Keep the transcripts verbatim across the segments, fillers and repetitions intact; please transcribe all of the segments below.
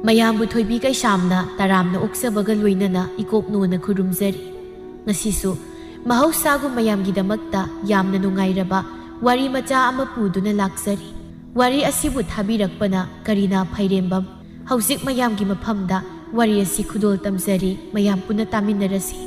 ꯃꯌꯥꯝꯕꯨ ꯊꯣꯏꯕꯤ ꯀꯩꯁꯥꯝꯅ ꯇꯔꯥꯝꯅ ꯑꯣꯛꯆꯕꯒ ꯂꯣꯏꯅꯅ ꯏꯀꯣꯛ ꯅꯣꯟꯅ ꯈꯨꯔꯨꯝꯖꯔꯤ꯫ ꯉꯁꯤꯁꯨ ꯃꯍꯧꯁꯥꯒꯨꯝ ꯃꯌꯥꯝꯒꯤꯗꯃꯛꯇ ꯌꯥꯝꯅ ꯅꯨꯡꯉꯥꯏꯔꯕ ꯋꯥꯔꯤ ꯃꯆꯥ ꯑꯃ ꯄꯨꯗꯨꯅ ꯂꯥꯛꯆꯔꯤ꯫ ꯋꯥꯔꯤ ꯑꯁꯤꯕꯨ ꯊꯥꯕꯤꯔꯛꯄꯅ ꯀꯔꯤꯅꯥ ꯐꯩꯔꯦꯝꯕꯝ꯫ ꯍꯧꯖꯤꯛ ꯃꯌꯥꯝꯒꯤ ꯃꯐꯝꯗ ꯋꯥꯔꯤ ꯑꯁꯤ ꯈꯨꯗꯣꯜ ꯇꯝꯖꯔꯤ, ꯃꯌꯥꯝ ꯄꯨꯟꯅ ꯇꯥꯃꯤꯟꯅꯔꯁꯤ꯫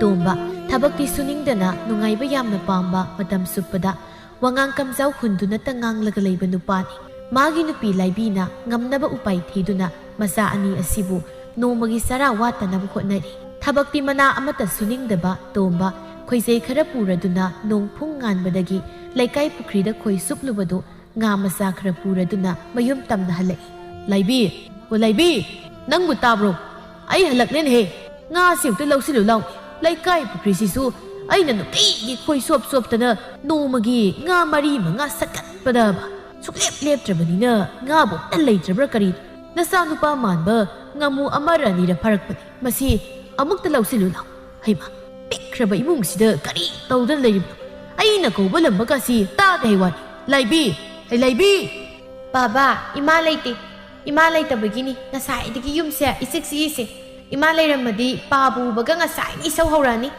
ꯇꯣꯝꯕ, ꯊꯕꯛꯇꯤ ꯁꯨꯅꯤꯡꯗꯅ ꯅꯨꯡꯉꯥꯏꯕ ꯌꯥꯝꯅ ꯄꯥꯝꯕ, ꯃꯇꯝ ꯆꯨꯞꯄꯗ ꯋꯥꯉꯥꯡ ꯀꯝꯖꯥꯎ ꯍꯨꯟꯗꯨꯅꯇ ꯉꯥꯡꯂꯒ ꯂꯩꯕ ꯅꯨꯄꯥꯅꯤ꯫ ꯃꯥꯒꯤ ꯅꯨꯄꯤ ꯂꯥꯏꯕꯤꯅ ꯉꯝꯅꯕ ꯎꯄꯥꯏ ꯊꯤꯗꯨꯅ ꯃꯆꯥ ꯑꯅꯤ ꯑꯁꯤꯕꯨ ꯅꯣꯡꯃꯒꯤ ꯆꯔꯥ ꯋꯥꯠꯇꯅꯕ ꯍꯣꯠꯅꯔꯤ꯫ ꯊꯕꯛꯇꯤ ꯃꯅꯥ ꯑꯃꯠꯇ ꯁꯨꯅꯤꯡꯗꯕ ꯇꯣꯝꯕ ꯈꯣꯏꯖꯩ ꯈꯔ ꯄꯨꯔꯗꯨꯅ ꯅꯣꯡ ꯐꯨꯡ ꯉꯥꯟꯕꯗꯒꯤ ꯂꯩꯀꯥꯏ ꯄꯨꯈ꯭ꯔꯤꯗ ꯈꯣꯏ ꯆꯨꯞꯂꯨꯕꯗꯨ ꯉꯥ ꯃꯆꯥ ꯈꯔ ꯄꯨꯔꯗꯨꯅ ꯃꯌꯨꯝ ꯇꯝꯅ ꯍꯜꯂꯛꯏ꯫ "ꯂꯥꯏꯕꯤ, ꯑꯣ ꯂꯥꯏꯕꯤ, ꯅꯪꯕꯨ ꯇꯥꯕ꯭ꯔꯣ? ꯑꯩ ꯍꯜꯂꯛꯂꯦꯅꯦꯍꯦ꯫ ꯉꯥꯁꯤ ꯑꯝꯇ ꯂꯧꯁꯤꯜꯂꯨ ꯂꯥꯎ꯫ ꯂꯩꯀꯥꯏ ꯄꯨꯈ꯭ꯔꯤꯁꯤꯁꯨ ꯑꯩꯅ ꯅꯨꯡꯇꯤꯒꯤ ꯈꯣꯏ ꯁꯣꯞ ꯁꯣꯞꯇꯅ ꯅꯣꯡꯃꯒꯤ ꯉꯥ ꯃꯔꯤ ꯃꯉꯥ ꯁꯠꯀꯠꯄꯗꯕ ꯁꯨꯛꯂꯦꯞ ꯂꯦꯞꯇ꯭ꯔꯕꯅꯤꯅ ꯉꯥꯕꯨ ꯑꯝꯇ ꯂꯩꯇ꯭ꯔꯕ꯭ꯔꯥ ꯀꯔꯤꯅꯣ? ꯅꯆꯥꯅꯨꯄꯥ ꯃꯥꯟꯕ ꯉꯥꯃꯨ ꯑꯃꯔ ꯑꯅꯤꯔ ꯐꯥꯔꯛꯄꯅꯤ꯫ ꯃꯁꯤ ꯑꯃꯨꯛꯇ ꯂꯧꯁꯤꯜꯂꯨ ꯂꯥꯎ꯫ ꯍꯩꯃꯥ, ꯄꯤꯛꯈ꯭ꯔꯕ ꯏꯃꯨꯡꯁꯤꯗ ꯀꯔꯤ ꯇꯧꯗꯨꯅ ꯂꯩꯔꯤꯕꯅꯣ? ꯑꯩꯅ ꯀꯧꯕ ꯂꯝꯕꯒꯁꯤ ꯇꯥꯗꯦ ꯍꯥꯏ ꯋꯥꯅꯤ꯫ ꯂꯥꯏꯕꯤ! ꯍꯩ ꯂꯥꯏꯕꯤ!" "ꯕꯥꯕꯥ, ꯏꯃꯥ ꯂꯩꯇꯦ꯫ ꯏꯃꯥ ꯂꯩꯇꯕꯒꯤꯅꯤ ꯉꯁꯥꯏꯗꯒꯤ ꯌꯨꯝꯁꯦ ꯏꯆꯤꯛ ꯆꯤꯛꯏꯁꯦ꯫ ꯏꯃꯥ ꯂꯩꯔꯝꯃꯗꯤ ꯄꯥꯕꯨ ꯎꯕꯒ ꯉꯁꯥꯏꯅ ꯏꯁꯧ ꯍꯧꯔꯛꯑꯅꯤ꯫"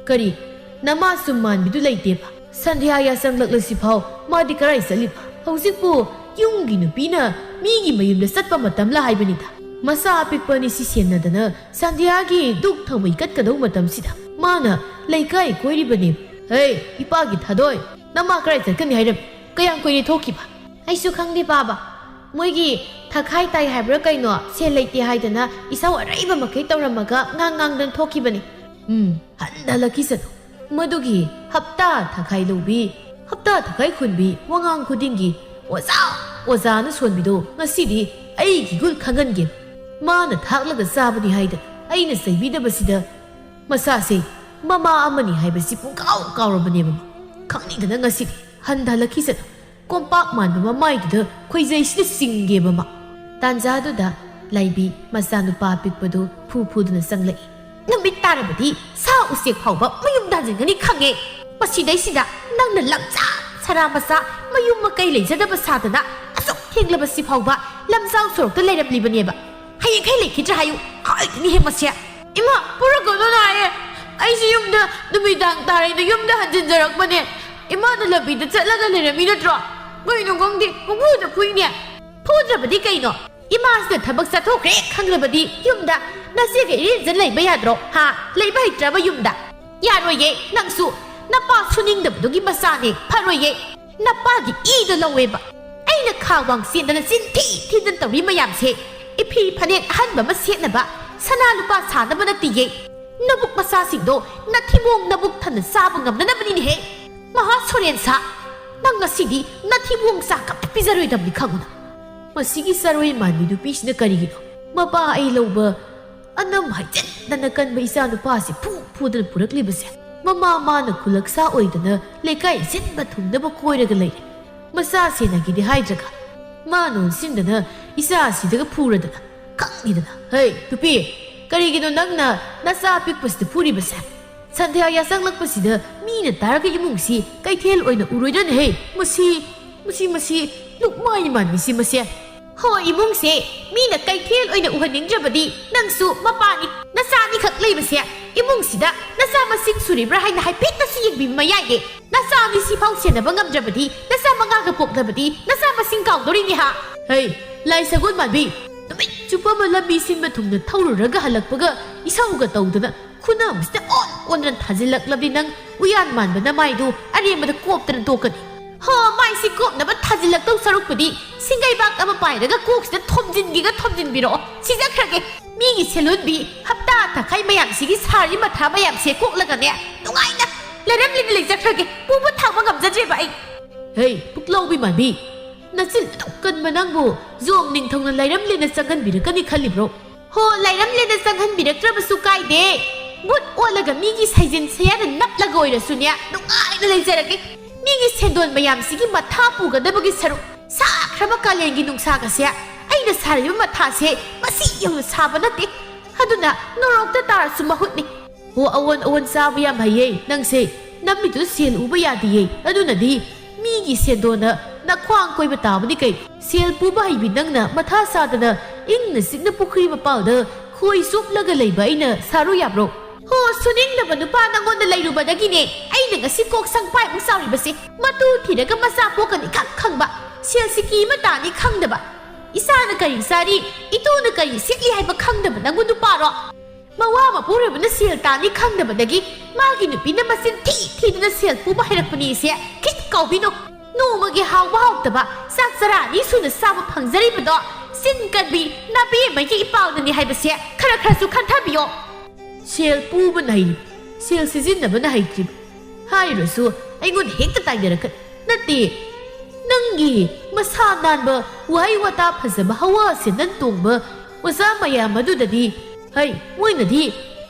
"ꯀꯔꯤ? ꯅꯃꯥ ꯁꯨꯝ ꯃꯥꯟꯕꯤꯗꯨ ꯂꯩꯇꯦꯕ? ꯁꯟꯙ꯭ꯌꯥ ꯌꯥꯆꯪꯂꯛꯂꯁꯤꯐꯥꯎ ꯃꯥꯗꯤ ꯀꯔꯥꯏ ꯆꯠꯂꯤꯕ? ꯍꯧꯖꯤꯛꯄꯨ ꯌꯨꯝꯒꯤ ꯅꯨꯄꯤꯅ ꯃꯤꯒꯤ ꯃꯌꯨꯝꯗ ꯆꯠꯄ ꯃꯇꯝꯂ ꯍꯥꯏꯕꯅꯤꯗ꯫ ꯃꯆꯥ ꯑꯄꯤꯛꯄ ꯑꯅꯤ ꯁꯤ ꯁꯦꯟꯅꯗꯅ ꯁꯟꯙ꯭ꯌꯥꯒꯤ ꯙꯨꯛ ꯊꯥꯎꯃꯩ ꯀꯠꯀꯗꯧ ꯃꯇꯝꯁꯤꯗ ꯃꯥꯅ ꯂꯩꯀꯥꯏ ꯀꯣꯏꯔꯤꯕꯅꯦ꯫ ꯍꯩ, ꯏꯄꯥꯒꯤ ꯊꯥꯗꯣꯏ, ꯅꯃꯥ ꯀꯔꯥꯏ ꯆꯠꯀꯅꯤ ꯍꯥꯏꯔꯝꯃꯤ? ꯀꯌꯥꯝ ꯀꯨꯏꯔꯦ ꯊꯣꯛꯈꯤꯕ?" "ꯑꯩꯁꯨ ꯈꯪꯗꯦ ꯄꯥꯕ꯫ ꯃꯣꯏꯒꯤ ꯊꯈꯥꯏ ꯇꯥꯏ ꯍꯥꯏꯕ꯭ꯔꯥ ꯀꯩꯅꯣ, ꯁꯦꯜ ꯂꯩꯇꯦ ꯍꯥꯏꯗꯅ ꯏꯁꯧ ꯑꯔꯩꯕ ꯃꯈꯩ ꯇꯧꯔꯝꯃꯒ ꯉꯥꯡ ꯉꯥꯡꯗꯅ ꯊꯣꯛꯈꯤꯕꯅꯤ꯫" ꯎꯝ, ꯍꯟꯊ ꯍꯜꯂꯛꯈꯤꯁꯅꯨ꯫ ꯃꯗꯨꯒꯤ ꯍꯞꯇꯥ ꯊꯈꯥꯏ ꯂꯧꯕꯤ, ꯍꯞꯇꯥ ꯊꯈꯥꯏ ꯍꯨꯟꯕꯤ ꯋꯥꯉꯥꯡ ꯈꯨꯗꯤꯡꯒꯤ "ꯑꯣꯖꯥ, ꯑꯣꯖꯥꯅ" ꯁꯣꯟꯕꯤꯗꯣ ꯉꯁꯤꯗꯤ ꯑꯩꯒꯤ ꯒꯨꯟ ꯈꯪꯍꯟꯒꯦ꯫ ꯃꯥꯅ ꯊꯥꯛꯂꯒ ꯆꯥꯕꯅꯤ ꯍꯥꯏꯗꯅ ꯑꯩꯅ ꯆꯩꯕꯤꯗꯕꯁꯤꯗ ꯃꯁꯥꯁꯦ ꯃꯃꯥ ꯑꯃꯅꯤ ꯍꯥꯏꯕꯁꯤ ꯄꯨꯡꯀꯥꯎ ꯀꯥꯎꯔꯕꯅꯦꯕ꯫ ꯈꯪꯅꯤꯡꯗꯅ ꯉꯁꯤꯗꯤ ꯍꯟꯊ ꯍꯜꯂꯛꯈꯤꯁꯅꯨ꯫ ꯀꯣꯝꯄꯥꯛ ꯃꯥꯟꯕ ꯃꯃꯥꯏꯗꯨꯗ ꯈꯣꯏꯖꯩꯁꯤꯗ ꯆꯤꯡꯒꯦꯕ ꯃꯥ꯫ ꯇꯥꯟꯖꯥꯗꯨꯗ ꯂꯥꯏꯕꯤ ꯃꯆꯥꯅꯨꯄꯥ ꯑꯄꯤꯛꯄꯗꯨ ꯐꯨ ꯐꯨꯗꯨꯅ ꯆꯪꯂꯛꯏ꯫ "ꯅꯨꯃꯤꯠ ꯇꯥꯔꯕꯗꯤ ꯁꯥ ꯎꯆꯦꯛ ꯐꯥꯎꯕ ꯃꯌꯨꯝꯗ ꯍꯟꯖꯤꯟꯒꯅꯤ ꯈꯪꯉꯦ꯫ ꯃꯁꯤꯗꯩꯁꯤꯗ ꯅꯪꯅ ꯂꯝꯖꯥ ꯁꯔꯥ ꯃꯆꯥ ꯃꯌꯨꯝ ꯃꯀꯩ ꯂꯩꯖꯗꯕ ꯁꯥꯗꯅ ꯑꯁꯨꯛ ꯊꯦꯡꯂꯕꯁꯤ ꯐꯥꯎꯕ ꯂꯝꯖꯥꯎ ꯁꯣꯔꯣꯛꯇ ꯂꯩꯔꯝꯂꯤꯕꯅꯦꯕ꯫ ꯍꯌꯦꯡꯈꯩ ꯂꯩꯈꯤꯗ꯭ꯔꯥ ꯍꯥꯏꯌꯨ, ꯍꯥꯏꯗꯨꯅꯤ ꯍꯦ ꯃꯁꯦ꯫ ꯏꯃꯥ, ꯄꯨꯔꯛꯀꯅꯨ ꯅꯥꯏꯌꯦ꯫ ꯑꯩꯁꯤ ꯌꯨꯝꯗ ꯅꯨꯃꯤꯗꯥꯡ ꯇꯥꯔꯦꯅ ꯌꯨꯝꯗ ꯍꯟꯖꯤꯟꯖꯔꯛꯄꯅꯦ꯫ ꯏꯃꯥꯅ ꯂꯝꯕꯤꯗ ꯆꯠꯂꯒ ꯂꯩꯔꯝꯃꯤ ꯅꯠꯇ꯭ꯔꯣ? ꯀꯩꯅꯣ ꯈꯪꯗꯦ, ꯄꯨꯡꯐꯨꯗ ꯐꯨꯏꯅꯦ꯫ ꯐꯨꯗ꯭ꯔꯕꯗꯤ ꯀꯩꯅꯣ? ꯏꯃꯥꯁꯤꯅ ꯊꯕꯛ ꯆꯠꯊꯣꯛꯈ꯭ꯔꯦ ꯈꯪꯂꯕꯗꯤ ꯌꯨꯝꯗ ꯅꯆꯦꯒ ꯏꯔꯦꯟꯖꯟ ꯂꯩꯕ ꯌꯥꯗ꯭ꯔꯣ? ꯍꯥ? ꯂꯩꯕ ꯍꯩꯇ꯭ꯔꯕ ꯌꯨꯝꯗ? ꯌꯥꯔꯣꯏꯌꯦ, ꯅꯪꯁꯨ ꯅꯄꯥ ꯁꯨꯅꯤꯡꯗꯕꯗꯨꯒꯤ ꯃꯆꯥꯅꯦ, ꯐꯔꯣꯏꯌꯦ꯫ ꯅꯄꯥꯒꯤ ꯏꯗꯣ ꯂꯧꯋꯦꯕ꯫ ꯑꯩꯅ ꯈꯥ ꯋꯥꯡ ꯆꯦꯟꯗꯅ ꯆꯤꯟ ꯊꯤ ꯊꯤꯗꯅ ꯇꯧꯔꯤ ꯃꯌꯥꯝꯁꯦ ꯏꯐꯤ ꯐꯅꯦꯛ ꯑꯍꯟꯕ ꯑꯃ ꯁꯦꯠꯅꯕ, ꯁꯅꯥ ꯂꯨꯄꯥ ꯁꯥꯅꯕ ꯅꯠꯇꯤꯌꯦ꯫ ꯅꯕꯨꯛ ꯃꯆꯥꯁꯤꯡꯗꯣ ꯅꯊꯤꯕꯣꯡ ꯅꯕꯨꯛ ꯊꯟꯅ ꯆꯥꯕ ꯉꯝꯅꯅꯕꯅꯤꯅꯦꯍꯦ꯫ ꯃꯍꯥ ꯁꯣꯔꯦꯟ ꯁꯥ, ꯅꯪ ꯉꯁꯤꯗꯤ ꯅꯊꯤꯕꯣꯡ ꯆꯥꯛ ꯑꯝꯇ ꯄꯤꯖꯔꯣꯏꯗꯕꯅꯤ ꯈꯪꯉꯨꯅ꯫ ꯃꯁꯤꯒꯤ ꯆꯔꯣꯏ ꯃꯥꯟꯕꯤ ꯅꯨꯄꯤꯁꯤꯅ ꯀꯔꯤꯒꯤꯅꯣ ꯃꯄꯥ ꯑꯩ ꯂꯧꯕ ꯑꯅꯝ ꯍꯥꯏꯖꯤꯟꯗꯅ ꯀꯟꯕ ꯏꯆꯥ ꯅꯨꯄꯥꯁꯤ ꯐꯨ ꯐꯨꯗꯅ ꯄꯨꯔꯛꯂꯤꯕꯁꯦ? ꯃꯃꯥ ꯃꯥꯅ ꯈꯨꯂꯛꯁꯥ ꯑꯣꯏꯗꯅ ꯂꯩꯀꯥꯏ ꯁꯤꯟꯕ ꯊꯨꯡꯅꯕ ꯀꯣꯏꯔꯒ ꯂꯩꯔꯦ꯫ ꯃꯆꯥ ꯁꯦꯟꯅꯒꯦꯗꯤ ꯍꯥꯏꯗ꯭ꯔꯒ ꯃꯥꯅ ꯑꯣꯟꯁꯤꯟꯗꯅ ꯏꯆꯥꯁꯤꯗꯒ ꯐꯨꯔꯗꯅ ꯈꯪꯉꯤꯗꯅ꯫ ꯍꯩ, ꯅꯨꯄꯤ, ꯀꯔꯤꯒꯤꯅꯣ ꯅꯪꯅ ꯅꯆꯥ ꯑꯄꯤꯛꯄꯁꯤꯗ ꯐꯨꯔꯤꯕꯁꯦ? ꯁꯟꯙ꯭ꯌꯥ ꯌꯥꯆꯪꯂꯛꯄꯁꯤꯗ ꯃꯤꯅ ꯇꯥꯔꯒ ꯏꯃꯨꯡꯁꯤ ꯀꯩꯊꯦꯜ ꯑꯣꯏꯅ ꯎꯔꯣꯏꯗ꯭ꯔꯅꯦꯍꯦ? ꯃꯁꯤ, ꯃꯁꯤ, ꯃꯁꯤ ꯂꯨꯛꯃꯥꯏ ꯃꯥꯟꯕꯤꯁꯤ ꯃꯁꯦ꯫ ꯍꯣ, ꯏꯃꯨꯡꯁꯦ ꯃꯤꯅ ꯀꯩꯊꯦꯜ ꯑꯣꯏꯅ ꯎꯍꯟꯅꯤꯡꯗ꯭ꯔꯕꯗꯤ ꯅꯪꯁꯨ ꯃꯄꯥꯅꯤ꯫ ꯅꯆꯥ ꯑꯅꯤꯈꯛ ꯂꯩꯕꯁꯦ ꯏꯃꯨꯡꯁꯤꯗ ꯅꯆꯥ ꯃꯁꯤꯡ ꯁꯨꯔꯤꯕ꯭ꯔꯥ ꯍꯥꯏꯅ ꯍꯥꯏꯐꯦꯠꯇꯁꯨ ꯌꯦꯡꯕꯤꯕ ꯌꯥꯏꯌꯦ꯫ ꯅꯆꯥ ꯑꯅꯤ ꯁꯤꯐꯥꯎ ꯁꯦꯟꯅꯕ ꯉꯝꯗ꯭ꯔꯕꯗꯤ ꯅꯆꯥ ꯃꯉꯥꯒ ꯄꯣꯛꯂꯕꯗꯤ ꯅꯆꯥ ꯃꯁꯤꯡ ꯀꯥꯎꯗꯣꯔꯤꯅꯦ ꯍꯥ? ꯍꯩ, ꯂꯥꯏ ꯁꯒꯣꯜ ꯃꯥꯟꯕꯤ, ꯅꯨꯃꯤꯠ ꯆꯨꯞꯄ ꯑꯃ ꯂꯝꯕꯤ ꯁꯤꯟꯕ ꯊꯨꯡꯅ ꯊꯧꯔꯨꯔꯒ ꯍꯜꯂꯛꯄꯒ ꯏꯁꯧꯒ ꯇꯧꯗꯅ ꯈꯨꯅꯝꯁꯤꯗ ꯑꯣꯟ ꯑꯣꯟꯗꯅ ꯊꯥꯖꯤꯜꯂꯛꯂꯕꯗꯤ ꯅꯪ ꯎꯌꯥꯟ ꯃꯥꯟꯕ ꯅꯃꯥꯏꯗꯨ ꯑꯔꯦꯝꯕꯗ ꯀꯣꯞꯇꯅ ꯇꯣꯛꯀꯅꯤ꯫ ꯍꯣ, ꯃꯥꯏꯁꯤ ꯀꯣꯞꯅꯕ ꯊꯥꯖꯤꯜꯂꯛꯇꯧ ꯁꯔꯨꯛꯄꯨꯗꯤ ꯁꯤꯡꯒꯩꯕꯥꯛ ꯑꯃ ꯄꯥꯏꯔꯒ ꯀꯣꯛꯁꯤꯗ ꯊꯣꯝꯖꯤꯟꯒꯦꯒ ꯊꯣꯝꯖꯤꯟꯕꯤꯔꯛꯑꯣ꯫ ꯁꯤꯖꯈ꯭ꯔꯒꯦ꯫ ꯃꯤꯒꯤ ꯁꯦꯜꯍꯣꯟꯕꯤ ꯍꯞꯇꯥ ꯇꯪꯈꯥꯏ ꯃꯌꯥꯝꯁꯤꯒꯤ ꯁꯥꯔꯤ ꯃꯊꯥ ꯃꯌꯥꯝꯁꯦ ꯀꯣꯛꯂꯒꯅꯦ ꯅꯨꯡꯉꯥꯏꯅ ꯂꯩꯔꯝꯂꯤꯅ ꯂꯩꯖꯈ꯭ꯔꯒꯦ꯫ ꯄꯨꯕ ꯊꯥꯡꯕ ꯉꯝꯖꯗ꯭ꯔꯦꯕ ꯑꯩ꯫ ꯍꯦ, ꯄꯨꯛꯂꯥꯎꯕꯤ ꯃꯥꯟꯕꯤ, ꯅꯆꯤꯟ ꯑꯗꯨꯛ ꯀꯟꯕ ꯅꯪꯕꯨ ꯖꯣꯝ ꯅꯤꯡꯊꯧꯅ ꯂꯩꯔꯝꯂꯦꯅ ꯆꯪꯍꯟꯕꯤꯔꯛꯀꯅꯤ ꯈꯜꯂꯤꯕ꯭ꯔꯣ? ꯍꯣ, ꯂꯩꯔꯝꯂꯦꯅ ꯆꯪꯍꯟꯕꯤꯔꯛꯇ꯭ꯔꯕꯁꯨ ꯀꯥꯏꯗꯦ꯫ ꯕꯨꯠ ꯑꯣꯜꯂꯒ ꯃꯤꯒꯤ ꯁꯩꯖꯤꯟ ꯁꯌꯥꯗ ꯅꯞꯂꯒ ꯑꯣꯏꯔꯁꯨꯅꯦ ꯅꯨꯡꯉꯥꯏꯅ ꯂꯩꯖꯔꯒꯦ꯫ ꯃꯤꯒꯤ ꯁꯦꯟꯗꯣꯟ ꯃꯌꯥꯝꯁꯤꯒꯤ ꯃꯊꯥ ꯄꯨꯒꯗꯕꯒꯤ ꯁꯔꯨꯛ ꯁꯥꯈ꯭ꯔꯕ ꯀꯥꯂꯦꯟꯒꯤ ꯅꯨꯡꯁꯥꯒꯁꯦ ꯑꯩꯅ ꯁꯥꯔꯤꯕ ꯃꯊꯥꯁꯦ ꯃꯁꯤ ꯌꯧꯅ ꯁꯥꯕ ꯅꯠꯇꯦ꯫ ꯑꯗꯨꯅ ꯅꯣꯔꯣꯛꯇ ꯇꯥꯔꯁꯨ ꯃꯍꯨꯠꯅꯤ꯫ ꯍꯣ, ꯑꯑꯣꯟ ꯑꯑꯣꯟ ꯆꯥꯕ ꯌꯥꯝ ꯍꯩꯌꯦ ꯅꯪꯁꯦ꯫ ꯅꯝꯃꯤꯗꯨ ꯁꯦꯜ ꯎꯕ ꯌꯥꯗꯤꯌꯦ꯫ ꯑꯗꯨꯅꯗꯤ ꯃꯤꯒꯤ ꯁꯦꯟꯗꯣꯟꯅ ꯅꯈ꯭ꯋꯥꯡ ꯀꯣꯏꯕ ꯇꯥꯕꯅꯤ ꯀꯩ꯫ ꯁꯦꯜ ꯄꯨꯕ ꯍꯩꯕꯤ ꯅꯪꯅ ꯃꯊꯥ ꯁꯥꯗꯅ ꯏꯪꯅ ꯆꯤꯛꯅ ꯄꯨꯈ꯭ꯔꯤ ꯃꯄꯥꯜꯗ ꯈꯣꯏ ꯆꯣꯞꯂꯒ ꯂꯩꯕ ꯑꯩꯅ ꯁꯥꯔꯨ ꯌꯥꯕ꯭ꯔꯣ? ꯍꯣ, ꯁꯨꯅꯤꯡꯗꯕ ꯅꯨꯄꯥ ꯅꯪꯉꯣꯟꯗ ꯂꯩꯔꯨꯕꯗꯒꯤꯅꯦ ꯑꯩꯅ ꯉꯁꯤ ꯀꯣꯛ ꯁꯪꯄꯥꯏꯃꯨꯛ ꯆꯥꯎꯔꯤꯕꯁꯦ꯫ ꯃꯇꯨ ꯊꯤꯔꯒ ꯃꯆꯥ ꯄꯣꯛꯀꯅꯤ ꯈꯪ ꯈꯪꯕ, ꯁꯦꯜ ꯁꯤꯀꯤ ꯑꯃ ꯇꯥꯅꯤ ꯈꯪꯗꯕ, ꯏꯆꯥꯅ ꯀꯔꯤ ꯆꯥꯔꯤ, ꯏꯇꯨꯅ ꯀꯔꯤ ꯁꯦꯠꯂꯤ ꯍꯥꯏꯕ ꯈꯪꯗꯕ ꯅꯪꯕꯨ ꯅꯨꯄꯥꯔꯣ? ꯃꯋꯥ ꯃꯄꯨꯔꯣꯏꯕꯅ ꯁꯦꯜ ꯇꯥꯅꯤ ꯈꯪꯗꯕꯗꯒꯤ ꯃꯥꯒꯤ ꯅꯨꯄꯤꯅ ꯃꯆꯤꯟ ꯊꯤ ꯊꯤꯗꯨꯅ ꯁꯦꯜ ꯄꯨꯕ ꯍꯩꯔꯛꯄꯅꯤ ꯁꯦ ꯈꯤꯠ ꯀꯥꯎꯕꯤꯅꯨ꯫ ꯅꯣꯡꯃꯒꯤ ꯍꯥꯎꯕ ꯍꯥꯎꯇꯕ ꯆꯥꯛ ꯆꯔꯥ ꯑꯅꯤ ꯁꯨꯅ ꯆꯥꯕ ꯐꯪꯖꯔꯤꯕꯗꯣ ꯆꯤꯟ ꯀꯟꯕꯤ ꯅꯥꯕꯦꯝꯃꯒꯤ ꯏꯄꯥꯎꯗꯅꯤ ꯍꯥꯏꯕꯁꯦ ꯈꯔ ꯈꯔꯁꯨ ꯈꯟꯊꯕꯤꯌꯣ꯫ ꯁꯦꯜ ꯄꯨꯕꯅ ꯍꯩ, ꯁꯦꯜ ꯁꯤꯖꯤꯟꯅꯕꯅ ꯍꯩꯇ꯭ꯔꯤꯕ꯫ ꯍꯥꯏꯔꯁꯨ ꯑꯩꯉꯣꯟꯗ ꯍꯦꯛꯇ ꯇꯥꯏꯅꯔꯛꯀꯅꯤ꯫ ꯅꯠꯇꯦ, ꯅꯪꯒꯤ ꯃꯁꯥ ꯅꯥꯟꯕ ꯋꯥꯍꯩ ꯋꯥꯇꯥ ꯐꯖꯕ ꯍꯋꯥ ꯁꯦꯟꯗꯟ ꯇꯣꯡꯕ ꯑꯣꯖꯥ ꯃꯌꯥꯝ ꯑꯗꯨꯗꯗꯤ, ꯍꯩ, ꯃꯣꯏꯅꯗꯤ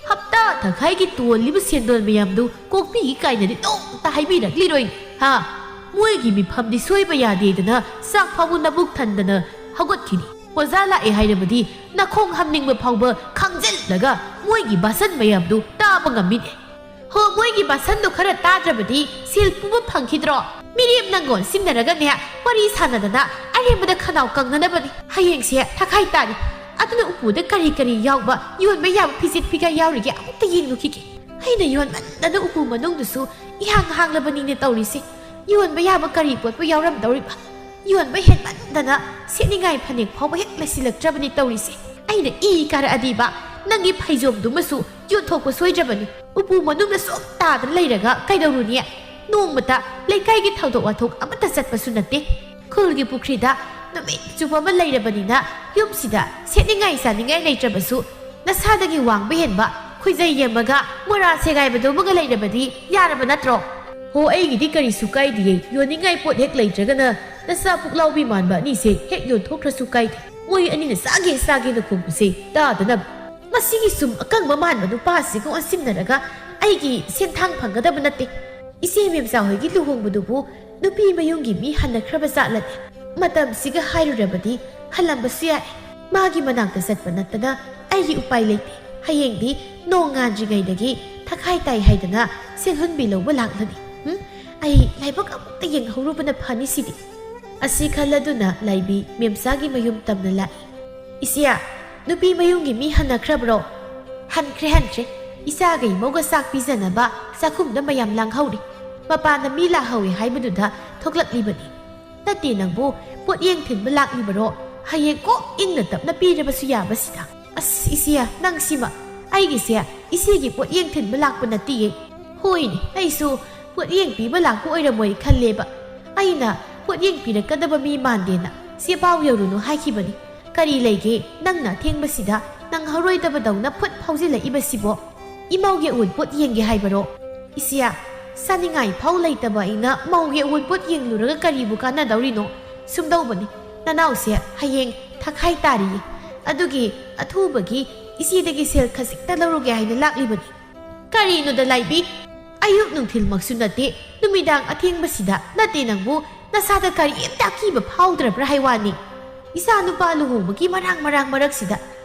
ꯍꯞꯇꯥ ꯇꯪꯈꯥꯏꯒꯤ ꯇꯣꯜꯂꯤꯕ ꯁꯦꯟꯗꯣꯟ ꯃꯌꯥꯝꯗꯨ ꯀꯣꯛꯄꯤꯒꯦ ꯀꯥꯏꯅꯗꯤ ꯅꯣꯡꯃꯇ ꯍꯥꯏꯕꯤꯔꯛꯂꯤꯔꯣꯏ꯫ ꯍꯥ? ꯃꯣꯏꯒꯤ ꯃꯤꯐꯝꯗꯤ ꯁꯣꯏꯕ ꯌꯥꯗꯦꯗꯅ ꯆꯥꯛ ꯐꯥꯎꯕ ꯅꯕꯨꯛ ꯊꯟꯗꯅ ꯍꯧꯒꯠꯈꯤꯅꯤ꯫ ꯑꯣꯖꯥ ꯂꯥꯛꯑꯦ ꯍꯥꯏꯔꯕꯗꯤ ꯅꯈꯣꯡ ꯍꯥꯝꯅꯤꯡꯕ ꯐꯥꯎꯕ ꯈꯥꯡꯖꯤꯜꯂꯒ ꯃꯣꯏꯒꯤ ꯚꯥꯁꯟ ꯃꯌꯥꯝꯗꯨ ꯇꯥꯕ ꯉꯝꯃꯤꯅꯦ꯫ ꯍꯣ, ꯃꯣꯏꯒꯤ ꯚꯥꯁꯟꯗꯣ ꯈꯔ ꯇꯥꯗ꯭ꯔꯕꯗꯤ ꯁꯦꯜ ꯄꯨꯕ ꯐꯪꯈꯤꯗ꯭ꯔꯣ? ꯃꯤꯔꯦꯝ ꯅꯪꯒ ꯑꯣꯟꯁꯤꯟꯅꯔꯒꯅꯦ ꯋꯥꯔꯤ ꯁꯥꯟꯅꯗꯅ ꯑꯔꯦꯝꯕꯗ ꯈꯅꯥꯎ ꯀꯪꯅꯅꯕꯅꯤ꯫ ꯍꯌꯦꯡꯁꯦ ꯊꯈꯥꯏ ꯇꯥꯔꯤ꯫ ꯑꯗꯨꯅ ꯎꯄꯨꯗ ꯀꯔꯤ ꯀꯔꯤ ꯌꯥꯎꯕ ꯌꯣꯟꯕ ꯌꯥꯕ ꯐꯤꯖꯦꯠ ꯐꯤꯒꯥꯏ ꯌꯥꯎꯔꯤꯒꯦ ꯑꯃꯨꯛꯇ ꯌꯦꯡꯂꯨꯈꯤꯒꯦ꯫ ꯑꯩꯅ ꯌꯣꯟꯃꯟꯗꯅ ꯎꯄꯨ ꯃꯅꯨꯡꯗꯨꯁꯨ ꯏꯍꯥꯡ ꯍꯥꯡꯂꯕꯅꯤꯅꯦ ꯇꯧꯔꯤꯁꯦ꯫ ꯌꯣꯟꯕ ꯌꯥꯕ ꯀꯔꯤ ꯄꯣꯠꯄꯨ ꯌꯥꯎꯔꯝꯗꯧꯔꯤꯕ? ꯌꯣꯟꯕ ꯍꯦꯟꯃꯟꯗꯅ ꯁꯦꯠꯅꯤꯡꯉꯥꯏ ꯐꯅꯦꯛ ꯐꯥꯎꯕ ꯍꯦꯛ ꯂꯩꯁꯤꯜꯂꯛꯇ꯭ꯔꯕꯅꯤ ꯇꯧꯔꯤꯁꯦ꯫ ꯑꯩꯅ ꯏ ꯀꯥꯔꯛꯑꯗꯤꯕ ꯅꯪꯒꯤ ꯐꯩꯖꯣꯝꯗꯨꯃꯁꯨ ꯌꯣꯟꯊꯣꯛꯄ ꯁꯣꯏꯗ꯭ꯔꯕꯅꯤ꯫ ꯎꯄꯨ ꯃꯅꯨꯡꯗ ꯁꯨꯝ ꯇꯥꯗꯅ ꯂꯩꯔꯒ ꯀꯩꯗꯧꯔꯨꯅꯤ? ꯅꯣꯡꯃꯇ ꯂꯩꯀꯥꯏꯒꯤ ꯊꯧꯗꯣꯛ ꯋꯥꯊꯣꯛ ꯑꯃꯠꯇ ꯆꯠꯄꯁꯨ ꯅꯠꯇꯦ꯫ ꯈꯨꯜꯒꯤ ꯄꯨꯈ꯭ꯔꯤꯗ ꯅꯨꯃꯤꯠ ꯆꯨꯞꯄ ꯑꯃ ꯂꯩꯔꯕꯅꯤꯅ ꯌꯨꯝꯁꯤꯗ ꯁꯦꯠꯅꯤꯡꯉꯥꯏ ꯆꯥꯅꯤꯡꯉꯥꯏ ꯂꯩꯇ꯭ꯔꯕꯁꯨ ꯅꯁꯥꯗꯒꯤ ꯋꯥꯡꯕ ꯍꯦꯟꯕ ꯈꯣꯏꯖꯩ ꯌꯦꯝꯃꯒ ꯃꯣꯔꯥ ꯁꯦꯒꯥꯏꯕꯗꯨꯃꯒ ꯂꯩꯔꯕꯗꯤ ꯌꯥꯔꯕ ꯅꯠꯇ꯭ꯔꯣ? ꯍꯣ, ꯑꯩꯒꯤꯗꯤ ꯀꯔꯤꯁꯨ ꯀꯥꯏꯗꯤꯌꯦ꯫ ꯌꯣꯟꯅꯤꯡꯉꯥꯏ ꯄꯣꯠ ꯍꯦꯛ ꯂꯩꯇ꯭ꯔꯒꯅ ꯅꯆꯥ ꯄꯨꯛꯂꯥꯎꯕꯤ ꯃꯥꯟꯕ ꯑꯅꯤꯁꯦ ꯍꯦꯛ ꯌꯣꯟꯊꯣꯛꯈ꯭ꯔꯁꯨ ꯀꯥꯏꯗꯦ꯫ ꯃꯣꯏ ꯑꯅꯤꯅ ꯆꯥꯒꯦ ꯆꯥꯒꯦꯅ ꯈꯣꯡꯕꯁꯦ ꯇꯥꯗꯅꯕ꯫ ꯃꯁꯤꯒꯤ ꯁꯨꯝ ꯑꯀꯪꯕ ꯃꯥꯟꯕ ꯅꯨꯄꯥꯁꯤꯒ ꯑꯣꯟꯁꯤꯟꯅꯔꯒ ꯑꯩꯒꯤ ꯁꯦꯟꯊꯥꯡ ꯐꯪꯒꯗꯕ ꯅꯠꯇꯦ꯫ ꯏꯆꯦ ꯃꯦꯝꯆꯥ ꯍꯣꯏꯒꯤ ꯂꯨꯍꯣꯡꯕꯗꯨꯕꯨ ꯅꯨꯄꯤ ꯃꯌꯨꯝꯒꯤ ꯃꯤ ꯍꯟꯅꯈ꯭ꯔꯕ ꯖꯥꯠꯂꯅꯦ? ꯃꯇꯝꯁꯤꯒ ꯍꯥꯏꯔꯨꯔꯕꯗꯤ ꯍꯜꯂꯝꯕꯁꯨ ꯌꯥꯏ꯫ ꯃꯥꯒꯤ ꯃꯅꯥꯛꯇ ꯆꯠꯄ ꯅꯠꯇꯅ ꯑꯩꯒꯤ ꯎꯄꯥꯏ ꯂꯩꯇꯦ꯫ ꯍꯌꯦꯡꯗꯤ ꯅꯣꯡ ꯉꯥꯟꯗ꯭ꯔꯤꯉꯩꯗꯒꯤ ꯊꯈꯥꯏ ꯇꯥꯏ ꯍꯥꯏꯗꯅ ꯁꯦꯜꯍꯨꯟꯕꯤ ꯂꯧꯕ ꯂꯥꯛꯂꯅꯤ꯫ ꯎꯝ? ꯑꯩ ꯂꯥꯏꯕꯛ ꯑꯃꯨꯛꯇ ꯌꯦꯡꯍꯧꯔꯨꯕꯅ ꯐꯅꯤ ꯁꯤꯗꯤ꯫ ꯑꯁꯤ ꯈꯜꯂꯗꯨꯅ ꯂꯥꯏꯕꯤ ꯃꯦꯝꯆꯥꯒꯤ ꯃꯌꯨꯝ ꯇꯝꯅ ꯂꯥꯛꯏ꯫ "ꯏꯆꯦ, ꯅꯨꯄꯤ ꯃꯌꯨꯝꯒꯤ ꯃꯤ ꯍꯟꯅꯈ꯭ꯔꯕ꯭ꯔꯣ?" "ꯍꯟꯈ꯭ꯔꯦ, ꯍꯟꯈ꯭ꯔꯦ꯫ ꯏꯆꯥꯒ ꯏꯃꯧꯒ ꯆꯥꯛ ꯄꯤꯖꯅꯕ ꯆꯥꯛꯈꯨꯝꯗ ꯃꯌꯥꯝ ꯂꯥꯡꯍꯧꯔꯤ꯫ ꯃꯄꯥꯟꯗ ꯃꯤ ꯂꯥꯛꯍꯧꯋꯦ ꯍꯥꯏꯕꯗꯨꯗ ꯊꯣꯛꯂꯛꯂꯤꯕꯅꯤ꯫ ꯅꯠꯇꯦ ꯅꯪꯕꯨ, ꯄꯣꯠꯌꯦꯡ ꯊꯤꯟꯕ ꯂꯥꯛꯂꯤꯕꯔꯣ? ꯍꯌꯦꯡ ꯀꯣꯛ ꯏꯪꯅ ꯇꯞꯅ ꯄꯤꯔꯕꯁꯨ ꯌꯥꯕꯁꯤꯗ꯫ ꯑꯁ, ꯏꯆꯦ, ꯅꯪꯁꯤꯃ꯫ ꯑꯩꯒꯤꯁꯦ ꯏꯆꯦꯒꯤ ꯄꯣꯠꯌꯦꯡ ꯊꯤꯟꯕ ꯂꯥꯛꯄ ꯅꯠꯇꯦꯌꯦ꯫ ꯍꯣꯏꯅꯦ, ꯑꯩꯁꯨ ꯄꯣꯠꯌꯦꯡ ꯄꯤꯕ ꯂꯥꯛꯄ ꯑꯣꯏꯔꯝꯃꯣꯏ ꯈꯜꯂꯦꯕ꯫ ꯑꯩꯅ ꯄꯣꯠꯌꯦꯡ ꯄꯤꯔꯛꯀꯗꯕ ꯃꯤ ꯃꯥꯟꯗꯦꯅ ꯆꯦ ꯄꯥꯎ ꯌꯧꯔꯨꯅꯨ ꯍꯥꯏꯈꯤꯕꯅꯤ꯫ ꯀꯔꯤ ꯂꯩꯒꯦ? ꯅꯪꯅ ꯑꯊꯦꯡꯕꯁꯤꯗ ꯅꯪꯍꯧꯔꯣꯏꯗꯕꯗꯧꯅ ꯐꯨꯠ ꯐꯥꯎꯖꯤꯜꯂꯛꯏꯕꯁꯤꯕꯣ? ꯏꯃꯧꯒꯤ ꯑꯋꯨꯟꯄꯣꯠ ꯌꯦꯡꯒꯦ ꯍꯥꯏꯕꯔꯣ?" "ꯏꯆꯦ, ꯆꯥꯅꯤꯡꯉꯥꯏ ꯐꯥꯎ ꯂꯩꯇꯕ ꯑꯩꯅ ꯃꯧꯒꯤ ꯑꯋꯨꯟꯄꯣꯠ ꯌꯦꯡꯂꯨꯔꯒ ꯀꯔꯤꯕꯨ ꯀꯥꯟꯅꯗꯧꯔꯤꯅꯣ? ꯁꯨꯝꯗꯧꯕꯅꯤ, ꯅꯅꯥꯎꯁꯦ ꯍꯌꯦꯡ ꯊꯈꯥꯏ ꯇꯥꯔꯤꯌꯦ꯫ ꯑꯗꯨꯒꯤ ꯑꯊꯨꯕꯒꯤ ꯏꯆꯦꯗꯒꯤ ꯁꯦꯜ ꯈꯖꯤꯛꯇ ꯂꯧꯔꯨꯒꯦ ꯍꯥꯏꯅ ꯂꯥꯛꯂꯤꯕꯅꯤ꯫" "ꯀꯔꯤꯅꯣꯗ ꯂꯥꯏꯕꯤ? ꯑꯌꯨꯛ ꯅꯨꯡꯊꯤꯜꯃꯛꯁꯨ ꯅꯠꯇꯦ, ꯅꯨꯃꯤꯗꯥꯡ ꯑꯊꯦꯡꯕꯁꯤꯗ ꯅꯠꯇꯦ ꯅꯪꯕꯨ, ꯅꯁꯥꯗ ꯀꯔꯤꯝꯇ ꯑꯀꯤꯕ ꯐꯥꯎꯗ꯭ꯔꯕ꯭ꯔꯥ ꯍꯥꯏ ꯋꯥꯅꯤ? ꯏꯆꯥ ꯅꯨꯄꯥ ꯂꯨꯍꯣꯡꯕꯒꯤ ꯃꯔꯥꯡ ꯃꯔꯥꯡ ꯃꯔꯛꯁꯤꯗ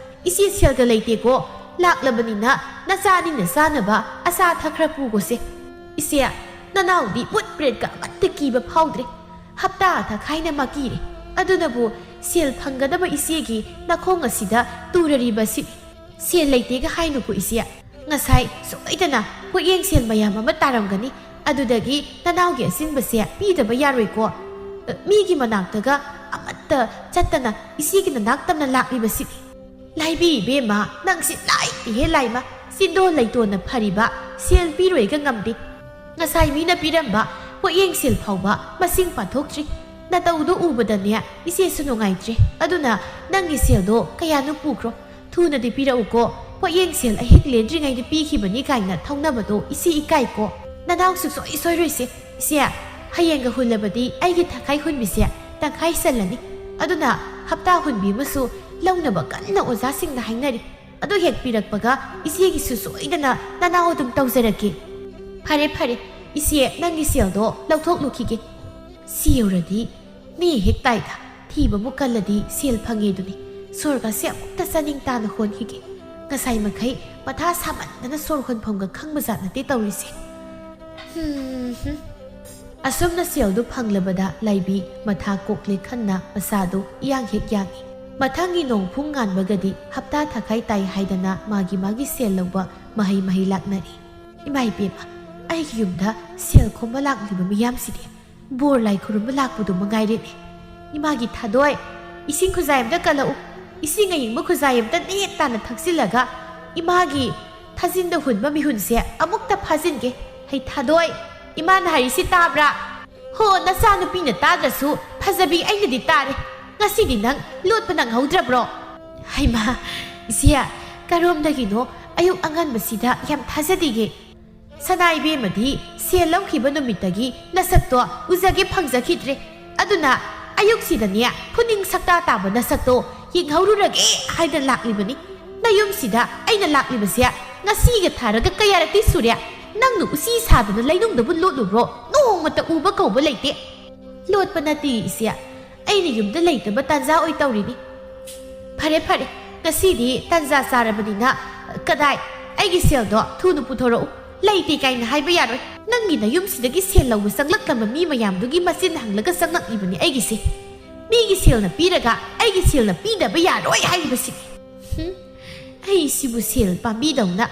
ꯏꯆꯦ ꯁꯦꯜꯒ ꯂꯩꯇꯦꯀꯣ꯫ ꯂꯥꯛꯂꯕꯅꯤꯅ ꯅꯆꯥꯅꯤꯅ ꯆꯥꯅꯕ ꯑꯆꯥ ꯑꯊꯛ ꯈꯔ ꯄꯨꯒꯣꯁꯦ꯫" "ꯏꯆꯦ, ꯅꯅꯥꯎꯗꯤ ꯚꯨꯠ ꯄ꯭ꯔꯦꯠꯀ ꯑꯃꯠꯇ ꯀꯤꯕ ꯐꯥꯎꯗ꯭ꯔꯦ꯫ ꯍꯞꯇꯥ ꯊꯈꯥꯏꯅ ꯃꯥ ꯀꯤꯔꯦ꯫ ꯑꯗꯨꯅꯕꯨ ꯁꯦꯜ ꯐꯪꯒꯗꯕ ꯏꯆꯦꯒꯤ ꯅꯈꯣꯡ ꯑꯁꯤꯗ ꯇꯨꯔꯔꯤꯕꯁꯤ꯫ ꯁꯦꯜ ꯂꯩꯇꯦꯒ ꯍꯥꯏꯅꯨꯀꯣ ꯏꯆꯦ꯫ ꯉꯁꯥꯏ ꯁꯣꯏꯗꯅ ꯄꯣꯠꯌꯦꯡ ꯁꯦꯜ ꯃꯌꯥꯝ ꯑꯃ ꯇꯥꯔꯝꯒꯅꯤ꯫ ꯑꯗꯨꯗꯒꯤ ꯅꯅꯥꯎꯒꯤ ꯑꯆꯤꯟꯕꯁꯦ ꯄꯤꯗꯕ ꯌꯥꯔꯣꯏꯀꯣ꯫ ꯃꯤꯒꯤ ꯃꯅꯥꯛꯇꯒ ꯑꯃꯠꯇ ꯆꯠꯇꯅ ꯏꯆꯦꯒꯤ ꯅꯅꯥꯛ ꯇꯝꯅ ꯂꯥꯛꯂꯤꯕꯁꯤꯗꯤ꯫" "ꯂꯥꯏꯕꯤ ꯏꯕꯦꯝꯃ, ꯅꯪꯁꯤ ꯂꯥꯏꯇꯦꯍꯦ ꯂꯥꯏꯃ꯫ ꯆꯤꯟꯗꯣ ꯂꯩꯇꯣꯟꯅ ꯐꯔꯤꯕ, ꯁꯦꯜ ꯄꯤꯔꯣꯏꯒ ꯉꯝꯗꯦ꯫ ꯉꯁꯥꯏ ꯃꯤꯅ ꯄꯤꯔꯝꯕ ꯄꯣꯠꯌꯦꯡ ꯁꯦꯜ ꯐꯥꯎꯕ ꯃꯁꯤꯡ ꯄꯥꯊꯣꯛꯇ꯭ꯔꯤ꯫ ꯅꯇꯧꯗꯣ ꯎꯕꯗꯅꯦ ꯏꯆꯦꯁꯨ ꯅꯨꯡꯉꯥꯏꯇ꯭ꯔꯦ꯫ ꯑꯗꯨꯅ ꯅꯪꯒꯤ ꯁꯦꯜꯗꯣ ꯀꯌꯥꯅꯣ ꯄꯨꯈ꯭ꯔꯣ꯫ ꯊꯨꯅꯗꯤ ꯄꯤꯔꯛꯎꯀꯣ꯫ ꯄꯣꯠꯌꯦꯡ ꯁꯦꯜ ꯑꯍꯤꯡ ꯂꯦꯟꯗ꯭ꯔꯤꯉꯩꯗ ꯄꯤꯈꯤꯕꯅꯤ" ꯀꯥꯏꯅ ꯊꯧꯅꯕꯗꯣ ꯏꯆꯦ ꯏꯀꯥꯏꯀꯣ꯫ "ꯅꯅꯥꯎ ꯁꯨꯛꯁꯣꯏ ꯁꯣꯏꯔꯣꯏꯁꯦ꯫ ꯏꯆꯦ, ꯍꯌꯦꯡꯒ ꯍꯨꯜꯂꯕꯗꯤ ꯑꯩꯒꯤ ꯊꯈꯥꯏ ꯍꯨꯟꯕꯤꯁꯦ ꯇꯪꯈꯥꯏ ꯆꯜꯂꯅꯤ꯫ ꯑꯗꯨꯅ ꯍꯞꯇꯥ ꯍꯨꯟꯕꯤ ꯑꯃꯁꯨ ꯂꯧꯅꯕ ꯀꯟꯅ ꯑꯣꯖꯥꯁꯤꯡꯗ ꯍꯥꯏꯅꯔꯤ꯫ ꯑꯗꯨ ꯍꯦꯛ ꯄꯤꯔꯛꯄꯒ ꯏꯆꯦꯒꯤꯁꯨ ꯁꯣꯏꯗꯅ ꯅꯅꯥꯎ ꯑꯗꯨꯝ ꯇꯧꯖꯔꯛꯀꯦ꯫" "ꯐꯔꯦ, ꯐꯔꯦ, ꯏꯆꯦ, ꯅꯪꯒꯤ ꯁꯦꯜꯗꯣ ꯂꯧꯊꯣꯛꯂꯨꯈꯤꯒꯦ꯫" ꯁꯤ ꯌꯧꯔꯗꯤ ꯃꯤ ꯍꯦꯛ ꯇꯥꯏꯗ, ꯊꯤꯕꯕꯨ ꯀꯜꯂꯗꯤ ꯁꯦꯜ ꯐꯪꯉꯦꯗꯨꯅꯤ꯫ ꯁꯣꯔꯒꯁꯦ ꯑꯃꯨꯛꯇ ꯆꯥꯅꯤꯡ ꯇꯥꯅ ꯍꯣꯟꯈꯤꯒꯦ꯫ ꯉꯁꯥꯏ ꯃꯈꯩ ꯃꯊꯥ ꯁꯥꯃꯟꯗꯅ ꯁꯣꯔ ꯍꯣꯟꯐꯝꯒ ꯈꯪꯕꯖꯥꯠ ꯅꯠꯇꯦ ꯇꯧꯔꯤꯁꯦ꯫ ꯍꯨꯝ, ꯍꯨꯝ꯫ ꯑꯁꯨꯝꯅ ꯁꯦꯜꯗꯨ ꯐꯪꯂꯕꯗ ꯂꯥꯏꯕꯤ ꯃꯊꯥ ꯀꯣꯛꯂꯦ ꯈꯟꯅ ꯃꯁꯥꯗꯨ ꯏꯌꯥꯡ ꯍꯦꯛ ꯌꯥꯡꯏ꯫ ꯃꯊꯪꯒꯤ ꯅꯣꯡꯐꯨꯡ ꯉꯥꯟꯕꯒꯗꯤ ꯍꯞꯇꯥ ꯊꯥꯈꯥꯏ ꯇꯥꯏ ꯍꯥꯏꯗꯅ ꯃꯥꯒꯤ ꯃꯥꯒꯤ ꯁꯦꯜ ꯂꯧꯕ ꯃꯍꯩ ꯃꯍꯩ ꯂꯥꯛꯅꯔꯤ꯫ ꯏꯃꯥ ꯏꯕꯦꯝꯃ, ꯑꯩꯒꯤ ꯌꯨꯝꯗ ꯁꯦꯜ ꯈꯣꯝꯕ ꯂꯥꯛꯂꯤꯕ ꯃꯤꯌꯥꯝꯁꯤꯗꯤ ꯕꯣꯔ ꯂꯥꯏ ꯈꯨꯔꯨꯝꯕ ꯂꯥꯛꯄꯗꯨ ꯃꯉꯥꯏꯔꯦꯅꯦ꯫ ꯏꯃꯥꯒꯤ ꯊꯥꯗꯣꯏ, ꯏꯁꯤꯡ ꯈꯨꯖꯥꯏ ꯑꯝꯇ ꯀꯜꯂꯛꯎ꯫ ꯏꯁꯤꯡ ꯑꯌꯤꯡꯕ ꯈꯨꯖꯥꯏ ꯑꯝꯇ ꯅꯦꯠ ꯇꯥꯅ ꯊꯛꯆꯤꯜꯂꯒ ꯏꯃꯥꯒꯤ ꯊꯥꯖꯤꯟꯗ ꯍꯨꯟꯕ ꯃꯤꯍꯨꯟꯁꯦ ꯑꯃꯨꯛꯇ ꯐꯥꯖꯤꯟꯒꯦ꯫ ꯍꯩ ꯊꯥꯗꯣꯏ, ꯏꯃꯥꯅ ꯍꯥꯏꯔꯤꯁꯤ ꯇꯥꯕ꯭ꯔꯥ? ꯍꯣ, ꯅꯆꯥꯅꯨꯄꯤꯅ ꯇꯥꯗ꯭ꯔꯁꯨ ꯐꯖꯕꯤ ꯑꯩꯅꯗꯤ ꯇꯥꯔꯦ꯫ ꯉꯁꯤꯗꯤ ꯅꯪ ꯂꯣꯠꯄ ꯅꯪꯍꯧꯗ꯭ꯔꯕ꯭ꯔꯣ? ꯍꯩꯃꯥ, ꯏꯆꯦ, ꯀꯔꯣꯝꯗꯒꯤꯅꯣ ꯑꯌꯨꯛ ꯑꯉꯟꯕꯁꯤꯗ ꯌꯥꯝ ꯊꯥꯖꯗꯤꯌꯦ꯫ ꯁꯅꯥ ꯏꯕꯦꯝꯃꯗꯤ ꯁꯦꯜ ꯂꯧꯈꯤꯕ ꯅꯨꯃꯤꯠꯇꯒꯤ ꯅꯁꯛꯇꯣ ꯎꯖꯒꯦ ꯐꯪꯖꯈꯤꯗ꯭ꯔꯦ꯫ ꯑꯗꯨꯅ ꯑꯌꯨꯛꯁꯤꯗꯅꯦ ꯐꯨꯅꯤꯡ ꯁꯛꯇꯥ ꯇꯥꯕ ꯅꯁꯛꯇꯣ ꯌꯦꯡꯍꯧꯔꯨꯔꯒꯦ ꯍꯥꯏꯅ ꯂꯥꯛꯂꯤꯕꯅꯤ꯫ ꯅꯌꯨꯝꯁꯤꯗ ꯑꯩꯅ ꯂꯥꯛꯂꯤꯕꯁꯦ ꯉꯁꯤꯒ ꯊꯥꯔꯒ ꯀꯌꯥꯔꯛꯇꯤ ꯁꯨꯔꯦ? ꯅꯪꯅ ꯎꯆꯤ ꯁꯥꯗꯅ ꯂꯩꯅꯨꯡꯗꯕꯨ ꯂꯣꯠꯂꯨꯕ꯭ꯔꯣ? ꯅꯣꯡꯃꯇ ꯎꯕ ꯀꯧꯕ ꯂꯩꯇꯦ꯫ ꯂꯣꯠꯄ ꯅꯠꯇꯦ ꯏꯆꯦ, ꯑꯩꯅ ꯌꯨꯝꯗ ꯂꯩꯇꯕ ꯇꯥꯟꯖꯥ ꯑꯣꯏ ꯇꯧꯔꯤꯅꯤ꯫ ꯐꯔꯦ ꯐꯔꯦ, ꯉꯁꯤꯗꯤ ꯇꯥꯟꯖꯥ ꯆꯥꯔꯕꯅꯤꯅ, ꯀꯗꯥꯏ, ꯑꯩꯒꯤ ꯁꯦꯜꯗꯣ ꯊꯨꯅ ꯄꯨꯊꯣꯔꯛꯎ꯫ ꯂꯩꯇꯦ ꯀꯥꯏꯅ ꯍꯥꯏꯕ ꯌꯥꯔꯣꯏ꯫ ꯅꯪꯒꯤ ꯅꯌꯨꯝꯁꯤꯗꯒꯤ ꯁꯦꯜ ꯂꯧꯕ ꯆꯪꯂꯛꯂꯝꯕ ꯃꯤ ꯃꯌꯥꯝꯗꯨꯒꯤ ꯃꯆꯤꯟ ꯍꯪꯂꯒ ꯆꯪꯂꯛꯂꯤꯕꯅꯤ ꯑꯩꯒꯤꯁꯦ꯫ ꯃꯤꯒꯤ ꯁꯦꯜꯅ ꯄꯤꯔꯒ ꯑꯩꯒꯤ ꯁꯦꯜꯅ ꯄꯤꯗꯕ ꯌꯥꯔꯣꯏ ꯍꯥꯏꯔꯤꯕꯁꯤꯅꯤ꯫ ꯍꯨꯝ, ꯑꯩꯁꯤꯕꯨ ꯁꯦꯜ ꯄꯥꯝꯕꯤꯗꯧꯅ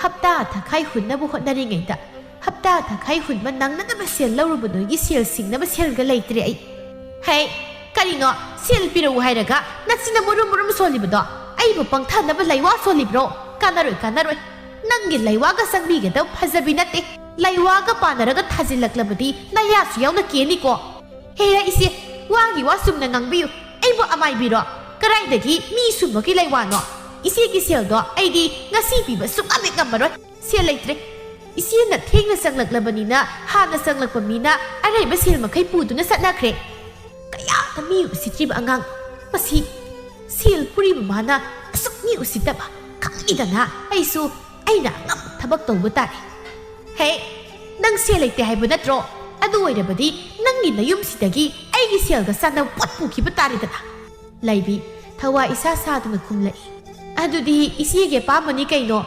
ꯍꯞꯇꯥ ꯊꯥꯈꯥꯏ ꯍꯨꯟꯅꯕ ꯍꯣꯠꯅꯔꯤꯉꯩꯗ ꯍꯞꯇꯥ ꯊꯥꯈꯥꯏ ꯍꯨꯟꯕ ꯅꯪꯅꯅꯕ ꯁꯦꯜ ꯂꯧꯔꯨꯕ ꯅꯣꯏꯒꯤ ꯁꯦꯜ ꯁꯤꯡꯅꯕ ꯁꯦꯜꯒ ꯂꯩꯇ꯭ꯔꯦ ꯑꯩ꯫ ꯍꯦ, ꯀꯔꯤꯅꯣ? ꯁꯦꯜ ꯄꯤꯔꯛꯎ ꯍꯥꯏꯔꯒ ꯅꯆꯤꯟꯅ ꯃꯨꯔꯨꯝ ꯃꯨꯔꯨꯝ ꯁꯣꯜꯂꯤꯕꯗꯣ? ꯑꯩꯕꯨ ꯄꯪꯊꯅꯕ ꯂꯩꯋꯥ ꯁꯣꯜꯂꯤꯕ꯭ꯔꯣ? ꯀꯥꯟꯅꯔꯣꯏ, ꯀꯥꯟꯅꯔꯣꯏ꯫ ꯅꯪꯒꯤ ꯂꯩꯋꯥꯒ ꯆꯪꯕꯤꯒꯗꯕ ꯐꯖꯕꯤ ꯅꯠꯇꯦ꯫ ꯂꯩꯋꯥꯒ ꯄꯥꯟꯅꯔꯒ ꯊꯥꯖꯤꯜꯂꯛꯂꯕꯗꯤ ꯅꯌꯥꯁꯨ ꯌꯥꯎꯅ ꯀꯦꯅꯤꯀꯣ꯫ ꯍꯦꯔꯥ ꯏꯆꯦ, ꯋꯥꯒꯤ ꯋꯥ ꯆꯨꯝꯅ ꯉꯥꯡꯕꯤꯌꯨ꯫ ꯑꯩꯕꯨ ꯑꯃꯥꯏꯕꯤꯔꯣ? ꯀꯗꯥꯏꯗꯒꯤ ꯃꯤ ꯁꯨꯝꯕꯒꯤ ꯂꯩꯋꯥꯅꯣ? ꯏꯆꯦꯒꯤ ꯁꯦꯜꯗꯣ ꯑꯩꯗꯤ ꯉꯁꯤ ꯄꯤꯕ ꯁꯨꯡꯉꯝ ꯍꯦꯛ ꯉꯝꯃꯔꯣꯏ꯫ ꯁꯦꯜ ꯂꯩꯇ꯭ꯔꯦ꯫ ꯏꯆꯦꯅ ꯊꯦꯡꯅ ꯆꯪꯂꯛꯂꯕꯅꯤꯅ ꯍꯥꯟꯅ ꯆꯪꯂꯛꯄ ꯃꯤꯅ ꯑꯔꯩꯕ ꯁꯦꯜ ꯃꯈꯩ ꯄꯨꯗꯨꯅ ꯆꯠꯅꯈ꯭ꯔꯦ꯫ ꯀꯌꯥꯗ ꯃꯤ ꯎꯁꯤꯠꯇ꯭ꯔꯤꯕ ꯑꯉꯥꯡ꯫ ꯃꯁꯤ ꯁꯦꯜ ꯄꯨꯔꯤꯕ ꯃꯥꯅ ꯑꯁꯨꯛ ꯃꯤ ꯎꯁꯤꯠꯇꯕ ꯈꯪꯉꯤꯗꯅ ꯑꯩꯁꯨ ꯑꯩꯅ ꯑꯉꯝꯕ ꯊꯕꯛ ꯇꯧꯕ ꯇꯥꯔꯦ꯫ ꯍꯦ, ꯅꯪ ꯁꯦꯜ ꯂꯩꯇꯦ ꯍꯥꯏꯕ ꯅꯠꯇ꯭ꯔꯣ? ꯑꯗꯨ ꯑꯣꯏꯔꯕꯗꯤ ꯅꯪꯒꯤ ꯅꯌꯨꯝꯁꯤꯗꯒꯤ ꯑꯩꯒꯤ ꯁꯦꯜꯒ ꯆꯥꯟꯅꯕ ꯄꯣꯠ ꯄꯨꯈꯤꯕ ꯇꯥꯔꯦꯗꯅ꯫ ꯂꯥꯏꯕꯤ ꯊꯋꯥ ꯏꯁꯥ ꯁꯥꯗꯅ ꯈꯨꯝꯂꯛꯏ꯫ ꯑꯗꯨꯗꯤ ꯏꯆꯦꯒꯤ ꯑꯄꯥꯝꯕꯅꯤ ꯀꯩꯅꯣ꯫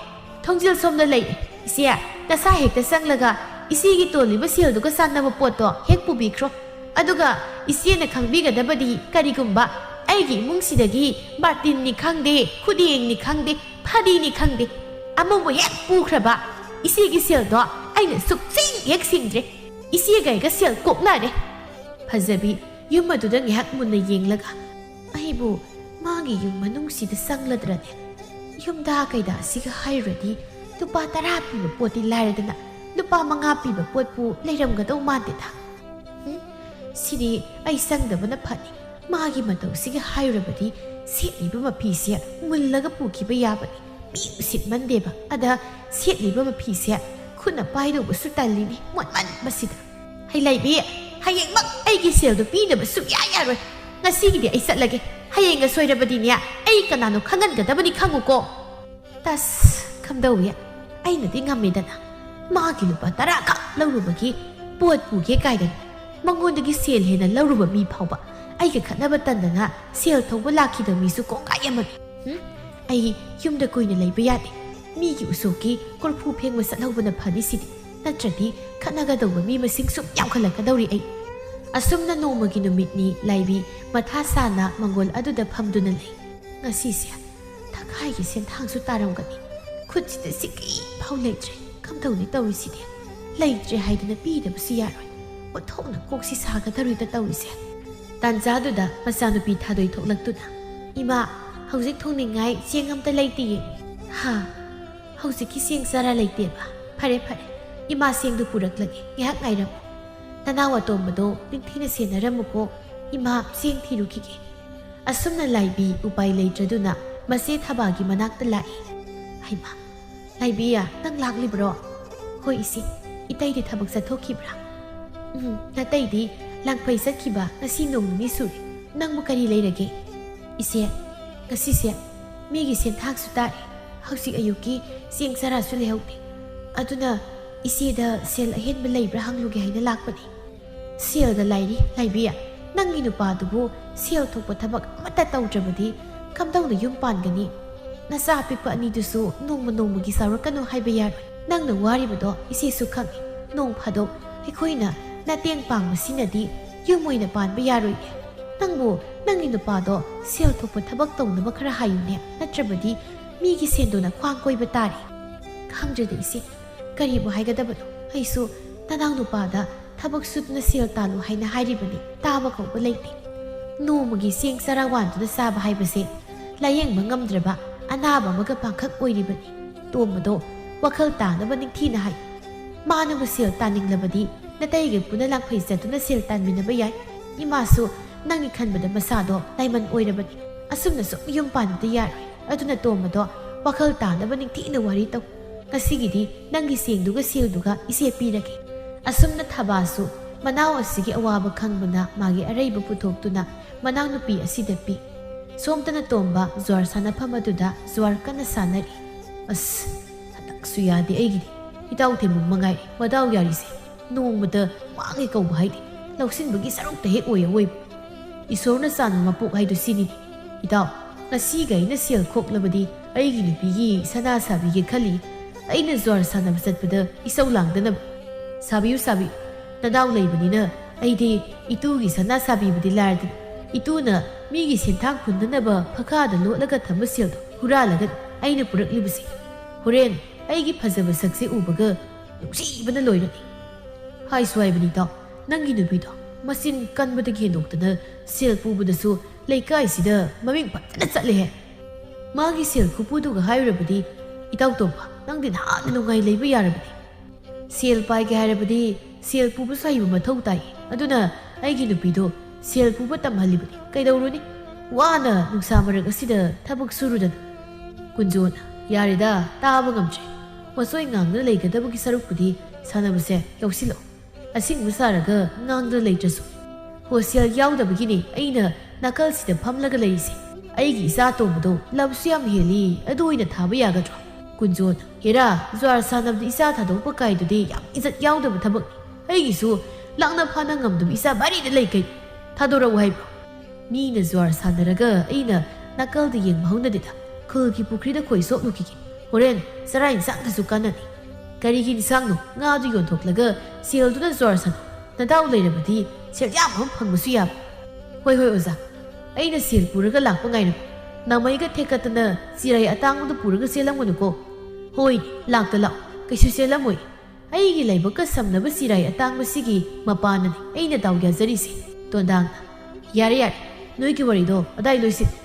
ꯊꯣꯡꯖꯤꯜ ꯁꯣꯝꯗ ꯂꯩꯔꯦ꯫ ꯏꯆꯦ, ꯅꯁꯥ ꯍꯦꯛꯇ ꯆꯪꯂꯒ ꯏꯆꯦꯒꯤ ꯇꯣꯜꯂꯤꯕ ꯁꯦꯜꯗꯨꯒ ꯆꯥꯟꯅꯕ ꯄꯣꯠꯇꯣ ꯍꯦꯛ ꯄꯨꯕꯤꯈ꯭ꯔꯣ꯫ ꯑꯗꯨꯒ ꯏꯆꯦꯅ ꯈꯪꯕꯤꯒꯗꯕꯗꯤ ꯀꯔꯤꯒꯨꯝꯕ ꯑꯩꯒꯤ ꯏꯃꯨꯡꯁꯤꯗꯒꯤ ꯕꯥꯔꯇꯤꯟꯅꯤ ꯈꯪꯗꯦ, ꯈꯨꯗꯦꯡꯅꯤ ꯈꯪꯗꯦ, ꯐꯗꯤꯅꯤ ꯈꯪꯗꯦ, ꯑꯃꯕꯨ ꯍꯦꯛ ꯄꯨꯈ꯭ꯔꯕ ꯏꯆꯦꯒꯤ ꯁꯦꯜꯗꯣ ꯑꯩꯅ ꯁꯨꯛꯁꯤꯡ ꯍꯦꯛ ꯁꯤꯡꯗ꯭ꯔꯦ꯫ ꯏꯆꯦꯒ ꯑꯩꯒ ꯁꯦꯜ ꯀꯣꯛꯅꯔꯦ꯫ ꯐꯖꯕꯤ ꯌꯨꯝ ꯑꯗꯨꯗ ꯉꯥꯏꯍꯥꯛ ꯃꯨꯟꯅ ꯌꯦꯡꯂꯒ, "ꯑꯩꯕꯨ ꯃꯥꯒꯤ ꯌꯨꯝ ꯃꯅꯨꯡꯁꯤꯗ ꯆꯪꯂꯗ꯭ꯔꯅꯦ? ꯌꯨꯝꯗ ꯀꯩꯗ ꯑꯁꯤꯒ ꯍꯥꯏꯔꯨꯔꯗꯤ ꯂꯨꯄꯥ ꯇꯔꯥ ꯄꯤꯕ ꯄꯣꯠꯇꯤ ꯂꯥꯏꯔꯗꯅ ꯂꯨꯄꯥ ꯃꯉꯥ ꯄꯤꯕ ꯄꯣꯠꯄꯨ ꯂꯩꯔꯝꯒꯗꯧ ꯃꯥꯟꯗꯦꯗ꯫ ꯎꯝ, ꯁꯤꯗꯤ ꯑꯩ ꯆꯪꯗꯕꯅ ꯐꯅꯤ꯫ ꯃꯥꯒꯤ ꯃꯇꯧꯁꯤꯒ ꯍꯥꯏꯔꯨꯔꯕꯗꯤ ꯁꯦꯠꯂꯤꯕ ꯃꯐꯤꯁꯦ ꯃꯨꯜꯂꯒ ꯄꯨꯈꯤꯕ ꯌꯥꯕꯅꯤ꯫ ꯃꯤ ꯎꯁꯤꯠꯃꯟꯗꯦꯕ꯫ ꯑꯗ ꯁꯦꯠꯂꯤꯕ ꯃꯐꯤꯁꯦ ꯈꯨꯠꯅ ꯄꯥꯏꯗꯧꯕꯁꯨ ꯇꯜꯂꯤꯅꯤ ꯃꯣꯠꯃꯟꯕꯁꯤꯗ꯫ ꯍꯩ ꯂꯩꯕꯤ, ꯍꯌꯦꯡꯃꯛ ꯑꯩꯒꯤ ꯁꯦꯜꯗꯣ ꯄꯤꯗꯕ ꯁꯨꯛꯌꯥ ꯌꯥꯔꯣꯏ꯫ ꯉꯁꯤꯒꯤꯗꯤ ꯑꯩ ꯆꯠꯂꯒꯦ꯫ ꯍꯌꯦꯡꯒ ꯁꯣꯏꯔꯕꯗꯤꯅꯦ ꯑꯩ ꯀꯅꯥꯅꯣ ꯈꯪꯍꯟꯒꯗꯕꯅꯤ ꯈꯪꯉꯨꯀꯣ꯫ ꯇꯁ, ꯈꯝꯗꯧꯋꯤ, ꯑꯩꯅꯗꯤ ꯉꯝꯃꯦꯗꯅ꯫ ꯃꯥꯒꯤ ꯂꯨꯄꯥ ꯇꯔꯥ ꯈꯛ ꯂꯧꯔꯨꯕꯒꯤ ꯄꯣꯠ ꯄꯨꯒꯦ ꯀꯥꯏꯗꯅ ꯃꯉꯣꯟꯗꯒꯤ ꯁꯦꯜ ꯍꯦꯟꯅ ꯂꯧꯔꯨꯕ ꯃꯤ ꯐꯥꯎꯕ ꯑꯩꯒ ꯈꯠꯅꯕ ꯇꯟꯗꯅ ꯁꯦꯜ ꯊꯧꯕ ꯂꯥꯛꯈꯤꯗꯕ ꯃꯤꯁꯨ ꯀꯣꯡꯒꯥꯏ ꯑꯃꯅꯤ꯫ ꯍꯨꯝ? ꯑꯩ ꯌꯨꯝꯗ ꯀꯨꯏꯅ ꯂꯩꯕ ꯌꯥꯗꯦ꯫ ꯃꯤꯒꯤ ꯎꯁꯣꯞꯀꯤ ꯀꯣꯔꯐꯨ ꯐꯦꯡꯕ ꯆꯠꯍꯧꯕꯅ ꯐꯅꯤ ꯁꯤꯗꯤ꯫ ꯅꯠꯇ꯭ꯔꯗꯤ ꯈꯠꯅꯒꯗꯧꯕ ꯃꯤ ꯃꯁꯤꯡ ꯁꯨꯝ ꯌꯥꯝꯈꯠꯂꯛꯀꯗꯧꯔꯤ ꯑꯩ꯫ ꯑꯁꯨꯝꯅ ꯅꯣꯡꯃꯒꯤ ꯅꯨꯃꯤꯠꯅꯤ ꯂꯥꯏꯕꯤ ꯃꯊꯥ ꯁꯥꯅ ꯃꯪꯒꯣꯜ ꯑꯗꯨꯗ ꯐꯝꯗꯨꯅ ꯂꯩ꯫ ꯉꯁꯤꯁꯦ ꯊꯈꯥꯏꯒꯤ ꯁꯦꯟꯊꯥꯡꯁꯨ ꯇꯥꯔꯝꯒꯅꯤ꯫ ꯈꯨꯠꯁꯤꯗ ꯁꯤꯀꯤ ꯐꯥꯎ ꯂꯩꯇ꯭ꯔꯦ꯫ ꯀꯝꯗꯧꯅꯤ ꯇꯧꯔꯤꯁꯤꯗꯤ? ꯂꯩꯇ꯭ꯔꯦ ꯍꯥꯏꯗꯅ ꯄꯤꯗꯕꯁꯨ ꯌꯥꯔꯣꯏ꯫ ꯑꯣꯟꯊꯣꯛꯅ ꯀꯣꯛꯁꯤ ꯁꯥꯒꯗꯧꯔꯤꯗ ꯇꯧꯔꯤꯁꯦ꯫ ꯇꯥꯟꯖꯥꯗꯨꯗ ꯃꯆꯥꯅꯨꯄꯤ ꯊꯥꯗꯣꯏ ꯊꯣꯛꯂꯛꯇꯨꯅ, "ꯏꯃꯥ, ꯍꯧꯖꯤꯛ ꯊꯣꯡꯅꯤꯡꯉꯥꯏ ꯆꯦꯡ ꯑꯝꯇ ꯂꯩꯇꯤꯌꯦ꯫" "ꯍꯥ? ꯍꯧꯖꯤꯛꯀꯤ ꯆꯦꯡ ꯆꯔꯥ ꯂꯩꯇꯦꯕ? ꯐꯔꯦ, ꯐꯔꯦ꯫ ꯏꯃꯥ ꯆꯦꯡꯗꯨ ꯄꯨꯔꯛꯂꯒꯦ꯫ ꯉꯥꯏꯍꯥꯛ ꯉꯥꯏꯔꯝꯃꯨ꯫ ꯅꯅꯥꯎ ꯑꯇꯣꯝꯕꯗꯣ ꯅꯤꯡꯊꯤꯅ ꯁꯦꯟꯅꯔꯝꯃꯨꯀꯣ꯫ ꯏꯃꯥ ꯆꯦꯡ ꯊꯤꯔꯨꯈꯤꯒꯦ꯫" ꯑꯁꯨꯝꯅ ꯂꯥꯏꯕꯤ ꯎꯄꯥꯏ ꯂꯩꯇ꯭ꯔꯗꯨꯅ ꯃꯆꯦ ꯊꯕꯥꯒꯤ ꯃꯅꯥꯛꯇ ꯂꯥꯛꯏ꯫ "ꯍꯩꯃꯥ, ꯂꯥꯏꯕꯤꯌꯥ, ꯅꯪ ꯂꯥꯛꯂꯤꯕ꯭ꯔꯣ?" "ꯍꯣꯏ ꯏꯆꯦ, ꯏꯇꯩꯗꯤ ꯊꯕꯛ ꯆꯠꯊꯣꯛꯈꯤꯕ꯭ꯔꯥ?" "ꯎꯝ, ꯅꯇꯩꯗꯤ ꯂꯥꯡꯐꯩ ꯆꯠꯈꯤꯕ ꯉꯁꯤ ꯅꯣꯡ ꯅꯤꯅꯤ ꯁꯨꯔꯦ꯫ ꯅꯪꯕꯨ ꯀꯔꯤ ꯂꯩꯔꯒꯦ?" "ꯏꯆꯦ, ꯉꯁꯤꯁꯦ ꯃꯤꯒꯤ ꯁꯦꯟꯊꯥꯛꯁꯨ ꯇꯥꯔꯦ, ꯍꯧꯖꯤꯛ ꯑꯌꯨꯛꯀꯤ ꯆꯦꯡ ꯆꯔꯥꯁꯨ ꯂꯩꯍꯧꯗꯦ꯫ ꯑꯗꯨꯅ ꯏꯆꯦꯗ ꯁꯦꯜ ꯑꯍꯦꯟꯕ ꯂꯩꯕ꯭ꯔꯥ ꯍꯪꯂꯨꯒꯦ ꯍꯥꯏꯅ ꯂꯥꯛꯄꯅꯤ꯫ ꯁꯦꯜꯗ ꯂꯥꯏꯔꯤ, ꯂꯥꯏꯕꯤꯌꯥ꯫ ꯅꯪꯒꯤ ꯅꯨꯄꯥꯗꯨꯕꯨ ꯁꯦꯜ ꯊꯣꯛꯄ ꯊꯕꯛ ꯑꯃꯠꯇ ꯇꯧꯗ꯭ꯔꯕꯗꯤ ꯀꯝꯗꯧꯅ ꯌꯨꯝ ꯄꯥꯟꯒꯅꯤ? ꯅꯆꯥ ꯑꯄꯤꯛꯄ ꯑꯅꯤꯗꯨꯁꯨ ꯅꯣꯡꯃ ꯅꯣꯡꯃꯒꯤ ꯆꯥꯎꯔꯛꯀꯅꯨ ꯍꯥꯏꯕ ꯌꯥꯔꯣꯏ꯫ ꯅꯪꯅ ꯋꯥꯔꯤꯕꯗꯣ ꯏꯆꯦꯁꯨ ꯈꯪꯏ꯫ ꯅꯣꯡ ꯐꯥꯗꯣꯛ ꯑꯩꯈꯣꯏꯅ ꯅꯇꯦꯡ ꯄꯥꯡꯕꯁꯤꯅꯗꯤ ꯌꯨꯝ ꯑꯣꯏꯅ ꯄꯥꯟꯕ ꯌꯥꯔꯣꯏꯌꯦ꯫ ꯅꯪꯕꯨ ꯅꯪꯒꯤ ꯅꯨꯄꯥꯗꯣ ꯁꯦꯜ ꯊꯣꯛꯄ ꯊꯕꯛ ꯇꯧꯅꯕ ꯈꯔ ꯍꯥꯏꯌꯨꯅꯦ, ꯅꯠꯇ꯭ꯔꯕꯗꯤ ꯃꯤꯒꯤ ꯁꯦꯟꯗꯨꯅ ꯈ꯭ꯋꯥꯡ ꯀꯣꯏꯕ ꯇꯥꯔꯦ꯫ ꯈꯪꯗ꯭ꯔꯦꯗ ꯏꯆꯦ, ꯀꯔꯤꯕꯨ ꯍꯥꯏꯒꯗꯕꯅꯣ? ꯑꯩꯁꯨ ꯅꯅꯥꯎ ꯅꯨꯄꯥꯗ ꯊꯕꯛ ꯁꯨꯗꯨꯅ ꯁꯦꯜ ꯇꯥꯜꯂꯨ ꯍꯥꯏꯅ ꯍꯥꯏꯔꯤꯕꯅꯤ꯫ ꯇꯥꯕ ꯀꯧꯕ ꯂꯩꯇꯦ꯫ ꯅꯣꯡꯃꯒꯤ ꯆꯦꯡ ꯆꯔꯥ ꯋꯥꯟꯗꯨꯅ ꯆꯥꯕ ꯍꯥꯏꯕꯁꯦ ꯂꯥꯌꯦꯡꯕ ꯉꯝꯗ꯭ꯔꯕ ꯑꯅꯥꯕ ꯑꯃꯒ ꯄꯥꯡꯈꯛ ꯑꯣꯏꯔꯤꯕꯅꯤ꯫ ꯇꯣꯝꯕꯗꯣ ꯋꯥꯈꯜ ꯇꯥꯅꯕ ꯅꯤꯡꯊꯤꯅ ꯍꯥꯏ꯫ ꯃꯥꯅꯕꯨ ꯁꯦꯜ ꯇꯥꯅꯤꯡꯂꯕꯗꯤ ꯅꯇꯩꯒ ꯄꯨꯟꯅ ꯂꯥꯡꯐꯩ ꯆꯠꯇꯨꯅ ꯁꯦꯜ ꯇꯥꯟꯃꯤꯟꯅꯕ ꯌꯥꯏ꯫ ꯏꯃꯥꯁꯨ ꯅꯪꯒꯤ ꯈꯟꯕꯗ ꯃꯁꯥꯗꯣ ꯂꯥꯏꯃꯟ ꯑꯣꯏꯔꯕꯅꯤ꯫ ꯑꯁꯨꯝꯅ ꯁꯨꯝ ꯌꯨꯝ ꯄꯥꯟꯕꯗꯤ ꯌꯥꯔꯣꯏ꯫ ꯑꯗꯨꯅ ꯇꯣꯝꯕꯗꯣ ꯋꯥꯈꯜ ꯇꯥꯅꯕ ꯅꯤꯡꯊꯤꯅ ꯋꯥꯔꯤ ꯇꯧ꯫ ꯉꯁꯤꯒꯤꯗꯤ ꯅꯪꯒꯤ ꯆꯦꯡꯗꯨꯒ ꯁꯦꯜꯗꯨꯒ ꯏꯆꯦ ꯄꯤꯔꯒꯦ꯫ ꯑꯁꯨꯝꯅ ꯊꯕꯥꯁꯨ ꯃꯅꯥꯎ ꯑꯁꯤꯒꯤ ꯑꯋꯥꯕ ꯈꯪꯕꯅ ꯃꯥꯒꯤ ꯑꯔꯩꯕ ꯄꯨꯊꯣꯛꯇꯨꯅ ꯃꯅꯥꯎꯅꯨꯄꯤ ꯑꯁꯤꯗ ꯄꯤ꯫ ꯁꯣꯝꯗꯅ ꯇꯣꯝꯕ ꯖ꯭ꯋꯥꯔ ꯁꯥꯟꯅꯐꯝ ꯑꯗꯨꯗ ꯖ꯭ꯋꯥꯔ ꯀꯟꯅ ꯁꯥꯟꯅꯔꯤ꯫ ꯑꯁ, ꯍꯟꯗꯛꯁꯨ ꯌꯥꯗꯦ ꯑꯩꯒꯤꯗꯤ꯫ ꯏꯇꯥꯎ ꯊꯦꯝꯕꯨꯡ ꯃꯉꯥꯏꯔꯦ ꯃꯗꯥꯎ ꯌꯥꯔꯤꯁꯦ꯫ ꯅꯣꯡꯃꯇ ꯃꯥꯡꯉꯦ ꯀꯧꯕ ꯍꯥꯏꯗꯤ ꯂꯧꯁꯤꯟꯕꯒꯤ ꯁꯔꯨꯛꯇ ꯍꯦꯛ ꯑꯣꯏ ꯑꯋꯣꯏꯕ꯫ ꯏꯁꯣꯔꯅ ꯆꯥꯟꯕ ꯃꯄꯣꯛ ꯍꯥꯏꯗꯨ ꯁꯤꯅꯤꯅꯦ꯫ ꯏꯇꯥꯎ, ꯉꯁꯤꯒ ꯑꯩꯅ ꯁꯦꯜ ꯈꯣꯛꯂꯕꯗꯤ ꯑꯩꯒꯤ ꯅꯨꯄꯤꯒꯤ ꯁꯅꯥ ꯁꯥꯕꯤꯒꯦ ꯈꯜꯂꯤ꯫ ꯑꯩꯅ ꯖ꯭ꯋꯥꯔ ꯁꯥꯟꯅꯕ ꯆꯠꯄꯗ ꯏꯁꯧ ꯂꯥꯡꯗꯅꯕ꯫ ꯁꯥꯕꯤꯌꯨ, ꯁꯥꯕꯤꯌꯨ꯫ ꯅꯗꯥꯎ ꯂꯩꯕꯅꯤꯅ ꯑꯩꯗꯤ ꯏꯇꯨꯒꯤ ꯁꯅꯥ ꯁꯥꯕꯤꯕꯗꯤ ꯂꯥꯏꯔꯗꯅ, ꯏꯇꯨꯅ ꯃꯤꯒꯤ ꯁꯦꯟꯊꯥꯡ ꯍꯨꯟꯅꯅꯕ ꯐꯈꯥꯗ ꯂꯣꯠꯂꯒ ꯊꯝꯕ ꯁꯦꯜꯗꯣ ꯍꯨꯔꯥꯜꯂꯒ ꯑꯩꯅ ꯄꯨꯔꯛꯂꯤꯕꯁꯦ꯫ ꯍꯣꯔꯦꯟ ꯑꯩꯒꯤ ꯐꯖꯕ ꯁꯛꯁꯦ ꯎꯕꯒ ꯅꯨꯡꯁꯤꯕꯅ ꯂꯣꯏꯔꯅꯤ꯫ ꯍꯥꯏꯁꯨ ꯍꯥꯏꯕꯅꯤ ꯏꯇꯥꯎ, ꯅꯪꯒꯤ ꯅꯨꯄꯤꯗꯣ ꯃꯆꯤꯟ ꯀꯟꯕꯗꯒꯤ ꯍꯦꯟꯗꯣꯛꯇꯅ ꯁꯦꯜ ꯄꯨꯕꯗꯁꯨ ꯂꯩꯀꯥꯏꯁꯤꯗ ꯃꯃꯤꯡ ꯐꯖꯅ ꯆꯠꯂꯦꯍꯦ꯫ ꯃꯥꯒꯤ ꯁꯦꯜ ꯈꯨꯄꯨꯗꯨꯒ ꯍꯥꯏꯔꯨꯔꯕꯗꯤ, ꯏꯇꯥꯎ ꯇꯣꯝꯕ, ꯅꯪꯗꯤ ꯅꯍꯥꯟꯅ ꯅꯨꯡꯉꯥꯏ ꯂꯩꯕ ꯌꯥꯔꯕꯅꯤ꯫ ꯁꯦꯜ ꯄꯥꯏꯒꯦ ꯍꯥꯏꯔꯕꯗꯤ ꯁꯦꯜ ꯄꯨꯕꯁꯨ ꯍꯩꯕ ꯃꯊꯧ ꯇꯥꯏ꯫ ꯑꯗꯨꯅ ꯑꯩꯒꯤ ꯅꯨꯄꯤꯗꯣ ꯁꯦꯜ ꯄꯨꯕ ꯇꯝꯍꯜꯂꯤꯕꯅꯤ꯫ ꯀꯩꯗꯧꯔꯨꯅꯤ? ꯋꯥꯅ ꯅꯨꯡꯁꯥ ꯃꯔꯛ ꯑꯁꯤꯗ ꯊꯕꯛ ꯁꯨꯔꯨꯗꯅ꯫ ꯀꯨꯟꯖꯣꯟ, ꯌꯥꯔꯦꯗ, ꯇꯥꯕ ꯉꯝꯗ꯭ꯔꯦ꯫ ꯃꯆꯣꯏ ꯉꯥꯡꯗꯨꯅ ꯂꯩꯒꯗꯕꯒꯤ ꯁꯔꯨꯛꯄꯨꯗꯤ ꯁꯥꯟꯅꯕꯁꯦ ꯂꯧꯁꯤꯜꯂꯣ꯫ ꯑꯁꯤꯡꯕ ꯁꯥꯔꯒ ꯉꯥꯡꯗꯨꯅ ꯂꯩꯇ꯭ꯔꯁꯨ꯫ ꯍꯣꯁꯇꯦꯜ ꯌꯥꯎꯗꯕꯒꯤꯅꯦ ꯑꯩꯅ ꯅꯥꯀꯜꯁꯤꯗ ꯐꯝꯂꯒ ꯂꯩꯔꯤꯁꯦ꯫ ꯑꯩꯒꯤ ꯏꯆꯥ ꯑꯇꯣꯝꯕꯗꯣ ꯂꯝꯁꯨ ꯌꯥꯝ ꯍꯦꯜꯂꯤ, ꯑꯗꯨ ꯑꯣꯏꯅ ꯊꯥꯕ ꯌꯥꯒꯗ꯭ꯔꯣ? ꯀꯨꯟꯖꯣꯟ, ꯍꯦꯔꯥ, ꯖ꯭ꯋꯥꯔ ꯁꯥꯟꯅꯕꯗ ꯏꯆꯥ ꯊꯥꯗꯣꯛꯄ ꯀꯥꯏꯗꯨꯗꯤ ꯌꯥꯝ ꯏꯖꯠ ꯌꯥꯎꯗꯕ ꯊꯕꯛꯅꯤ꯫ ꯑꯩꯒꯤꯁꯨ ꯂꯥꯛꯅ ꯐꯥꯅ ꯉꯝꯗꯕ ꯏꯆꯥ ꯚꯥꯔꯤꯗ ꯂꯩ ꯀꯩ? ꯊꯥꯗꯣꯔꯛꯎ ꯍꯥꯏꯕ꯭ꯔꯣ? ꯃꯤꯅ ꯖ꯭ꯋꯥꯔ ꯁꯥꯟꯅꯔꯒ ꯑꯩꯅ ꯅꯥꯀꯜꯗ ꯌꯦꯡꯕ ꯍꯧꯅꯗꯦꯗ꯫ ꯈꯨꯜꯒꯤ ꯄꯨꯈ꯭ꯔꯤꯗ ꯈꯣꯏ ꯁꯣꯛꯂꯨꯈꯤꯒꯦ꯫ ꯍꯣꯔꯦꯟ ꯆꯔꯥ ꯏꯟꯁꯥꯡꯗꯁꯨ ꯀꯥꯟꯅꯅꯤ꯫ ꯀꯔꯤꯒꯤ ꯏꯟꯁꯥꯡꯅꯣ? ꯉꯥꯗꯨ ꯌꯣꯟꯊꯣꯛꯂꯒ ꯁꯦꯜꯗꯨꯅ ꯖ꯭ꯋꯥꯔ ꯁꯥꯟꯅꯧ꯫ ꯅꯗꯥꯎ ꯂꯩꯔꯕꯗꯤ ꯁꯦꯜ ꯌꯥꯝ ꯑꯃ ꯐꯪꯕꯁꯨ ꯌꯥꯕ꯫ ꯍꯣꯏ, ꯍꯣꯏ, ꯑꯣꯖꯥ꯫ ꯑꯩꯅ ꯁꯦꯜ ꯄꯨꯔꯒ ꯂꯥꯛꯄ ꯉꯥꯏꯔꯝꯃꯨ꯫ ꯅꯥꯃꯩꯒ ꯊꯦꯛꯀꯠꯇꯅ ꯆꯤꯔꯥꯏ ꯑꯇꯥꯡꯕꯗꯨ ꯄꯨꯔꯒ ꯆꯦꯜꯂꯝꯒꯅꯨꯀꯣ꯫ ꯍꯣꯏ, ꯂꯥꯛꯇ ꯂꯥꯛꯑꯣ꯫ ꯀꯩꯁꯨ ꯆꯦꯜꯂꯝꯃꯣꯏ꯫ ꯑꯩꯒꯤ ꯂꯥꯏꯕꯛꯀ ꯁꯝꯅꯕ ꯆꯤꯔꯥꯏ ꯑꯇꯥꯡꯕꯁꯤꯒꯤ ꯃꯄꯥꯅꯅꯤ ꯑꯩꯅ ꯗꯥꯎ ꯌꯥꯖꯔꯤꯁꯦ꯫ ꯇꯣꯟꯗꯥꯡꯅ, "ꯌꯥꯔꯦ, ꯌꯥꯔꯦ꯫ ꯅꯣꯏꯒꯤ ꯋꯥꯔꯤꯗꯣ ꯑꯗꯥꯏ ꯂꯣꯏꯁꯤꯜꯂꯦ꯫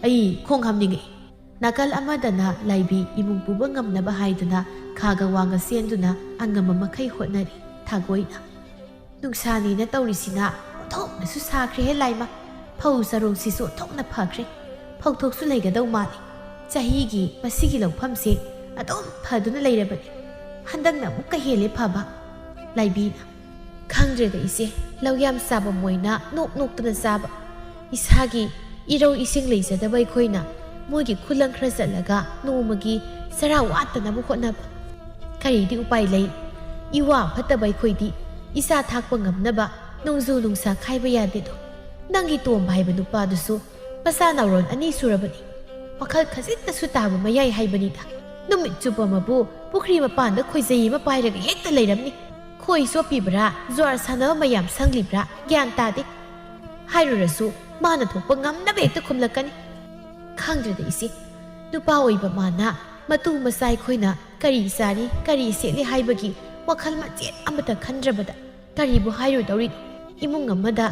ꯑꯩ ꯈꯣꯡ ꯍꯥꯝꯅꯤꯡꯉꯛꯑꯦ"꯫ ꯅꯥꯀꯜ ꯑꯃꯗꯅ ꯂꯥꯏꯕꯤ ꯏꯃꯨꯡ ꯄꯨꯕ ꯉꯝꯅꯕ ꯍꯥꯏꯗꯨꯅ ꯈꯥꯒ ꯋꯥꯡꯒ ꯆꯦꯟꯗꯨꯅ ꯑꯉꯝꯕ ꯃꯈꯩ ꯍꯣꯠꯅꯔꯤ꯫ ꯊꯥꯒꯣꯏꯅ, "ꯅꯨꯡꯁꯥꯅꯦꯅ ꯇꯧꯔꯤꯁꯤꯅ ꯑꯣꯟꯊꯣꯛꯅꯁꯨ ꯁꯥꯈ꯭ꯔꯦꯍꯦ ꯂꯥꯏꯃ꯫ ꯐꯧ ꯆꯔꯣꯡꯁꯤꯁꯨ ꯑꯣꯟꯊꯣꯛꯅ ꯐꯈ꯭ꯔꯦ꯫ ꯐꯧꯊꯣꯛꯁꯨ ꯂꯩꯒꯗꯧ ꯃꯥꯜꯂꯤ꯫ ꯆꯍꯤꯒꯤ ꯃꯁꯤꯒꯤ ꯂꯧꯐꯝꯁꯦ ꯑꯗꯨꯝ ꯐꯗꯨꯅ ꯂꯩꯔꯕꯅꯤ꯫ ꯍꯟꯗꯛꯅ ꯑꯃꯨꯛꯀ ꯍꯦꯜꯂꯦ ꯐꯕ"꯫ ꯂꯥꯏꯕꯤꯅ, "ꯈꯪꯗ꯭ꯔꯦꯗ ꯏꯆꯦ, ꯂꯧ ꯌꯥꯝ ꯆꯥꯕ ꯃꯣꯏꯅ ꯅꯣꯛ ꯅꯣꯛꯇꯅ ꯆꯥꯕ꯫ ꯏꯁꯥꯒꯤ ꯏꯔꯧ ꯏꯁꯤꯡ ꯂꯩꯖꯗꯕ ꯑꯩꯈꯣꯏꯅ ꯃꯣꯏꯒꯤ ꯈꯨꯂꯪ ꯈꯔ ꯆꯠꯂꯒ ꯅꯣꯡꯃꯒꯤ ꯆꯔꯥ ꯋꯥꯠꯇꯅꯕ ꯍꯣꯠꯅꯕ꯫ ꯀꯔꯤꯗꯤ ꯎꯄꯥꯏ ꯂꯩ? ꯏꯋꯥ ꯐꯠꯇꯕ ꯑꯩꯈꯣꯏꯗꯤ ꯏꯆꯥ ꯊꯥꯛꯄ ꯉꯝꯅꯕ ꯅꯣꯡꯖꯨ ꯅꯨꯡꯁꯥ ꯈꯥꯏꯕ ꯌꯥꯗꯦꯗꯣ꯫ ꯅꯪꯒꯤ ꯇꯣꯝꯕ ꯍꯥꯏꯕ ꯅꯨꯄꯥꯗꯨꯁꯨ ꯃꯆꯥ ꯅꯥꯎꯔꯣꯟ ꯑꯅꯤ ꯁꯨꯔꯕꯅꯤ꯫ ꯋꯥꯈꯜ ꯈꯖꯤꯛꯇꯁꯨ ꯇꯥꯕ ꯃꯌꯥꯏ ꯍꯥꯏꯕꯅꯤꯗ꯫ ꯅꯨꯃꯤꯠ ꯆꯨꯞꯄ ꯑꯃꯕꯨ ꯄꯨꯈ꯭ꯔꯤ ꯃꯄꯥꯟꯗ ꯈꯣꯏꯖꯩ ꯑꯃ ꯄꯥꯏꯔꯒ ꯍꯦꯛꯇ ꯂꯩꯔꯝꯅꯤ꯫ ꯈꯣꯏ ꯆꯣꯞꯄꯤꯕ꯭ꯔꯥ, ꯖ꯭ꯋꯥꯔ ꯁꯥꯟꯅꯕ ꯃꯌꯥꯝ ꯁꯪꯂꯤꯕ꯭ꯔꯥ ꯒ꯭ꯌꯥꯟ ꯇꯥꯗꯦ꯫ ꯍꯥꯏꯔꯨꯔꯁꯨ ꯃꯥꯅ ꯊꯣꯛꯄ ꯉꯝꯅꯕ ꯍꯦꯛꯇ ꯈꯨꯝꯂꯛꯀꯅꯤ꯫ ꯈꯪꯗ꯭ꯔꯦꯗ ꯏꯆꯦ, ꯅꯨꯄꯥ ꯑꯣꯏꯕ ꯃꯥꯅ ꯃꯇꯨ ꯃꯆꯥ ꯑꯩꯈꯣꯏꯅ ꯀꯔꯤ ꯆꯥꯔꯤ, ꯀꯔꯤ ꯁꯦꯠꯂꯤ ꯍꯥꯏꯕꯒꯤ ꯋꯥꯈꯜ ꯃꯆꯦꯠ ꯑꯃꯠꯇ ꯈꯟꯗ꯭ꯔꯕꯗ ꯀꯔꯤꯕꯨ ꯍꯥꯏꯔꯨꯗꯧꯔꯤꯅꯣ? ꯏꯃꯨꯡ ꯑꯃꯗ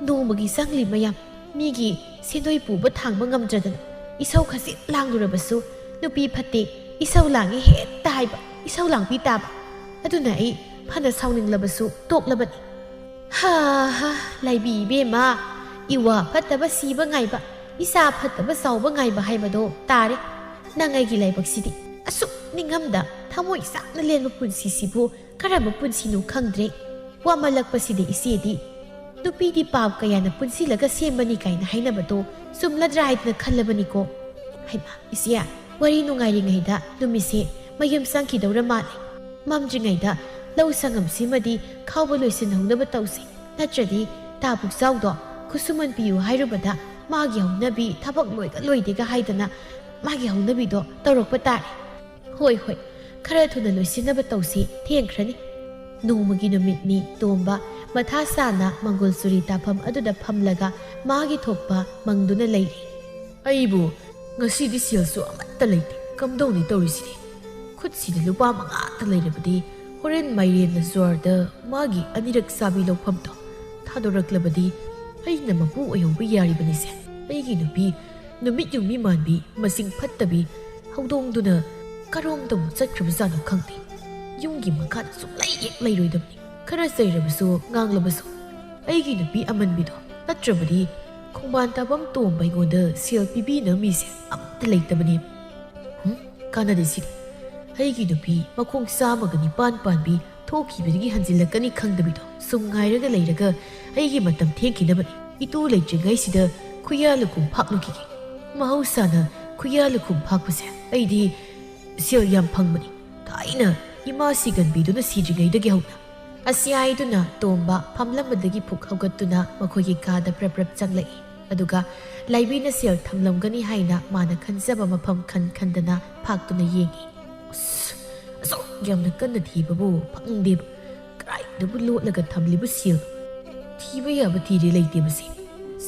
ꯅꯣꯡꯃꯒꯤ ꯆꯪꯂꯤ ꯃꯌꯥꯝ, ꯃꯤꯒꯤ ꯁꯦꯟꯗꯣꯏ ꯄꯨꯕ ꯊꯥꯡꯕ ꯉꯝꯗ꯭ꯔꯗꯅ ꯏꯁꯧ ꯈꯖꯤꯛ ꯂꯥꯡꯂꯨꯔꯕꯁꯨ ꯅꯨꯄꯤ ꯐꯠꯇꯦ, ꯏꯁꯧ ꯂꯥꯡꯉꯤ ꯍꯦꯛꯇ ꯍꯥꯏꯕ, ꯏꯁꯧ ꯂꯥꯡꯕꯤ ꯇꯥꯕ꯫ ꯑꯗꯨꯅ ꯑꯩ ꯐꯅ ꯁꯥꯎꯅꯤꯡꯂꯕꯁꯨ ꯇꯣꯛꯂꯕꯅꯤ꯫ ꯍꯥ ꯍꯥ, ꯂꯥꯏꯕꯤ ꯏꯕꯦꯝꯃ, ꯏꯋꯥ ꯐꯠꯇꯕ ꯁꯤꯕ ꯉꯥꯏꯕ, ꯏꯆꯥ ꯐꯠꯇꯕ ꯆꯥꯎꯕ ꯉꯥꯏꯕ ꯍꯥꯏꯕꯗꯣ ꯇꯥꯔꯦ꯫ ꯅꯪ ꯑꯩꯒꯤ ꯂꯥꯏꯕꯛꯁꯤꯗꯤ ꯑꯁꯨꯛ ꯅꯤꯡꯉꯝꯗ ꯊꯃꯣꯏ ꯆꯥꯛꯅ ꯂꯦꯟꯕ ꯄꯨꯟꯁꯤꯁꯤꯕꯨ ꯀꯔꯝꯕ ꯄꯨꯟꯁꯤꯅꯣ ꯈꯪꯗ꯭ꯔꯦ꯫ ꯋꯥꯃꯜꯂꯛꯄꯁꯤꯗ ꯏꯆꯦꯗꯤ ꯅꯨꯄꯤꯗꯤ ꯄꯥꯞ ꯀꯌꯥꯅ ꯄꯨꯟꯁꯤꯜꯂꯒ ꯁꯦꯝꯕꯅꯤ ꯀꯥꯏꯅ ꯍꯥꯏꯅꯕꯗꯣ ꯆꯨꯝꯂꯗ꯭ꯔꯥ ꯍꯥꯏꯗꯅ ꯈꯜꯂꯕꯅꯤꯀꯣ꯫ ꯍꯩꯃꯥ, ꯏꯆꯦ, ꯋꯥꯔꯤ ꯅꯨꯡꯉꯥꯏꯔꯤꯉꯩꯗ ꯅꯨꯃꯤꯠꯁꯦ ꯃꯌꯨꯝ ꯆꯪꯈꯤꯗꯧꯔ ꯃꯥꯜꯂꯦ꯫ ꯃꯝꯗ꯭ꯔꯤꯉꯩꯗ ꯂꯧ ꯁꯪꯉꯝꯁꯤꯃꯗꯤ ꯈꯥꯎꯕ ꯂꯣꯏꯁꯤꯟꯍꯧꯅꯕ ꯇꯧꯁꯤ, ꯅꯠꯇ꯭ꯔꯗꯤ ꯇꯥ ꯄꯨꯛꯆꯥꯎꯗꯣ ꯈꯨꯠꯁꯨꯃꯟ ꯄꯤꯌꯨ ꯍꯥꯏꯔꯨꯕꯗ ꯃꯥꯒꯤ ꯍꯧꯅꯕꯤ ꯊꯕꯛ ꯂꯣꯏꯒ ꯂꯣꯏꯗꯦꯒ ꯍꯥꯏꯗꯅ ꯃꯥꯒꯤ ꯍꯧꯅꯕꯤꯗꯣ ꯇꯧꯔꯛꯄ ꯇꯥꯔꯦ꯫ ꯍꯣꯏ, ꯍꯣꯏ, ꯈꯔ ꯊꯨꯅ ꯂꯣꯏꯁꯤꯟꯅꯕ ꯇꯧꯁꯤ, ꯊꯦꯡꯈ꯭ꯔꯅꯤ꯫ ꯅꯣꯡꯃꯒꯤ ꯅꯨꯃꯤꯠꯅꯤ꯫ ꯇꯣꯝꯕ ꯃꯊꯥ ꯁꯥꯅ ꯃꯪꯒꯣꯜ ꯆꯨꯔꯤ ꯇꯥꯐꯝ ꯑꯗꯨꯗ ꯐꯝꯂꯒ ꯃꯥꯒꯤ ꯊꯣꯛꯄ ꯃꯪꯗꯨꯅ ꯂꯩꯔꯤ꯫ ꯑꯩꯕꯨ ꯉꯁꯤꯗꯤ ꯁꯦꯜꯁꯨ ꯑꯃꯠꯇ ꯂꯩꯇꯦ, ꯀꯝꯗꯧꯅꯤ ꯇꯧꯔꯤꯁꯤꯗꯤ? ꯈꯨꯠꯁꯤꯗ ꯂꯨꯄꯥ ꯃꯉꯥꯇ ꯂꯩꯔꯕꯗꯤ ꯍꯣꯔꯦꯟ ꯃꯥꯏꯔꯦꯟꯅ ꯖ꯭ꯋꯥꯔꯗ ꯃꯥꯒꯤ ꯑꯅꯤꯔꯛ ꯆꯥꯕꯤ ꯂꯧꯐꯝꯗꯣ ꯊꯥꯗꯣꯔꯛꯂꯕꯗꯤ ꯑꯩꯅ ꯃꯄꯨ ꯑꯣꯏꯍꯧꯕ ꯌꯥꯔꯤꯕꯅꯤꯁꯦ꯫ ꯑꯩꯒꯤ ꯅꯨꯄꯤ ꯅꯨꯃꯤꯠ ꯌꯨꯡꯕꯤ ꯃꯥꯟꯕꯤ, ꯃꯁꯤꯡ ꯐꯠꯇꯕꯤ ꯍꯧꯗꯣꯡꯗꯨꯅ ꯀꯔꯣꯝꯗꯕꯨ ꯆꯠꯈ꯭ꯔꯕꯖꯥꯠꯅꯣ ꯈꯪꯗꯦ꯫ ꯌꯨꯝꯒꯤ ꯃꯈꯥꯗ ꯁꯨꯡꯂꯩ ꯍꯦꯛ ꯂꯩꯔꯣꯏꯗꯕꯅꯤ꯫ ꯈꯔ ꯆꯩꯔꯕꯁꯨ ꯉꯥꯡꯂꯕꯁꯨ ꯑꯩꯒꯤ ꯅꯨꯄꯤ ꯑꯃꯟꯕꯤꯗꯣ ꯅꯠꯇ꯭ꯔꯕꯗꯤ ꯈꯣꯡꯕꯥꯟ ꯇꯥꯐꯝ ꯇꯣꯝꯕ ꯑꯩꯉꯣꯟꯗ ꯁꯦꯜ ꯄꯤꯕꯤꯅꯕ ꯃꯤꯁꯦ ꯑꯃꯠꯇ ꯂꯩꯇꯕꯅꯤ꯫ ꯍꯨꯝ, ꯀꯥꯟꯅꯗꯦ ꯁꯤꯗꯤ꯫ ꯑꯩꯒꯤ ꯅꯨꯄꯤ ꯃꯈꯣꯡ ꯆꯥꯝꯃꯒ ꯅꯤꯄꯥꯟ ꯄꯥꯟꯕꯤ ꯊꯣꯛꯈꯤꯕꯗꯒꯤ ꯍꯟꯖꯤꯜꯂꯛꯀꯅꯤ ꯈꯪꯗꯕꯤꯗꯣ ꯁꯨꯝ ꯉꯥꯏꯔꯒ ꯂꯩꯔꯒ ꯑꯩꯒꯤ ꯃꯇꯝ ꯊꯦꯡꯈꯤꯅꯕꯅꯤ꯫ ꯏꯇꯨ ꯂꯩꯇ꯭ꯔꯤꯉꯩꯁꯤꯗ ꯈꯨꯌꯥ ꯂꯨꯈꯨꯝ ꯐꯥꯛꯂꯨꯈꯤꯒꯦ꯫ ꯃꯍꯧꯁꯥꯅ ꯈꯨꯌꯥ ꯂꯨꯈꯨꯝ ꯐꯥꯛꯄꯁꯦ ꯑꯩꯗꯤ ꯁꯦꯜ ꯌꯥꯝ ꯐꯪꯕꯅꯤ꯫ ꯊꯥꯏꯅ ꯏꯃꯥ ꯁꯤꯒꯟꯕꯤꯗꯨꯅ ꯁꯤꯗ꯭ꯔꯤꯉꯩꯗꯒꯤ ꯍꯧꯅ꯫ ꯑꯁꯤ ꯍꯥꯏꯗꯨꯅ ꯇꯣꯝꯕ ꯐꯝꯂꯝꯕꯗꯒꯤ ꯐꯨꯛ ꯍꯧꯒꯠꯇꯨꯅ ꯃꯈꯣꯏꯒꯤ ꯀꯥꯗ ꯄ꯭ꯔꯞ ꯄ꯭ꯔꯞ ꯆꯪꯂꯛꯏ꯫ ꯑꯗꯨꯒ ꯂꯥꯏꯕꯤꯅ ꯁꯦꯜ ꯊꯝꯂꯝꯒꯅꯤ ꯍꯥꯏꯅ ꯃꯥꯅ ꯈꯟꯖꯕ ꯃꯐꯝ ꯈꯟ ꯈꯟꯗꯅ ꯐꯥꯛꯇꯨꯅ ꯌꯦꯡꯏ꯫ ꯑꯁ, ꯑꯁꯨꯛ ꯌꯥꯝꯅ ꯀꯟꯅ ꯊꯤꯕꯕꯨ ꯐꯪꯗꯦꯕ꯫ ꯀꯗꯥꯏꯗꯕꯨ ꯂꯣꯠꯂꯒ ꯊꯝꯂꯤꯕ ꯁꯦꯜ? ꯊꯤꯕ ꯌꯥꯕ ꯊꯤꯔꯦ ꯂꯩꯇꯦꯕꯁꯦ꯫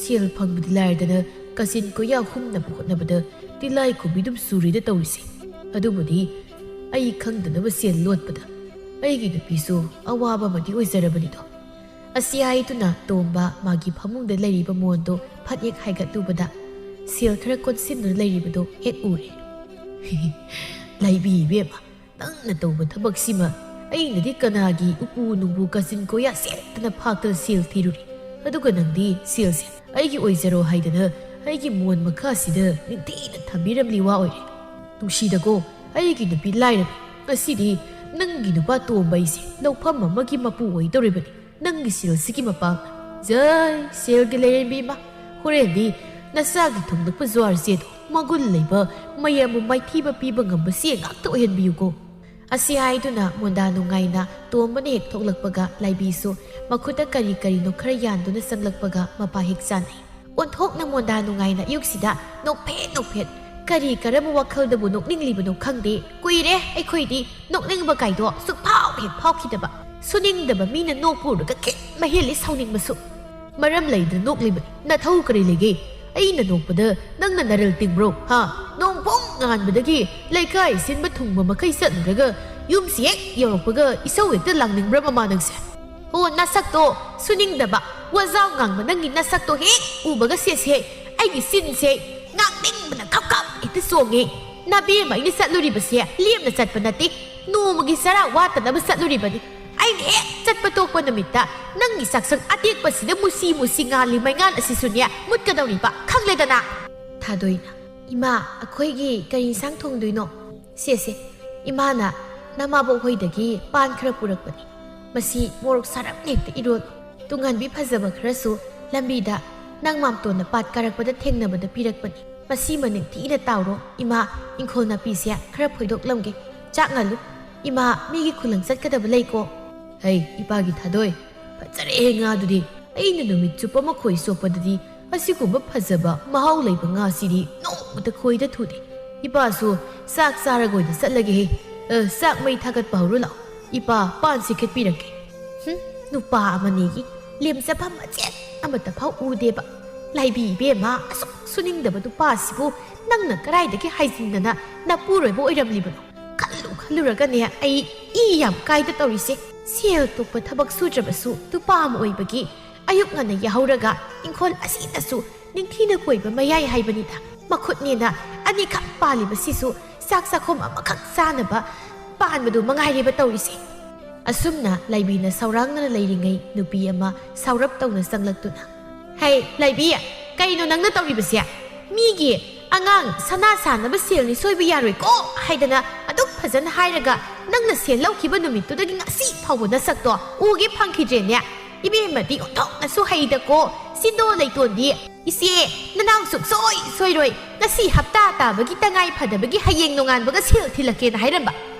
ꯁꯦꯜ ꯐꯪꯕꯗꯤ ꯂꯥꯏꯔꯗꯅ ꯀꯥꯆꯤꯟ ꯀꯣꯏꯌꯥ ꯍꯨꯝꯅꯕ ꯍꯣꯠꯅꯕꯗ ꯇꯤꯜꯂꯥꯏ ꯈꯨꯝꯕꯤꯗꯨꯝ ꯆꯨꯔꯦꯗ ꯇꯧꯔꯤꯁꯦ꯫ ꯑꯗꯨꯕꯨꯗꯤ ꯑꯩ ꯈꯪꯗꯅꯕ ꯁꯦꯜ ꯂꯣꯠꯄꯗ ꯑꯩꯒꯤ ꯅꯨꯄꯤꯁꯨ ꯑꯋꯥꯕ ꯑꯃꯗꯤ ꯑꯣꯏꯖꯔꯕꯅꯤꯗꯣ꯫ ꯑꯁꯤ ꯍꯥꯏꯗꯨꯅ ꯇꯣꯝꯕ ꯃꯥꯒꯤ ꯐꯃꯨꯡꯗ ꯂꯩꯔꯤꯕ ꯃꯣꯟꯗꯣ ꯐꯠ ꯍꯦꯛ ꯍꯥꯏꯒꯠꯂꯨꯕꯗ ꯁꯦꯜ ꯈꯔ ꯀꯣꯟꯁꯤꯟꯗꯨꯅ ꯂꯩꯔꯤꯕꯗꯣ ꯍꯦꯛ ꯎꯔꯦ꯫ ꯂꯥꯏꯕꯤ ꯏꯕꯦꯝꯃ, ꯅꯪꯅ ꯇꯧꯕ ꯊꯕꯛꯁꯤꯃ ꯑꯩꯅꯗꯤ ꯀꯅꯥꯒꯤ ꯎꯄꯨ ꯅꯨꯡꯕꯨ ꯀꯥꯆꯤꯟ ꯀꯣꯌꯥ ꯁꯦꯠꯇꯅ ꯐꯥꯛꯇꯅ ꯁꯦꯜ ꯊꯤꯔꯨꯔꯤ꯫ ꯑꯗꯨꯒ ꯅꯪꯗꯤ ꯁꯦꯜꯁꯦ ꯑꯩꯒꯤ ꯑꯣꯏꯖꯔꯣ ꯍꯥꯏꯗꯅ ꯑꯩꯒꯤ ꯃꯣꯟ ꯃꯈꯥꯁꯤꯗ ꯅꯤꯡꯊꯤꯅ ꯊꯝꯕꯤꯔꯝꯂꯤ ꯋꯥ ꯑꯣꯏꯔꯦ꯫ ꯅꯨꯡꯁꯤꯗꯀꯣ, ꯑꯩꯒꯤ ꯅꯨꯄꯤ ꯂꯥꯏꯔꯕꯤ, ꯉꯁꯤꯗꯤ ꯅꯪꯒꯤ ꯅꯨꯄꯥ ꯇꯣꯝꯕ ꯑꯩꯁꯦ ꯂꯧꯐꯝ ꯑꯃꯒꯤ ꯃꯄꯨ ꯑꯣꯏꯗꯧꯔꯤꯕꯅꯤ꯫ ꯅꯪꯒꯤ ꯁꯦꯜꯁꯤꯒꯤ ꯃꯄꯥꯡ꯫ ꯖꯩ ꯁꯦꯜꯒꯤ ꯂꯩꯔꯦꯝꯕꯤ ꯏꯃꯥ, ꯍꯣꯔꯦꯟꯗꯤ ꯅꯆꯥꯒꯤ ꯊꯨꯡꯂꯛꯄ ꯖ꯭ꯋꯥꯔꯁꯦꯗꯣ ꯃꯒꯨꯟ ꯂꯩꯕ, ꯃꯌꯥꯝꯕꯨ ꯃꯥꯏꯊꯤꯕ ꯄꯤꯕ ꯉꯝꯕ ꯆꯦ ꯉꯥꯛꯇ ꯑꯣꯏꯍꯟꯕꯤꯌꯨꯀꯣ꯫ ꯑꯁꯤ ꯍꯥꯏꯗꯨꯅ ꯃꯣꯟꯗꯥ ꯅꯨꯡꯉꯥꯏꯅ ꯇꯣꯝꯕꯅ ꯍꯦꯛ ꯊꯣꯛꯂꯛꯄꯒ ꯂꯥꯏꯕꯤꯁꯨ ꯃꯈꯨꯠꯇ ꯀꯔꯤ ꯀꯔꯤꯅꯣ ꯈꯔ ꯌꯥꯟꯗꯨꯅ ꯆꯪꯂꯛꯄꯒ ꯃꯄꯥ ꯍꯦꯛ ꯆꯥꯅꯩ꯫ ꯑꯣꯟꯊꯣꯛꯅ ꯃꯣꯟꯗꯥ ꯅꯨꯡꯉꯥꯏꯅ ꯑꯌꯨꯛꯁꯤꯗ ꯅꯣꯛꯐꯦꯠ ꯅꯣꯛꯐꯦꯠ꯫ ꯀꯔꯤ ꯀꯔꯝꯕ ꯋꯥꯈꯜꯗꯕꯨ ꯅꯣꯛꯅꯤꯡꯂꯤꯕꯅꯣ ꯈꯪꯗꯦ꯫ ꯀꯨꯏꯔꯦ ꯑꯩꯈꯣꯏꯗꯤ ꯅꯣꯛꯅꯤꯡꯕ ꯀꯥꯏꯗꯣ ꯁꯨꯛꯐꯥꯎ ꯍꯦꯛ ꯐꯥꯎꯈꯤꯗꯕ꯫ ꯁꯨꯅꯤꯡꯗꯕ ꯃꯤꯅ ꯅꯣꯛꯄ ꯎꯔꯒ ꯈꯤꯠ ꯃꯍꯦꯜꯂꯤ ꯁꯥꯎꯅꯤꯡꯕꯁꯨ꯫ ꯃꯔꯝ ꯂꯩꯗꯅ ꯅꯣꯛꯂꯤꯕꯅꯤ꯫ ꯅꯊꯧ ꯀꯔꯤ ꯂꯩꯒꯦ? ꯑꯩꯅ ꯅꯣꯛꯄꯗ ꯅꯪꯅ ꯅꯔꯜ ꯇꯤꯡꯕ꯭ꯔꯣ? ꯍꯥ? ꯅꯣꯡ ꯄꯣꯡ ꯉꯥꯟꯕꯗꯒꯤ ꯂꯩꯀꯥꯏ ꯁꯤꯟꯕ ꯊꯨꯡꯕ ꯃꯈꯩ ꯆꯠꯂꯨꯔꯒ ꯌꯨꯝꯁꯤ ꯍꯦꯛ ꯌꯧꯔꯛꯄꯒ ꯏꯁꯧ ꯍꯦꯛꯇ ꯂꯥꯡꯅꯤꯡꯕ꯭ꯔꯥ ꯃꯃꯥ ꯅꯪꯁꯦ? ꯑꯣ, ꯅꯁꯛꯇꯣ ꯁꯨꯅꯤꯡꯗꯕ, ꯋꯥꯖꯥꯎ ꯉꯥꯡꯕ ꯅꯪꯒꯤ ꯅꯁꯛꯇꯣ ꯍꯦꯛ ꯎꯕꯒ ꯁꯦꯁꯦ ꯑꯩꯒꯤ ꯆꯤꯟꯁꯦ ꯉꯥꯡꯅꯤꯡꯕꯅ ꯈꯞ ꯈꯞ ꯍꯦꯛꯇ ꯆꯣꯡꯉꯦ꯫ ꯅꯕꯦꯝꯃ ꯑꯩꯅ ꯆꯠꯂꯨꯔꯤꯕꯁꯦ ꯂꯦꯝꯅ ꯆꯠꯄ ꯅꯠꯇꯦ, ꯅꯣꯡꯃꯒꯤ ꯆꯔꯥ ꯋꯥꯠꯇꯅꯕ ꯆꯠꯂꯨꯔꯤꯕꯅꯤ꯫ ꯑꯩꯅ ꯍꯦꯛ ꯆꯠꯄ ꯇꯣꯛꯄ ꯅꯨꯃꯤꯠꯇ ꯅꯪꯒꯤ ꯆꯥꯛꯁꯪ ꯑꯇꯦꯛꯄꯁꯤꯗ ꯃꯨꯁꯤ ꯃꯨꯁꯤ ꯉꯥꯜꯂꯤ ꯃꯩꯉꯥꯜ ꯑꯁꯤꯁꯨꯅꯦ ꯃꯨꯠꯀꯗꯧꯔꯤꯕ, ꯈꯪꯂꯦꯗꯅ? ꯊꯥꯗꯣꯏꯅ, "ꯏꯃꯥ, ꯑꯩꯈꯣꯏꯒꯤ ꯀꯔꯤ ꯏꯟꯁꯥꯡ ꯊꯣꯡꯗꯣꯏꯅꯣ?" "ꯁꯦꯁꯦ, ꯏꯃꯥꯅ ꯅꯃꯥꯕꯣꯛ ꯍꯣꯏꯗꯒꯤ ꯄꯥꯟ ꯈꯔ ꯄꯨꯔꯛꯄꯅꯤ꯫ ꯃꯁꯤ ꯃꯣꯔꯣꯛ ꯁꯥꯔꯞꯅ ꯍꯦꯛꯇ ꯏꯔꯣꯜꯂꯨ꯫ ꯇꯨꯡꯍꯟꯕꯤ ꯐꯖꯕ ꯈꯔꯁꯨ ꯂꯝꯕꯤꯗ ꯅꯪ ꯃꯥꯝꯇꯣꯟꯅ ꯄꯥꯠ ꯀꯥꯔꯛꯄꯗ ꯊꯦꯡꯅꯕꯗ ꯄꯤꯔꯛꯄꯅꯤ꯫ ꯃꯁꯤꯃ ꯅꯤꯡꯊꯤꯅ ꯇꯥꯎꯔꯣ꯫ ꯏꯃꯥ, ꯏꯪꯈꯣꯜ ꯅꯥꯄꯤꯁꯦ ꯈꯔ ꯐꯣꯏꯗꯣꯛꯂꯝꯒꯦ꯫ ꯆꯥꯛ ꯉꯜꯂꯨ꯫ ꯏꯃꯥ, ꯃꯤꯒꯤ ꯈꯨꯂꯪ ꯆꯠꯀꯗꯕ ꯂꯩꯀꯣ꯫" "ꯍꯩ, ꯏꯄꯥꯒꯤ ꯊꯥꯗꯣꯏ, ꯐꯖꯔꯦꯍꯦ ꯉꯥꯗꯨꯗꯤ꯫ ꯑꯩꯅ ꯅꯨꯃꯤꯠ ꯆꯨꯞꯄ ꯑꯃ ꯈꯣꯏ ꯆꯣꯞꯄꯗꯗꯤ ꯑꯁꯤꯒꯨꯝꯕ ꯐꯖꯕ ꯃꯍꯥꯎ ꯂꯩꯕ ꯉꯥꯁꯤꯗꯤ ꯅꯣꯡꯃꯇ ꯈꯣꯏꯗ ꯊꯨꯗꯦ꯫ ꯏꯄꯥꯁꯨ ꯆꯥꯛ ꯆꯥꯔꯒ ꯑꯣꯏꯅ ꯆꯠꯂꯒꯦꯍꯦ꯫ ꯑ, ꯆꯥꯛ ꯃꯩ ꯊꯥꯒꯠꯄ ꯍꯧꯔꯣ ꯂꯥꯛꯑꯣ꯫ ꯏꯄꯥ, ꯄꯥꯟ ꯁꯦ ꯈꯦꯠꯄꯤꯔꯛꯀꯦ꯫" ꯍꯨꯝ, ꯅꯨꯄꯥ ꯑꯃꯅꯦꯒꯤ ꯂꯦꯝꯖꯐꯝ ꯃꯆꯦꯠ ꯑꯃꯠꯇ ꯐꯥꯎ ꯎꯗꯦꯕ꯫ ꯂꯥꯏꯕꯤ ꯏꯕꯦꯝꯃ, ꯑꯁꯨꯛ ꯁꯨꯅꯤꯡꯗꯕ ꯅꯨꯄꯥꯁꯤꯕꯨ ꯅꯪꯅ ꯀꯗꯥꯏꯗꯒꯤ ꯍꯥꯏꯖꯤꯟꯗꯅ ꯅꯄꯨꯔꯣꯏꯕ ꯑꯣꯏꯔꯝꯂꯤꯕꯅꯣ? ꯈꯜꯂꯨ ꯈꯜꯂꯨꯔꯒꯅꯦ ꯑꯩ ꯏ ꯌꯥꯝ ꯀꯥꯏꯗ ꯇꯧꯔꯤꯁꯦ꯫ ꯁꯦꯜ ꯊꯣꯛꯄ ꯊꯕꯛ ꯁꯨꯗ꯭ꯔꯕꯁꯨ ꯅꯨꯄꯥ ꯑꯃ ꯑꯣꯏꯕꯒꯤ ꯑꯌꯨꯛ ꯉꯟꯅ ꯌꯥꯍꯧꯔꯒ ꯏꯪꯈꯣꯜ ꯑꯁꯤꯗꯁꯨ ꯅꯤꯡꯊꯤꯅ ꯀꯣꯏꯕ ꯃꯌꯥꯏ ꯍꯥꯏꯕꯅꯤꯗ꯫ ꯃꯈꯨꯠꯅꯦꯅ ꯑꯅꯤꯈꯛ ꯄꯥꯜꯂꯤꯕꯁꯤꯁꯨ ꯆꯥꯛ ꯆꯥꯛꯈꯨꯝ ꯑꯃꯈꯛ ꯆꯥꯅꯕ ꯄꯥꯟꯕꯗꯨ ꯃꯉꯥꯏꯔꯦꯕ ꯇꯧꯔꯤꯁꯦ꯫ ꯑꯁꯨꯝꯅ ꯂꯥꯏꯕꯤꯅ ꯁꯧꯔꯥꯡꯅꯅ ꯂꯩꯔꯤꯉꯩ ꯅꯨꯄꯤ ꯑꯃ ꯁꯥꯎꯔꯞ ꯇꯧꯅ ꯆꯪꯂꯛꯇꯨꯅ, "ꯍꯩ, ꯂꯥꯏꯕꯤ, ꯀꯩꯅꯣ ꯅꯪꯅ ꯇꯧꯔꯤꯕꯁꯦ? ꯃꯤꯒꯤ ꯑꯉꯥꯡ ꯁꯅꯥ ꯁꯥꯅꯕ ꯁꯦꯜꯅꯤ ꯁꯣꯏꯕ ꯌꯥꯔꯣꯏꯀꯣ ꯍꯥꯏꯗꯅ ꯑꯗꯨꯛ ꯐꯖꯅ ꯍꯥꯏꯔꯒ ꯅꯪꯅ ꯁꯦꯜ ꯂꯧꯈꯤꯕ ꯅꯨꯃꯤꯠꯇꯨꯗꯒꯤ ꯉꯁꯤ ꯐꯥꯎꯕ ꯅꯁꯛꯇꯣ ꯎꯒꯦ ꯐꯪꯈꯤꯗ꯭ꯔꯦꯅꯦ꯫ ꯏꯕꯦꯝꯃꯗꯤ ꯑꯣꯟꯊꯣꯛꯅꯁꯨ ꯍꯩꯗꯀꯣ꯫ ꯁꯤꯗꯣ ꯂꯩꯇꯣꯟꯗꯤ, ꯏꯆꯦ, ꯅꯅꯥꯎ ꯁꯨꯛꯁꯣꯏ ꯁꯣꯏꯔꯣꯏ꯫ ꯉꯁꯤ ꯍꯞꯇꯥ ꯇꯥꯕꯒꯤ ꯇꯉꯥꯏ ꯐꯗꯕꯒꯤ ꯍꯌꯦꯡ ꯅꯣꯡꯉꯥꯟꯕꯒ ꯁꯦꯜ ꯊꯤꯜꯂꯛꯀꯦꯅ ꯍꯥꯏꯔꯝꯕ꯫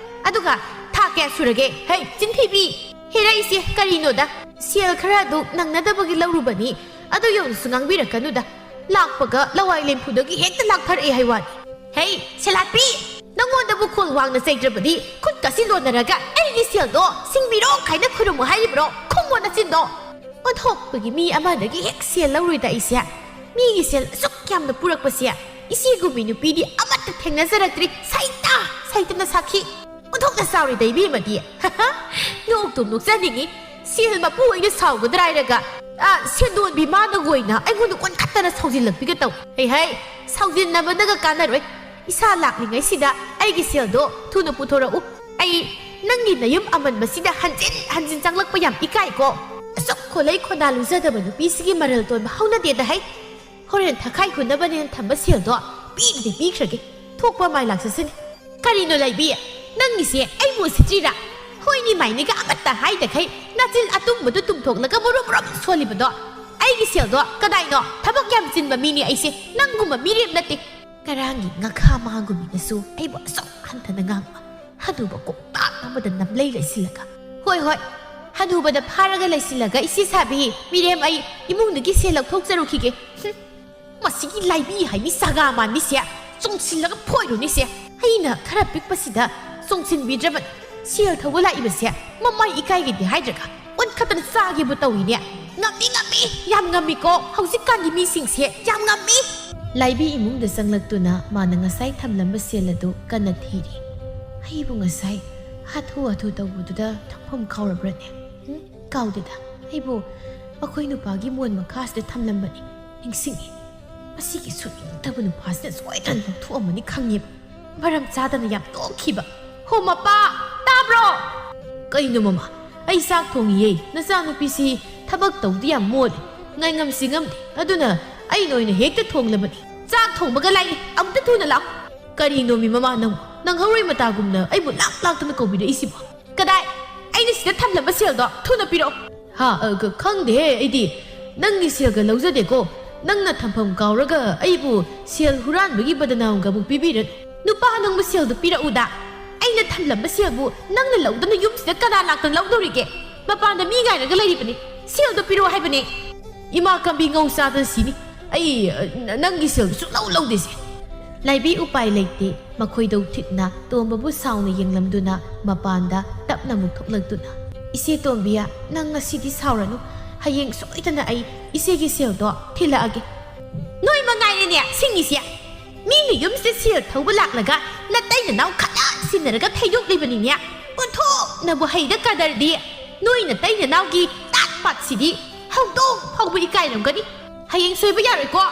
ꯑꯗꯨꯒ ꯊꯥ ꯀꯌꯥ ꯁꯨꯔꯒꯦ? ꯍꯩ, ꯆꯤꯟꯊꯤꯕꯤ! ꯍꯦꯔꯥ, ꯏꯆꯦ, ꯀꯔꯤꯅꯣꯗ? ꯁꯦꯜ ꯈꯔ ꯑꯗꯨ ꯅꯪꯅꯗꯕꯒꯤ ꯂꯧꯔꯨꯕꯅꯤ꯫ ꯑꯗꯨ ꯌꯧꯅꯁꯨ ꯉꯥꯡꯕꯤꯔꯛꯀꯅꯨꯗ꯫ ꯂꯥꯛꯄꯒ ꯂꯋꯥꯏ ꯂꯦꯝꯐꯨꯗꯒꯤ ꯍꯦꯛꯇ ꯂꯥꯛꯊꯔꯛꯑꯦ ꯍꯥꯏ ꯋꯥꯅꯤ꯫ ꯍꯩ, ꯁꯦꯂꯥꯠꯄꯤ! ꯅꯪꯉꯣꯟꯗꯕꯨ ꯈꯣꯜ ꯋꯥꯡꯅ ꯆꯩꯗ꯭ꯔꯕꯗꯤ ꯈꯨꯠꯀꯁꯤ ꯂꯣꯟꯅꯔꯒ ꯑꯩꯒꯤ ꯁꯦꯜꯗꯣ ꯁꯤꯡꯕꯤꯔꯣ ꯍꯥꯏꯅ ꯈꯨꯔꯨꯝꯃꯨ ꯍꯥꯏꯔꯤꯕ꯭ꯔꯣ? ꯈꯨꯝꯃꯣ ꯅꯆꯤꯟꯗꯣ! ꯑꯣꯟꯊꯣꯛꯄꯒꯤ ꯃꯤ ꯑꯃꯗꯒꯤ ꯍꯦꯛ ꯁꯦꯜ ꯂꯧꯔꯣꯏꯗ ꯑꯩꯁꯦ꯫ ꯃꯤꯒꯤ ꯁꯦꯜ ꯑꯁꯨꯛ ꯌꯥꯝꯅ ꯄꯨꯔꯛꯄꯁꯦ ꯏꯆꯦꯒꯨꯝꯕꯤ ꯅꯨꯄꯤꯗꯤ ꯑꯃꯠꯇ ꯊꯦꯡꯅꯖꯔꯛꯇ꯭ꯔꯤ꯫ ꯁꯩꯇ! ꯁꯩꯇꯅ ꯁꯥꯈꯤ꯫ ꯑꯣꯟꯊꯣꯛꯅ ꯆꯥꯎꯔꯦꯗ ꯏꯕꯦꯝꯃꯗꯤ꯫ ꯅꯣꯛꯇꯨꯝ ꯅꯣꯛꯆꯅꯤꯡꯉꯤ꯫ ꯁꯦꯜ ꯃꯄꯨ ꯑꯣꯏꯅ ꯁꯥꯎꯒꯗ꯭ꯔꯥ ꯍꯥꯏꯔꯒ, ꯑ, ꯁꯦꯟꯗꯣꯟꯕꯤ ꯃꯥꯅꯒ ꯑꯣꯏꯅ ꯑꯩꯉꯣꯟꯗ ꯑꯣꯟꯈꯠꯇꯅ ꯁꯥꯎꯖꯤꯜꯂꯛꯄꯤꯒ ꯇꯧ꯫ ꯍꯩ ꯍꯩ, ꯁꯥꯎꯖꯤꯟꯅꯕꯗꯒ ꯀꯥꯟꯅꯔꯣꯏ꯫ ꯏꯁꯥ ꯂꯥꯛꯂꯤꯉꯩꯁꯤꯗ ꯑꯩꯒꯤ ꯁꯦꯜꯗꯣ ꯊꯨꯅ ꯄꯨꯊꯣꯔꯛꯎ꯫ ꯑꯩ ꯅꯪꯒꯤ ꯅꯌꯨꯝ ꯑꯃꯟꯕꯁꯤꯗ ꯍꯟꯖꯤꯟ ꯍꯟꯖꯤꯟ ꯆꯪꯂꯛꯄ ꯌꯥꯝ ꯏꯀꯥꯏꯀꯣ꯫ ꯑꯁꯨꯛ ꯈꯣꯂꯩ ꯈꯣꯟꯗꯥ ꯂꯨꯖꯗꯕ ꯅꯨꯄꯤꯁꯤꯒꯤ ꯃꯔꯜ ꯇꯣꯟꯕ ꯍꯧꯅꯗꯦꯗ ꯍꯩ꯫ ꯍꯣꯔꯦꯟ ꯊꯛꯈꯥꯏ ꯍꯨꯟꯅꯕꯅꯦꯅ ꯊꯝꯕ ꯁꯦꯜꯗꯣ ꯄꯤꯕꯗꯤ ꯄꯤꯈ꯭ꯔꯒꯦ꯫ ꯊꯣꯛꯄ ꯃꯥꯏ ꯂꯥꯛꯆꯁꯅꯤ꯫ ꯀꯔꯤꯅꯣ ꯂꯩꯕꯤ? ꯅꯪꯒꯤꯁꯦ ꯑꯩꯕꯨ ꯎꯁꯤꯠꯇ꯭ꯔꯤꯔꯥ? ꯍꯣꯏꯅꯤ ꯃꯥꯏꯅꯤꯒ ꯑꯃꯠꯇ ꯍꯥꯏꯗꯈꯩ ꯅꯆꯤꯜ ꯑꯇꯨꯝꯕꯗꯨ ꯇꯨꯝꯊꯣꯛꯂꯒ ꯃꯨꯔꯨꯝ ꯃꯨꯔꯨꯝ ꯁꯣꯜꯂꯤꯕꯗꯣ꯫ ꯑꯩꯒꯤ ꯁꯦꯜꯗꯣ ꯀꯗꯥꯏꯅꯣ? ꯊꯕꯛ ꯌꯥꯝ ꯆꯤꯟꯕ ꯃꯤꯅꯤ ꯑꯩꯁꯦ꯫ ꯅꯪꯒꯨꯝꯕ ꯃꯤꯔꯦꯝ ꯅꯠꯇꯦ꯫ ꯉꯔꯥꯡꯒꯤ ꯉꯥꯈꯥ ꯃꯥꯒꯨꯝꯕꯤꯅꯁꯨ ꯑꯩꯕꯨ ꯑꯁꯨꯛ ꯍꯟꯊꯅ ꯉꯥꯡꯕ꯫ ꯍꯅꯨꯕ ꯀꯣꯛꯇꯥꯛ ꯑꯃꯗ ꯅꯝꯂꯩ ꯂꯩꯁꯤꯜꯂꯒ꯫ ꯍꯣꯏ, ꯍꯣꯏ, ꯍꯅꯨꯕꯗ ꯐꯥꯔꯒ ꯂꯩꯁꯤꯜꯂꯒ ꯏꯆꯦ ꯁꯥꯕꯤ, ꯃꯤꯔꯦꯝ ꯑꯩ ꯏꯃꯨꯡꯗꯒꯤ ꯁꯦꯜ ꯂꯧꯊꯣꯛꯆꯔꯨꯈꯤꯒꯦ꯫ ꯍꯨꯝ, ꯃꯁꯤꯒꯤ ꯂꯥꯏꯕꯤ ꯍꯥꯏꯕꯤ ꯆꯒꯥ ꯃꯥꯟꯕꯤꯁꯦ ꯆꯣꯡꯁꯤꯜꯂꯒ ꯐꯣꯏꯔꯨꯅꯤꯁꯦ꯫ ꯑꯩꯅ ꯈꯔ ꯄꯤꯛꯄꯁꯤꯗ ꯆꯣꯡꯁꯤꯟꯕꯤꯗ꯭ꯔꯕꯅꯤ꯫ ꯁꯦꯜ ꯊꯧꯕ ꯂꯥꯛꯏꯕꯁꯦ ꯃꯃꯥꯏ ꯏꯀꯥꯏꯒꯤꯗꯦ ꯍꯥꯏꯗ꯭ꯔꯒ ꯑꯣꯟꯈꯠꯇꯅ ꯆꯥꯒꯦꯕꯨ ꯇꯧꯏꯅꯦ꯫ ꯉꯝꯃꯤ, ꯉꯝꯃꯤ, ꯌꯥꯝ ꯉꯝꯃꯤꯀꯣ꯫ ꯍꯧꯖꯤꯛꯀꯥꯟꯒꯤ ꯃꯤꯁꯤꯡꯁꯦ ꯌꯥꯝ ꯉꯝꯃꯤ꯫ ꯂꯥꯏꯕꯤ ꯏꯃꯨꯡꯗ ꯆꯪꯂꯛꯇꯨꯅ ꯃꯥꯅ ꯉꯁꯥꯏ ꯊꯝꯂꯝꯕ ꯁꯦꯜ ꯑꯗꯨ ꯀꯟꯅ ꯊꯤꯔꯤ꯫ ꯑꯩꯕꯨ ꯉꯁꯥꯏ ꯍꯥꯊꯨ ꯍꯥꯊꯨ ꯇꯧꯕꯗꯨꯗ ꯊꯝꯐꯝ ꯀꯥꯎꯔꯕ꯭ꯔꯅꯦ? ꯎꯝ? ꯀꯥꯎꯗꯦꯗ꯫ ꯑꯩꯕꯨ ꯃꯈꯣꯏ ꯅꯨꯄꯥꯒꯤ ꯃꯣꯟ ꯃꯈꯥꯁꯤꯗ ꯊꯝꯂꯝꯕꯅꯤ꯫ ꯅꯤꯡꯁꯤꯡꯉꯤ꯫ ꯃꯁꯤꯒꯤ ꯁꯨꯅꯤꯡꯗꯕ ꯅꯨꯄꯥꯁꯤꯅ ꯁꯣꯏꯗꯅ ꯂꯧꯊꯣꯛꯑꯝꯃꯅꯤ ꯈꯪꯉꯦꯕ꯫ ꯃꯔꯝ ꯆꯥꯗꯅ ꯌꯥꯝ ꯇꯣꯛꯈꯤꯕ꯫ "ꯍꯣ ꯃꯄꯥ, ꯇꯥꯕ꯭ꯔꯣ?" "ꯀꯩꯅꯣ ꯃꯃꯥ? ꯑꯩ ꯆꯥꯛ ꯊꯣꯡꯉꯤꯌꯦ꯫ ꯅꯆꯥꯅꯨꯄꯤꯁꯤ ꯊꯕꯛ ꯇꯧꯗꯤ ꯌꯥꯝ ꯃꯣꯜꯂꯤ꯫ ꯉꯥꯏꯉꯝꯁꯤ ꯉꯝꯗꯦ꯫ ꯑꯗꯨꯅ ꯑꯩꯅ ꯑꯣꯏꯅ ꯍꯦꯛꯇ ꯊꯣꯡꯂꯕꯅꯤ꯫ ꯆꯥꯛ ꯊꯣꯡꯕꯒ ꯂꯥꯏꯔꯤ꯫ ꯑꯃꯨꯛꯇ ꯊꯨꯅ ꯂꯥꯛꯎ꯫" "ꯀꯔꯤꯅꯣꯃꯤ ꯃꯃꯥ ꯅꯪꯕꯨ? ꯅꯪꯍꯧꯔꯣꯏ ꯃꯇꯥꯒꯨꯝꯅ ꯑꯩꯕꯨ ꯂꯥꯛ ꯂꯥꯛꯇꯅ ꯀꯧꯕꯤꯔꯛꯏꯁꯤꯕꯣ?" "ꯀꯗꯥꯏ? ꯑꯩꯅ ꯁꯤꯗ ꯊꯝꯂꯝꯕ ꯁꯦꯜꯗꯣ ꯊꯨꯅ ꯄꯤꯔꯛꯑꯣ꯫" "ꯍꯥ, ꯑ, ꯈ-, ꯈꯪꯗꯦꯍꯦ ꯑꯩꯗꯤ꯫ ꯅꯪꯒꯤ ꯁꯦꯜꯒ ꯂꯧꯖꯗꯦꯀꯣ꯫ ꯅꯪꯅ ꯊꯝꯐꯝ ꯀꯥꯎꯔꯒ ꯑꯩꯕꯨ ꯁꯦꯜ ꯍꯨꯔꯥꯟꯕꯒꯤ ꯕꯗꯅꯥꯝꯒ ꯑꯃꯨꯛ ꯄꯤꯕꯤꯔꯅꯨ꯫ ꯅꯨꯄꯥ ꯅꯪꯕꯨ ꯁꯦꯜꯗꯨ ꯄꯤꯔꯛꯎꯗ꯫ ꯑꯩ ꯑꯩꯅ ꯊꯝꯂꯝꯕ ꯁꯦꯜꯕꯨ ꯅꯪꯅ ꯂꯧꯗꯅ ꯌꯨꯝꯁꯤꯗ ꯀꯅꯥ ꯂꯥꯛꯇꯅ ꯂꯧꯗꯧꯔꯤꯒꯦ? ꯃꯄꯥꯟꯗ ꯃꯤ ꯉꯥꯏꯔꯒ ꯂꯩꯔꯤꯕꯅꯤ꯫ ꯁꯦꯜꯗꯣ ꯄꯤꯔꯛꯑꯣ ꯍꯥꯏꯕꯅꯤ꯫ ꯏꯃꯥ ꯀꯝꯕꯤ ꯉꯧ ꯆꯥꯗꯅ ꯁꯤꯅꯤ꯫ ꯑꯩ, ꯑ, ꯅ-, ꯅꯪꯒꯤ ꯁꯦꯜꯗꯨ ꯁꯨꯡꯂꯧ ꯂꯧꯗꯦꯁꯦ꯫ ꯂꯥꯏꯕꯤ ꯎꯄꯥꯏ ꯂꯩꯇꯦ꯫ ꯃꯈꯣꯏꯗꯧ ꯊꯤꯠꯅ ꯇꯣꯝꯕꯕꯨ ꯁꯥꯎꯅ ꯌꯦꯡꯂꯝꯗꯨꯅ ꯃꯄꯥꯟꯗ ꯇꯞꯅ ꯑꯃꯨꯛ ꯊꯣꯛꯂꯛꯇꯨꯅ, "ꯏꯆꯦ ꯇꯣꯝꯕꯤ, ꯅꯪ ꯉꯁꯤꯗꯤ ꯁꯥꯎꯔꯅꯨ꯫ ꯍꯌꯦꯡ ꯁꯣꯏꯗꯅ ꯑꯩ ꯏꯆꯦꯒꯤ ꯁꯦꯜꯗꯣ ꯊꯤꯜꯂꯛꯑꯒꯦ꯫" ꯅꯣꯏ ꯃꯉꯥꯏꯔꯦꯅꯦ ꯁꯤꯡꯉꯤꯁꯦ꯫ ꯃꯤꯅ ꯌꯨꯝꯁꯤꯗ ꯁꯦꯜ ꯊꯧꯕ ꯂꯥꯛꯂꯒ ꯅꯇꯩ ꯅꯅꯥꯎ ꯈꯠꯅ ꯁꯤꯟꯅꯔꯒ ꯊꯩꯗꯣꯛꯂꯤꯕꯅꯤꯅꯦ꯫ ꯑꯣꯟꯊꯣꯛꯅꯕꯨ ꯍꯩꯗ ꯀꯗꯔꯗꯤ꯫ ꯅꯣꯏ ꯅꯇꯩ ꯅꯅꯥꯎꯒꯤ ꯇꯥꯠ ꯄꯥꯠꯁꯤꯗꯤ ꯍꯧꯗꯣꯡ ꯐꯥꯎꯕ ꯏꯀꯥꯏꯔꯝꯒꯅꯤ꯫ ꯍꯌꯦꯡ ꯁꯣꯏꯕ ꯌꯥꯔꯣꯏꯀꯣ꯫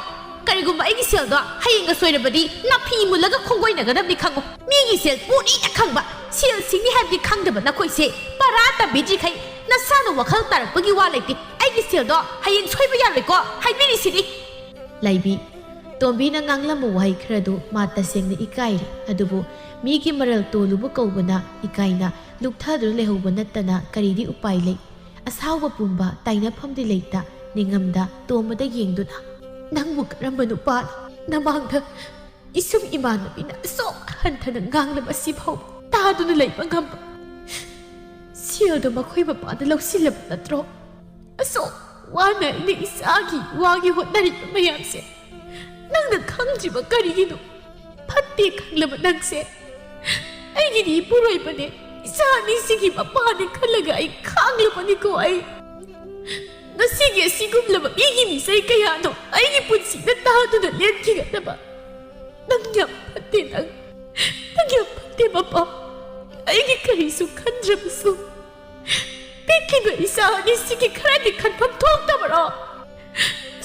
ꯀꯔꯤꯒꯨꯝꯕ ꯑꯩꯒꯤ ꯁꯦꯜꯗꯣ ꯍꯌꯦꯡꯒ ꯁꯣꯏꯔꯕꯗꯤ ꯅꯥꯐꯤ ꯃꯨꯜꯂꯒ ꯈꯣꯡꯒꯣꯏꯅꯒꯗꯕꯅꯤ ꯈꯪꯉꯨ꯫ ꯃꯤꯒꯤ ꯁꯦꯜ ꯄꯨꯔꯤꯅ ꯈꯪꯕ, ꯁꯦꯜ ꯁꯤꯡꯅꯤ ꯍꯥꯏꯕꯗꯤ ꯈꯪꯗꯕ ꯅꯈꯣꯏꯁꯦ ꯄꯔꯥ ꯇꯝꯕꯤꯗ꯭ꯔꯤꯈꯩ ꯅꯁꯥꯅ ꯋꯥꯈꯜ ꯇꯥꯔꯛꯄꯒꯤ ꯋꯥ ꯂꯩꯇꯦ꯫ ꯑꯩꯒꯤ ꯁꯦꯜꯗꯣ ꯍꯌꯦꯡ ꯁꯣꯏꯕ ꯌꯥꯔꯣꯏꯀꯣ ꯍꯥꯏꯕꯤꯔꯤꯁꯤꯅꯤ꯫ ꯂꯥꯏꯕꯤ, ꯇꯣꯝꯕꯤꯅ ꯉꯥꯡꯂꯝꯕ ꯋꯥꯍꯩ ꯈꯔꯗꯨ ꯃꯥ ꯇꯁꯦꯡꯅ ꯏꯀꯥꯏꯔꯦ꯫ ꯑꯗꯨꯕꯨ ꯃꯤꯒꯤ ꯃꯔꯜ ꯇꯣꯜꯂꯨꯕ ꯀꯧꯕꯅ ꯏꯀꯥꯏꯅ ꯂꯨꯞꯊꯗꯨꯅ ꯂꯩꯍꯧꯕ ꯅꯠꯇꯅ ꯀꯔꯤꯗꯤ ꯎꯄꯥꯏ ꯂꯩ? ꯑꯁꯥꯎꯕ ꯄꯨꯝꯕ ꯇꯥꯏꯅꯐꯝꯗꯤ ꯂꯩꯇ ꯅꯤꯡꯉꯝꯗ ꯇꯣꯝꯕꯗ ꯌꯦꯡꯗꯨꯅ, "ꯅꯪꯕꯨ ꯀꯔꯝꯕ ꯅꯨꯄꯥꯅꯣ ꯅꯃꯥꯡꯗ ꯏꯁꯨꯡ ꯏꯃꯥꯟꯅꯕꯤꯅ ꯑꯁꯨꯛ ꯍꯟꯊꯅ ꯉꯥꯡꯂꯕ ꯑꯁꯤ ꯐꯥꯎꯕ ꯇꯥꯗꯨꯅ ꯂꯩꯕ ꯉꯝꯕ? ꯁꯦꯜꯗꯣ ꯃꯈꯣꯏ ꯃꯄꯥꯗ ꯂꯧꯁꯤꯜꯂꯕ ꯅꯠꯇ꯭ꯔꯣ? ꯑꯁꯨꯛ ꯋꯥꯅ ꯑꯩꯅ ꯏꯆꯥꯒꯤ ꯋꯥꯒꯤ ꯍꯣꯠꯅꯔꯤꯕ ꯃꯌꯥꯝꯁꯦ ꯅꯪꯅ ꯈꯪꯗ꯭ꯔꯤꯕ ꯀꯔꯤꯒꯤꯅꯣ? ꯐꯠꯇꯦ ꯈꯪꯂꯕ ꯅꯪꯁꯦ ꯑꯩꯒꯤꯗꯤ ꯏꯄꯨꯔꯣꯏꯕꯅꯦ, ꯏꯆꯥ ꯑꯅꯤꯁꯤꯒꯤ ꯃꯄꯥꯅꯦ ꯈꯜꯂꯒ ꯑꯩ ꯈꯥꯡꯂꯕꯅꯤꯀꯣ꯫ ꯑꯩ ꯉꯁꯤꯒꯤ ꯑꯁꯤꯒꯨꯝꯂꯕ ꯃꯤꯒꯤ ꯃꯤꯆꯩ ꯀꯌꯥꯅꯣ ꯑꯩꯒꯤ ꯄꯨꯟꯁꯤꯗ ꯇꯥꯗꯨꯅ ꯂꯦꯟꯈꯤꯒꯗꯕ꯫ ꯅꯪ ꯌꯥꯝ ꯐꯠꯇꯦ, ꯅꯪ, ꯅꯪ ꯌꯥꯝ ꯐꯠꯇꯦ ꯃꯄꯥ꯫ ꯑꯩꯒꯤ ꯀꯔꯤꯁꯨ ꯈꯟꯗ꯭ꯔꯕꯁꯨ ꯄꯤꯛꯈꯤꯕ ꯏꯆꯥ ꯑꯅꯤꯁꯤꯒꯤ ꯈꯔꯗꯤ ꯈꯟꯐꯝ ꯊꯣꯛꯇꯕꯔꯣ?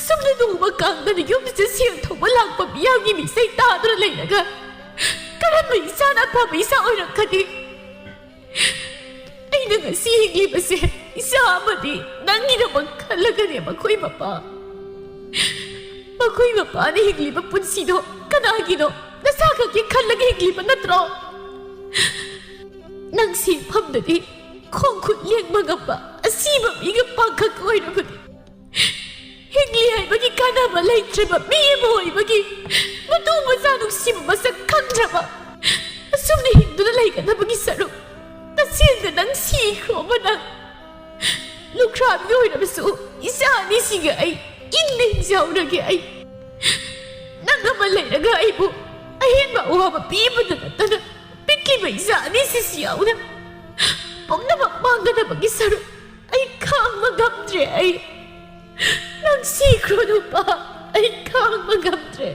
ꯁꯨꯝꯅ ꯅꯣꯡꯃ ꯀꯥꯡꯗꯅ ꯌꯨꯝꯁꯤꯗ ꯁꯦꯜ ꯊꯧꯕ ꯂꯥꯛꯄ ꯃꯤꯌꯥꯝꯒꯤ ꯃꯤꯆꯩ ꯇꯥꯗꯨꯅ ꯂꯩꯔꯒ ꯀꯔꯝꯕ ꯏꯆꯥꯅ ꯑꯐꯕ ꯏꯆꯥ ꯑꯣꯏꯔꯛꯀꯅꯤ? ꯑꯩꯅ ꯉꯁꯤ ꯍꯤꯡꯂꯤꯕꯁꯦ ꯏꯆꯥ ꯑꯃꯗꯤ ꯅꯪꯒꯤꯗꯃꯛ ꯈꯜꯂꯒꯅꯦ, ꯃꯈꯣꯏ ꯃꯄꯥ꯫ ꯃꯈꯣꯏ ꯃꯄꯥꯅ ꯍꯤꯡꯂꯤꯕ ꯄꯨꯟꯁꯤꯗꯣ ꯀꯅꯥꯒꯤꯅꯣ? ꯅꯁꯥ ꯈꯛꯀꯤ ꯈꯜꯂꯒ ꯍꯤꯡꯂꯤꯕ ꯅꯠꯇ꯭ꯔꯣ? ꯅꯪ ꯁꯤꯐꯝꯗꯗꯤ ꯈꯣꯡ ꯈꯨꯠ ꯂꯦꯡꯕ ꯉꯝꯕ ꯑꯁꯤꯕ ꯃꯤꯒ ꯄꯥꯡꯈꯛ ꯑꯣꯏꯔꯕꯗꯤ ꯍꯤꯡꯂꯤ ꯍꯥꯏꯕꯒꯤ ꯀꯥꯟꯅꯕ ꯂꯩꯇ꯭ꯔꯕ ꯃꯤ ꯑꯃ ꯑꯣꯏꯕꯒꯤ ꯃꯇꯨ ꯃꯆꯥ ꯅꯨꯡꯁꯤꯕ ꯃꯁꯛ ꯈꯪꯗ꯭ꯔꯕ ꯑꯁꯨꯝꯅ ꯍꯤꯡꯗꯨꯅ ꯂꯩꯒꯗꯕ ꯒꯤ ꯁꯔꯨꯛ ꯇꯁꯦꯡꯅ ꯅꯪ ꯁꯤꯈ꯭ꯔꯣꯕ ꯅꯪ꯫ ꯂꯨꯈ꯭ꯔꯥꯕꯤ ꯑꯣꯏꯔꯕꯁꯨ ꯏꯆꯥ ꯑꯅꯤꯁꯤꯒ ꯑꯩ ꯏꯪꯅ ꯍꯤꯡꯖꯍꯧꯔꯒꯦ꯫ ꯑꯩ ꯅꯪ ꯑꯃ ꯂꯩꯔꯒ ꯑꯩꯕꯨ ꯑꯍꯦꯟꯕ ꯑꯋꯥꯕ ꯄꯤꯕꯗ ꯅꯠꯇꯅ ꯄꯤꯛꯂꯤꯕ ꯏꯆꯥ ꯑꯅꯤꯁꯤꯁꯨ ꯌꯥꯎꯅ ꯄꯨꯝꯅꯃꯛ ꯃꯥꯡꯒꯗꯕꯒꯤ ꯁꯔꯨꯛ ꯑꯩ ꯈꯥꯡꯕ ꯉꯝꯗ꯭ꯔꯦ꯫ ꯑꯩ ꯅꯪ ꯁꯤꯈ꯭ꯔꯣ ꯅꯨꯄꯥ, ꯑꯩ ꯈꯥꯡꯕ ꯉꯝꯗ꯭ꯔꯦ꯫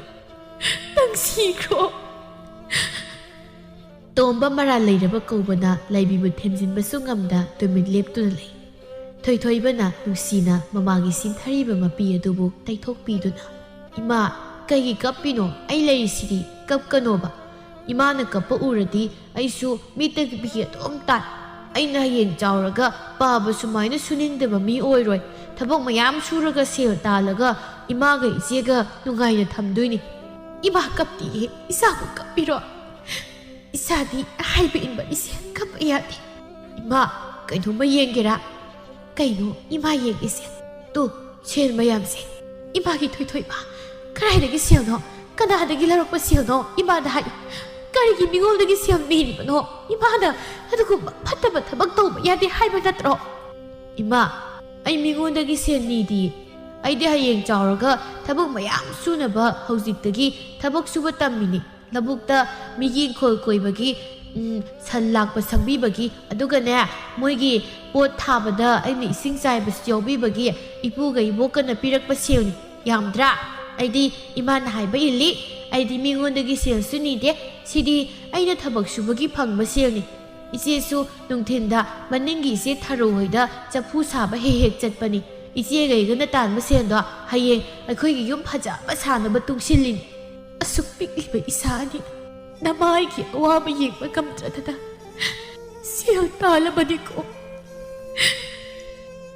ꯅꯪ ꯁꯤꯈ꯭ꯔꯣ꯫ ꯇꯣꯝꯕ ꯃꯔꯥꯜ ꯂꯩꯔꯕ ꯀꯧꯕꯅ ꯂꯩꯕꯤꯕꯨ ꯊꯦꯝꯖꯤꯟꯕꯁꯨ ꯉꯝꯗ ꯇꯨꯃꯤꯟ ꯂꯦꯞꯇꯨꯅ ꯂꯩ꯫ ꯊꯣꯏꯊꯣꯏꯕꯅ ꯅꯨꯡꯁꯤꯅ ꯃꯃꯥꯒꯤ ꯁꯤꯟꯊꯔꯤꯕ ꯃꯄꯤ ꯑꯗꯨꯕꯨ ꯇꯩꯊꯣꯛꯄꯤꯗꯨꯅ, "ꯏꯃꯥ, ꯀꯩꯒꯤ ꯀꯞꯄꯤꯅꯣ? ꯑꯩ ꯂꯩꯔꯤꯁꯤꯗꯤ, ꯀꯞꯀꯅꯣꯕ꯫ ꯏꯃꯥꯅ ꯀꯞꯄ ꯎꯔꯗꯤ ꯑꯩꯁꯨ ꯃꯤꯠꯇꯒꯤ ꯄꯤ ꯑꯗꯨꯝ ꯇꯥꯏ꯫ ꯑꯩꯅ ꯍꯌꯦꯡ ꯆꯥꯎꯔꯒ ꯄꯥꯕ ꯁꯨꯃꯥꯏꯅ ꯁꯨꯅꯤꯡꯗꯕ ꯃꯤ ꯑꯣꯏꯔꯣꯏ꯫ ꯊꯕꯛ ꯃꯌꯥꯝ ꯁꯨꯔꯒ ꯁꯦꯜ ꯇꯥꯜꯂꯒ ꯏꯃꯥꯒ ꯏꯆꯦꯒ ꯅꯨꯡꯉꯥꯏꯅ ꯊꯝꯗꯣꯏꯅꯤ꯫" "ꯏꯃꯥ ꯀꯞꯇꯤꯌꯦ, ꯏꯆꯥꯕꯨ ꯀꯞꯄꯤꯔꯣ? ꯏꯆꯥꯗꯤ ꯍꯥꯏꯕ ꯏꯟꯕ ꯏꯆꯦ, ꯀꯞꯄ ꯌꯥꯗꯦ꯫" "ꯏꯃꯥ, ꯀꯩꯅꯣꯝꯃ ꯌꯦꯡꯒꯦꯔꯥ?" "ꯀꯩꯅꯣ ꯏꯃꯥ ꯌꯦꯡꯒꯦꯁꯦ?" "ꯇꯨ, ꯁꯦꯜ ꯃꯌꯥꯝꯁꯦ ꯏꯃꯥꯒꯤ ꯊꯣꯏꯊꯣꯏꯕ꯫ ꯀꯗꯥꯏꯗꯒꯤ ꯁꯦꯜꯅꯣ? ꯀꯅꯥꯗꯒꯤ ꯂꯧꯔꯛꯄ ꯁꯦꯜꯅꯣ? ꯏꯃꯥꯗ ꯍꯥꯏꯌꯨ꯫ ꯀꯔꯤꯒꯤ ꯃꯤꯉꯣꯟꯗꯒꯤ ꯁꯦꯜ ꯅꯤꯔꯤꯕꯅꯣ? ꯏꯃꯥꯅ ꯑꯗꯨꯒꯨꯝꯕ ꯐꯠꯇꯕ ꯊꯕꯛ ꯇꯧꯕ ꯌꯥꯗꯦ ꯍꯥꯏꯕ ꯅꯠꯇ꯭ꯔꯣ?" "ꯏꯃꯥ, ꯑꯩ ꯃꯤꯉꯣꯟꯗꯒꯤ ꯁꯦꯜ ꯅꯤꯗꯤꯌꯦ꯫ ꯑꯩꯗꯤ ꯍꯌꯦꯡ ꯆꯥꯎꯔꯒ ꯊꯕꯛ ꯃꯌꯥꯝ ꯁꯨꯅꯕ ꯍꯧꯖꯤꯛꯇꯒꯤ ꯊꯕꯛ ꯁꯨꯕ ꯇꯝꯃꯤꯅꯦ꯫ ꯂꯧꯕꯨꯛꯇ ꯃꯤꯒꯤ ꯏꯪꯈꯣꯜ ꯀꯣꯏꯕꯒꯤ, ꯎꯝ, ꯁꯟ ꯂꯥꯛꯄ ꯁꯪꯕꯤꯕꯒꯤ, ꯑꯗꯨꯒꯅꯦ, ꯃꯣꯏꯒꯤ ꯄꯣꯠ ꯊꯥꯕꯗ ꯑꯩꯅ ꯏꯁꯤꯡ ꯆꯥꯏꯕꯁꯨ ꯌꯥꯎꯕꯤꯕꯒꯤ ꯏꯄꯨꯒ ꯏꯕꯣꯛꯀꯅ ꯄꯤꯔꯛꯄ ꯁꯦꯜꯅꯤ꯫ ꯌꯥꯝꯗ꯭ꯔꯥ? ꯑꯩꯗꯤ ꯏꯃꯥꯅ ꯍꯥꯏꯕ ꯏꯜꯂꯤ꯫ ꯑꯩꯗꯤ ꯃꯤꯉꯣꯟꯗꯒꯤ ꯁꯦꯜꯁꯨ ꯅꯤꯗꯦ꯫ ꯁꯤꯗꯤ ꯑꯩꯅ ꯊꯕꯛ ꯁꯨꯕꯒꯤ ꯐꯪꯕ ꯁꯦꯜꯅꯤ꯫ ꯏꯆꯦꯁꯨ ꯅꯨꯡꯊꯤꯟꯗ ꯃꯅꯤꯡꯒꯤ ꯏꯆꯦ ꯊꯔꯣ ꯍꯣꯏꯗ ꯆꯐꯨ ꯁꯥꯕ ꯍꯦꯛ ꯍꯦꯛ ꯆꯠꯄꯅꯤ꯫ ꯏꯆꯦꯒ ꯑꯩꯒꯅ ꯇꯥꯟꯕ ꯁꯦꯜꯗꯣ ꯍꯌꯦꯡ ꯑꯩꯈꯣꯏꯒꯤ ꯌꯨꯝ ꯐꯖꯕ ꯁꯥꯅꯕ ꯇꯨꯡꯁꯤꯜꯂꯤꯅꯤ꯫ ꯑꯁꯨꯛ ꯄꯤꯛꯂꯤꯕ ꯏꯆꯥ ꯑꯅꯤ ꯅꯃꯥꯏꯒꯤ ꯑꯋꯥꯕ ꯌꯦꯡꯕ ꯉꯝꯗ꯭ꯔꯗꯅ ꯁꯦꯜ ꯇꯥꯜꯂꯕꯅꯤꯀꯣ꯫"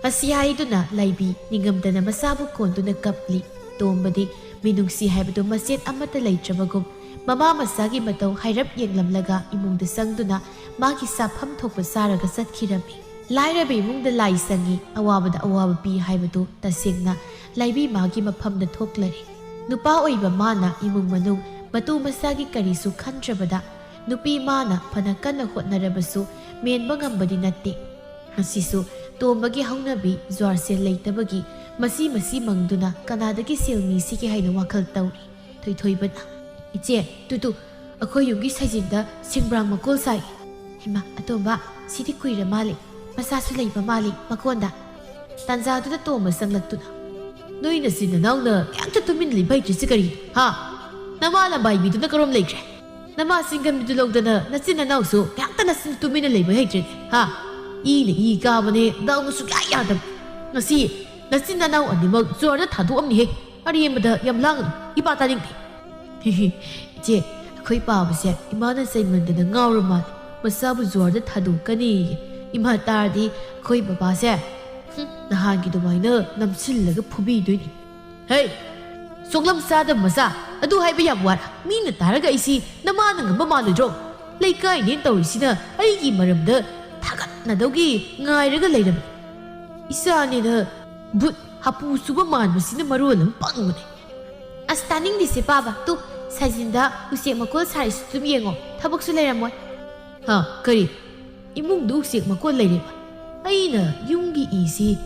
ꯃꯁꯤ ꯍꯥꯏꯗꯨꯅ ꯂꯩꯕꯤ ꯅꯤꯡꯉꯝꯗꯅ ꯃꯁꯥꯕꯨ ꯀꯣꯟꯗꯨꯅ ꯀꯞꯂꯤ꯫ ꯇꯣꯝꯕꯗꯤ ꯃꯤꯅꯨꯡꯁꯤ ꯍꯥꯏꯕꯗꯨ ꯃꯆꯦꯠ ꯑꯃꯠꯇ ꯂꯩꯇ꯭ꯔꯕꯒꯨꯝ ꯃꯃꯥ ꯃꯆꯥꯒꯤ ꯃꯇꯧ ꯍꯥꯏꯔꯞ ꯌꯦꯡꯂꯝꯂꯒ ꯏꯃꯨꯡꯗ ꯆꯪꯗꯨꯅ ꯃꯥꯒꯤ ꯆꯥꯐꯝ ꯊꯣꯛꯄ ꯆꯥꯔꯒ ꯆꯠꯈꯤꯔꯝꯃꯤ꯫ ꯂꯥꯏꯔꯕ ꯏꯃꯨꯡꯗ ꯂꯥꯏ ꯆꯪꯉꯤ, ꯑꯋꯥꯕꯗ ꯑꯋꯥꯕ ꯄꯤ ꯍꯥꯏꯕꯗꯨ ꯇꯁꯦꯡꯅ ꯂꯩꯕꯤ ꯃꯥꯒꯤ ꯃꯐꯝꯗ ꯊꯣꯛꯂꯔꯦ꯫ ꯅꯨꯄꯥ ꯑꯣꯏꯕ ꯃꯥꯅ ꯏꯃꯨꯡ ꯃꯅꯨꯡ ꯃꯇꯨ ꯃꯆꯥꯒꯤ ꯀꯔꯤꯁꯨ ꯈꯟꯗ꯭ꯔꯕꯗ ꯅꯨꯄꯤ ꯃꯥꯅ ꯐꯅ ꯀꯟꯅ ꯍꯣꯠꯅꯔꯕꯁꯨ ꯃꯦꯟꯕ ꯉꯝꯕꯗꯤ ꯅꯠꯇꯦ꯫ ꯉꯁꯤꯁꯨ ꯇꯣꯝꯕꯒꯤ ꯍꯧꯅꯕꯤ ꯖ꯭ꯋꯥꯔ ꯁꯦꯜ ꯂꯩꯇꯕꯒꯤ ꯃꯁꯤ ꯃꯁꯤ ꯃꯪꯗꯨꯅ ꯀꯅꯥꯗꯒꯤ ꯁꯦꯜ ꯅꯤꯁꯤꯒꯦ ꯍꯥꯏꯅ ꯋꯥꯈꯜ ꯇꯧꯔꯤ꯫ ꯊꯣꯏꯊꯣꯏꯕꯅ, "ꯏꯆꯦ, ꯇꯨ ꯇꯨ, ꯑꯩꯈꯣꯏ ꯌꯨꯝꯒꯤ ꯁꯩꯖꯤꯟꯗ ꯁꯦꯝꯕ꯭ꯔꯥꯡ ꯃꯀꯣꯜ ꯁꯥꯏ꯫ ꯍꯩꯃꯥ, ꯑꯇꯣꯝꯕ, ꯁꯤꯗꯤ ꯀꯨꯏꯔ ꯃꯥꯜꯂꯦ꯫ ꯃꯆꯥꯁꯨ ꯂꯩꯕ ꯃꯥꯜꯂꯦ ꯃꯀꯣꯟꯗ꯫" ꯇꯥꯟꯖꯥꯗꯨꯗ ꯇꯣꯝꯕ ꯆꯪꯂꯛꯇꯨꯅ, "ꯅꯣꯏ ꯅꯆꯤꯟ ꯅꯅꯥꯎꯅ ꯀꯌꯥꯝꯇ ꯇꯨꯃꯤꯟꯅ ꯂꯩꯕ ꯍꯩꯇ꯭ꯔꯤꯁꯤ ꯀꯔꯤꯅꯣ, ꯍꯥ? ꯅꯃꯥ ꯂꯝꯕꯥꯏꯕꯤꯗꯨꯅ ꯀꯔꯣꯝ ꯂꯩꯈ꯭ꯔꯦ? ꯅꯃꯥ ꯆꯤꯡꯒꯟꯕꯤꯗꯨ ꯂꯧꯗꯅ ꯅꯆꯤꯟ ꯅꯅꯥꯎꯁꯨ ꯀꯌꯥꯝꯇ ꯅꯆꯤꯟ ꯇꯨꯃꯤꯟꯅ ꯂꯩꯕ ꯍꯩꯇ꯭ꯔꯦꯅꯦ, ꯍꯥ? ꯏꯅ ꯏ ꯀꯥꯕꯅꯦ, ꯗꯥꯎꯅ ꯁꯨꯛꯌꯥ ꯌꯥꯗꯕ꯫ ꯉꯁꯤ ꯅꯆꯤꯟ ꯅꯅꯥꯎ ꯑꯅꯤꯃꯛ ꯖ꯭ꯋꯥꯔꯗ ꯊꯥꯗꯣꯛꯑꯝꯅꯤꯍꯦ꯫ ꯑꯔꯦꯝꯕꯗ ꯌꯥꯝ ꯂꯥꯡꯒꯅꯨ, ꯏꯄꯥ ꯇꯥꯅꯤꯡꯗꯦ꯫" "ꯏꯆꯦ, ꯑꯩꯈꯣꯏ ꯄꯥꯕꯁꯦ ꯏꯃꯥꯅ ꯆꯩꯃꯟꯗꯅ ꯉꯥꯎꯔ ꯃꯥꯜꯂꯦ꯫ ꯃꯆꯥꯕꯨ ꯖ꯭ꯋꯥꯔꯗ ꯊꯥꯗꯣꯛꯀꯅꯤꯌꯦ꯫ ꯏꯃꯥ ꯇꯥꯔꯗꯤ ꯑꯩꯈꯣꯏ ꯕꯕꯥꯁꯦ, ꯍꯨꯝ, ꯅꯍꯥꯟꯒꯤ ꯑꯗꯨꯃꯥꯏꯅ ꯅꯝꯁꯤꯜꯂꯒ ꯐꯨꯕꯤꯗꯣꯏꯅꯤ꯫" "ꯍꯦ, ꯁꯣꯛꯂꯝ ꯆꯥꯗꯕ ꯃꯆꯥ, ꯑꯗꯨ ꯍꯥꯏꯕ ꯌꯥꯕ ꯋꯥꯔ? ꯃꯤꯅ ꯇꯥꯔꯒ ꯑꯩꯁꯤ ꯅꯃꯥꯅ ꯉꯝꯕ ꯃꯥꯜꯂꯣꯏꯗ꯭ꯔꯣ? ꯂꯩꯀꯥꯏꯅꯦꯅ ꯇꯧꯔꯤꯁꯤꯅ ꯑꯩꯒꯤ ꯃꯔꯝꯗ ꯊꯥꯒꯠꯅꯗꯧꯒꯤ ꯉꯥꯏꯔꯒ ꯂꯩꯔꯕꯅꯤ꯫ ꯏꯆꯥꯅꯦꯅ ꯚꯨꯠ ꯍꯥꯄꯨ ꯆꯨꯕ ꯃꯥꯟꯕꯁꯤꯅ ꯃꯔꯣꯜ ꯑꯃ ꯄꯪꯕꯅꯦ꯫" "ꯑꯁ, ꯇꯥꯅꯤꯡꯗꯦꯁꯦ ꯄꯥꯕ꯫ ꯇꯨ, ꯁꯥꯏꯖꯤꯟꯗ ꯎꯆꯦꯛ ꯃꯀꯣꯜ ꯁꯥꯔꯤꯁꯤ ꯑꯗꯨꯝ ꯌꯦꯡꯉꯣ, ꯊꯕꯛꯁꯨ ꯂꯩꯔꯝꯃꯣꯏ꯫" "ꯍꯥ, ꯀꯔꯤ? ꯏꯃꯨꯡꯗ ꯎꯆꯦꯛ ꯃꯀꯣꯜ ꯂꯩꯔꯦꯕ? ꯑꯩꯅ ꯌꯨꯝꯒꯤ ꯏꯁꯤ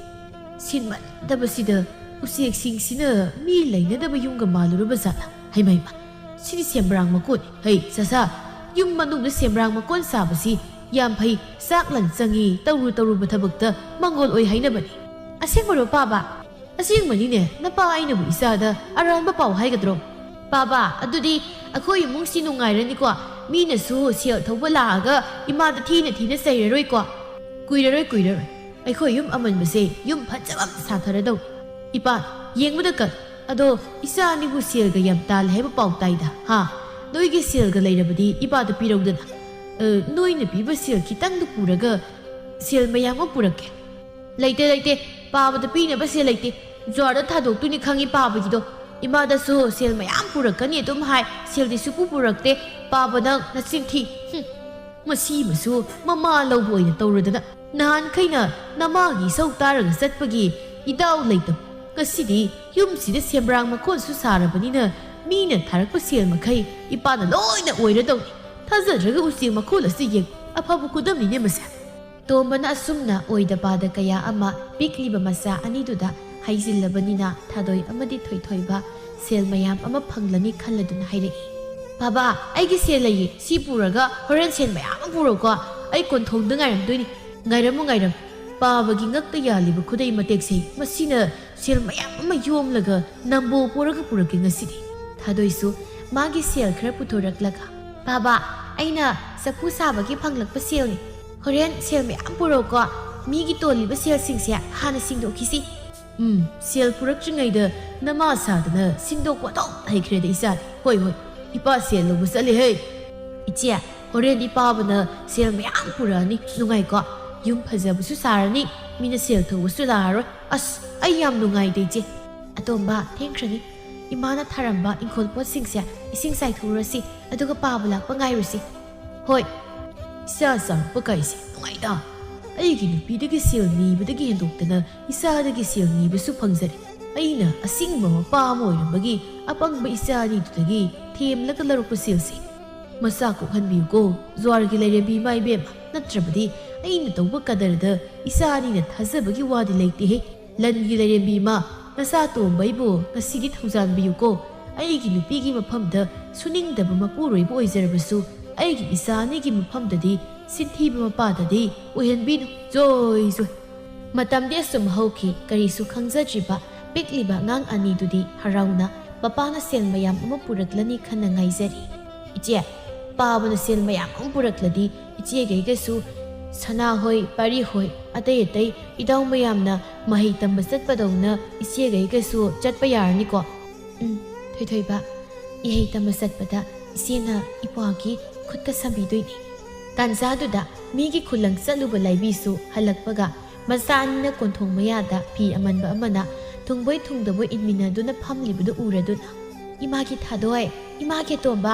ꯁꯤꯟꯃꯟꯗꯕꯁꯤꯗ ꯎꯆꯦꯛꯁꯤꯡꯁꯤꯅ ꯃꯤ ꯂꯩꯅꯗꯕ ꯌꯨꯝꯒ ꯃꯥꯜꯂꯨꯔꯕ ꯖꯥꯠꯂ? ꯍꯩꯃ, ꯍꯩꯃ, ꯁꯤꯗꯤ ꯁꯦꯝꯕ꯭ꯔꯥꯡ ꯃꯀꯣꯜꯅꯤ꯫ ꯍꯩ, ꯆꯥꯆꯥ, ꯌꯨꯝ ꯃꯅꯨꯡꯗ ꯁꯦꯝꯕ꯭ꯔꯥꯡ ꯃꯀꯣꯜ ꯁꯥꯕꯁꯤ ꯌꯥꯝ ꯐꯩ꯫ ꯆꯥꯛ ꯂꯟ ꯆꯪꯉꯤ, ꯇꯧꯔꯨ ꯇꯧꯔꯨꯕ ꯊꯕꯛꯇ ꯃꯪꯒꯣꯜ ꯑꯣꯏ ꯍꯥꯏꯅꯕꯅꯤ꯫" "ꯑꯁꯦꯡꯕꯔꯣ ꯄꯥꯕ?" "ꯑꯁꯦꯡꯕꯅꯤꯅꯦ, ꯅꯄꯥ ꯑꯩꯅꯕꯨ ꯏꯆꯥꯗ ꯑꯔꯥꯟꯕ ꯄꯥꯎ ꯍꯥꯏꯒꯗ꯭ꯔꯣ?" "ꯄꯥꯕ, ꯑꯗꯨꯗꯤ ꯑꯩꯈꯣꯏ ꯏꯃꯨꯡꯁꯤ ꯅꯨꯡꯉꯥꯏꯔꯅꯤꯀꯣ? ꯃꯤꯅꯁꯨ ꯁꯦꯜ ꯊꯧꯕ ꯂꯥꯛꯑꯒ ꯏꯃꯥꯗ ꯊꯤꯅ ꯊꯤꯅ ꯆꯩꯔꯔꯣꯏꯀꯣ?" "ꯀꯨꯏꯔꯔꯣꯏ, ꯀꯨꯏꯔꯔꯣꯏ꯫ ꯑꯩꯈꯣꯏ ꯌꯨꯝ ꯑꯃꯟꯕꯁꯦ ꯌꯨꯝ ꯐꯖꯕ ꯑꯃ ꯁꯥꯊꯔꯗꯧꯅꯤ꯫ ꯏꯄꯥ, ꯌꯦꯡꯕꯗ ꯀꯜ꯫ ꯑꯗꯣ ꯏꯆꯥ ꯑꯅꯤꯕꯨ ꯁꯦꯜꯒ ꯌꯥꯝ ꯇꯥꯜꯂꯦ ꯍꯥꯏꯕ ꯄꯥꯎ ꯇꯥꯏꯗ, ꯍꯥ? ꯅꯣꯏꯒꯤ ꯁꯦꯜꯒ ꯂꯩꯔꯕꯗꯤ ꯏꯄꯥꯗ ꯄꯤꯔꯧꯗꯅ꯫ ꯑ, ꯅꯣꯏꯅ ꯄꯤꯕ ꯁꯦꯜ ꯈꯤꯇꯪꯗꯨ ꯄꯨꯔꯒ ꯁꯦꯜ ꯃꯌꯥꯝ ꯑꯃ ꯄꯨꯔꯛꯀꯦ꯫" "ꯂꯩꯇꯦ, ꯂꯩꯇꯦ꯫ ꯄꯥꯕꯗ ꯄꯤꯅꯕ ꯁꯦꯜ ꯂꯩꯇꯦ꯫ ꯖ꯭ꯋꯥꯔꯗ ꯊꯥꯗꯣꯛꯇꯣꯏꯅꯤ ꯈꯪꯉꯤ ꯄꯥꯕꯒꯤꯗꯣ꯫ ꯏꯃꯥꯗꯁꯨ ꯁꯦꯜ ꯃꯌꯥꯝ ꯄꯨꯔꯛꯀꯅꯤ ꯑꯗꯨꯝ ꯍꯥꯏ꯫ ꯁꯦꯜꯗꯤ ꯁꯨꯄꯨ ꯄꯨꯔꯛꯇꯦ꯫ ꯄꯥꯕ, ꯅꯪ ꯅꯆꯤꯟ ꯊꯤ꯫ ꯍꯨꯝ꯫ ꯃꯁꯤꯃꯁꯨ ꯃꯃꯥ ꯂꯧꯕ ꯑꯣꯏꯅ ꯇꯧꯔꯗꯅ꯫ ꯅꯍꯥꯟꯈꯩꯅ ꯅꯃꯥꯒꯤ ꯏꯁꯧ ꯇꯥꯔꯒ ꯆꯠꯄꯒꯤ ꯏꯗꯥꯎ ꯂꯩꯇꯕ꯫ ꯉꯁꯤꯗꯤ ꯌꯨꯝꯁꯤꯗ ꯁꯦꯝꯕ꯭ꯔꯥꯡ ꯃꯀꯣꯟꯁꯨ ꯁꯥꯔꯕꯅꯤꯅ ꯃꯤꯅ ꯊꯥꯔꯛꯄ ꯁꯦꯜ ꯃꯈꯩ ꯏꯄꯥꯅ ꯂꯣꯏꯅ ꯑꯣꯏꯔꯗꯧꯅꯤ꯫ ꯊꯥꯖꯗ꯭ꯔꯒ ꯎꯆꯦꯛ ꯃꯈꯣꯜ ꯑꯁꯤ ꯌꯦꯡ, ꯑꯐꯕ ꯈꯨꯗꯝꯅꯤꯅꯦ ꯃꯁꯦ꯫ ꯇꯣꯝꯕꯅ ꯑꯁꯨꯝꯅ ꯑꯣꯏꯗ ꯄꯥꯗ ꯀꯌꯥ ꯑꯃ ꯄꯤꯛꯂꯤꯕ ꯃꯆꯥ ꯑꯅꯤꯗꯨꯗ ꯍꯩꯖꯤꯜꯂꯕꯅꯤꯅ ꯊꯥꯗꯣꯏ ꯑꯃꯗꯤ ꯊꯣꯏꯊꯣꯏꯕ ꯁꯦꯜ ꯃꯌꯥꯝ ꯑꯃ ꯐꯪꯂꯅꯤ ꯈꯜꯂꯗꯨꯅ ꯍꯥꯏꯔꯛꯏ꯫ "ꯕꯥꯕꯥ, ꯑꯩꯒꯤ ꯁꯦꯜ ꯂꯩꯌꯦ, ꯁꯤ ꯄꯨꯔꯒ ꯍꯣꯔꯦꯟ ꯁꯦꯜ ꯃꯌꯥꯝ ꯑꯃ ꯄꯨꯔꯛꯎꯀꯣ, ꯑꯩ ꯀꯣꯟꯊꯣꯡꯗ ꯉꯥꯏꯔꯝꯗꯣꯏꯅꯤ꯫ ꯉꯥꯏꯔꯝꯃꯨ, ꯉꯥꯏꯔꯝꯃꯨ, ꯄꯥꯕꯒꯤ ꯉꯛꯇ ꯌꯥꯜꯂꯤꯕ ꯈꯨꯗꯩ ꯃꯇꯦꯛꯁꯦ, ꯃꯁꯤꯅ ꯁꯦꯜ ꯃꯌꯥꯝ ꯑꯃ ꯌꯣꯝꯂꯒ ꯅꯝꯕꯣ ꯄꯨꯔꯒ ꯄꯨꯔꯛꯀꯦ ꯉꯁꯤꯗꯤ꯫" ꯊꯥꯗꯣꯏꯁꯨ ꯃꯥꯒꯤ ꯁꯦꯜ ꯈꯔ ꯄꯨꯊꯣꯔꯛꯂꯒ, "ꯕꯥꯕꯥ, ꯑꯩꯅ ꯆꯐꯨ ꯁꯥꯕꯒꯤ ꯐꯪꯂꯛꯄ ꯁꯦꯜꯅꯤ꯫ ꯍꯣꯔꯦꯟ ꯁꯦꯜ ꯃꯌꯥꯝ ꯄꯨꯔꯛꯎꯀꯣ, ꯃꯤꯒꯤ ꯇꯣꯜꯂꯤꯕ ꯁꯦꯜꯁꯤꯡꯁꯦ ꯍꯥꯟꯅ ꯁꯤꯡꯗꯣꯛꯈꯤꯁꯤ꯫" "ꯎꯝ, ꯁꯦꯜ ꯄꯨꯔꯛꯇ꯭ꯔꯤꯉꯩꯗ ꯅꯃꯥ ꯁꯥꯗꯅ ꯁꯤꯡꯗꯣꯛꯄ ꯑꯗꯨꯝ ꯍꯩꯈ꯭ꯔꯦꯗ ꯏꯆꯥꯗꯤ꯫ ꯍꯣꯏ, ꯍꯣꯏ, ꯏꯄꯥ ꯁꯦꯜ ꯂꯧꯕ ꯆꯠꯂꯦ ꯍꯦ꯫" "ꯏꯆꯦ, ꯍꯣꯔꯦꯟ ꯏꯄꯥꯕꯅ ꯁꯦꯜ ꯃꯌꯥꯝ ꯄꯨꯔꯛꯑꯅꯤ, ꯅꯨꯡꯉꯥꯏꯀꯣ? ꯌꯨꯝ ꯐꯖꯕꯁꯨ ꯁꯥꯔꯅꯤ, ꯃꯤꯅ ꯁꯦꯜ ꯊꯧꯕꯁꯨ ꯂꯥꯛꯑꯔꯣꯏ꯫ ꯑꯁ, ꯑꯩ ꯌꯥꯝ ꯅꯨꯡꯉꯥꯏꯗ ꯏꯆꯦ꯫" "ꯑꯇꯣꯝꯕ, ꯊꯦꯡꯈ꯭ꯔꯅꯤ꯫ ꯏꯃꯥꯅ ꯊꯥꯔꯝꯕ ꯏꯪꯈꯣꯜ ꯄꯣꯠꯁꯤꯡꯁꯦ ꯏꯁꯤꯡ ꯆꯥꯏꯊꯣꯛꯎꯔꯁꯤ, ꯑꯗꯨꯒ ꯄꯥꯕ ꯂꯥꯛꯄ ꯉꯥꯏꯔꯨꯁꯤ꯫" "ꯍꯣꯏ꯫" "ꯏꯆꯥ ꯆꯥꯎꯔꯛꯄ ꯀꯥꯏꯁꯦ ꯅꯨꯡꯉꯥꯏꯗ꯫ ꯑꯩꯒꯤ ꯅꯨꯄꯤꯗꯒꯤ ꯁꯦꯜ ꯅꯤꯕꯗꯒꯤ ꯍꯦꯟꯗꯣꯛꯇꯅ ꯏꯆꯥꯗꯒꯤ ꯁꯦꯜ ꯅꯤꯕꯁꯨ ꯐꯪꯖꯔꯦ꯫ ꯑꯩꯅ ꯑꯁꯤꯡꯕ ꯃꯄꯥ ꯑꯃ ꯑꯣꯏꯔꯝꯕꯒꯤ ꯑꯄꯪꯕ ꯏꯆꯥ ꯑꯅꯤꯗꯨꯗꯒꯤ ꯊꯦꯝꯂꯒ ꯂꯧꯔꯛꯄ ꯁꯦꯜꯁꯦ꯫ ꯃꯆꯥ ꯀꯣꯛꯍꯟꯕꯤꯌꯨꯀꯣ, ꯖ꯭ꯋꯥꯔꯒꯤ ꯂꯥꯏꯔꯦꯝꯕꯤ ꯏꯃꯥ ꯏꯕꯦꯝꯃ, ꯅꯠꯇ꯭ꯔꯕꯗꯤ ꯑꯩꯅ ꯇꯧꯕ ꯀꯗꯔꯗ ꯏꯆꯥ ꯑꯅꯤꯅ ꯊꯥꯖꯕꯒꯤ ꯋꯥꯗꯤ ꯂꯩꯇꯦꯍꯦ꯫ ꯂꯟꯒꯤ ꯂꯥꯏꯔꯦꯝꯕꯤ ꯏꯃꯥ, ꯅꯆꯥ ꯇꯣꯝꯕ ꯑꯩꯕꯨ ꯉꯁꯤꯒꯤ ꯊꯧꯖꯥꯟꯕꯤꯌꯨꯀꯣ꯫ ꯑꯩꯒꯤ ꯅꯨꯄꯤꯒꯤ ꯃꯐꯝꯗ ꯁꯨꯅꯤꯡꯗꯕ ꯃꯄꯨꯔꯣꯏꯕ ꯑꯣꯏꯖꯔꯕꯁꯨ, ꯑꯩꯒꯤ ꯏꯆꯥ ꯑꯅꯤꯒꯤ ꯃꯐꯝꯗꯗꯤ ꯁꯤꯟꯊꯤꯕ ꯃꯄꯥꯗꯗꯤ ꯑꯣꯏꯍꯟꯕꯤꯅꯨ꯫" ꯖꯣꯏ ꯖꯣꯏ꯫ ꯃꯇꯝꯗꯤ ꯑꯁꯨꯝ ꯍꯧꯈꯤ, ꯀꯔꯤꯁꯨ ꯈꯪꯖꯗ꯭ꯔꯤꯕ ꯄꯤꯛꯂꯤꯕ ꯑꯉꯥꯡ ꯑꯅꯤꯗꯨꯗꯤ ꯍꯔꯥꯎꯅ ꯃꯄꯥꯅ ꯁꯦꯜ ꯃꯌꯥꯝ ꯑꯃ ꯄꯨꯔꯛꯂꯅꯤ ꯈꯟꯅ ꯉꯥꯏꯖꯔꯤ꯫ "ꯏꯆꯦ, ꯄꯥꯕꯅ ꯁꯦꯜ ꯃꯌꯥꯝ ꯑꯃ ꯄꯨꯔꯛꯂꯗꯤ ꯏꯆꯦꯒꯩꯒꯁꯨ, ꯁꯅꯥ ꯍꯣꯏ, ꯄꯥꯔꯤ ꯍꯣꯏ, ꯑꯇꯩ ꯑꯇꯩ ꯏꯇꯥꯎ ꯃꯌꯥꯝꯅ ꯃꯍꯩ ꯇꯝꯕ ꯆꯠꯄꯗꯧꯅ ꯏꯆꯦꯒꯩꯒꯁꯨ ꯆꯠꯄ ꯌꯥꯔꯅꯤꯀꯣ?" "ꯎꯝ, ꯊꯣꯏꯊꯣꯏꯕ, ꯏꯍꯩ ꯇꯝꯕ ꯆꯠꯄꯗ ꯏꯆꯦꯅ ꯏꯄ꯭ꯋꯥꯒꯤ ꯈꯨꯠꯀ ꯁꯝꯕꯤꯗꯣꯏꯅꯤ꯫" ꯇꯥꯟꯖꯥꯗꯨꯗ ꯃꯤꯒꯤ ꯈꯨꯂꯪ ꯆꯠꯂꯨꯕ ꯂꯥꯏꯕꯤꯁꯨ ꯍꯜꯂꯛꯄꯒ ꯃꯆꯥ ꯑꯅꯤꯅ ꯀꯣꯟꯊꯣꯡ ꯃꯌꯥꯗ ꯐꯤ ꯑꯃꯟꯕ ꯑꯃꯅ ꯊꯨꯡꯕꯣꯏ ꯊꯨꯡꯗꯕꯣꯏ ꯏꯟꯃꯤꯟꯅꯗꯨꯅ ꯐꯝꯂꯤꯕꯗꯨ ꯎꯔꯗꯨꯅ, "ꯏꯃꯥꯒꯤ ꯊꯥꯗꯣꯏ, ꯏꯃꯥꯒꯤ ꯑꯇꯣꯝꯕ,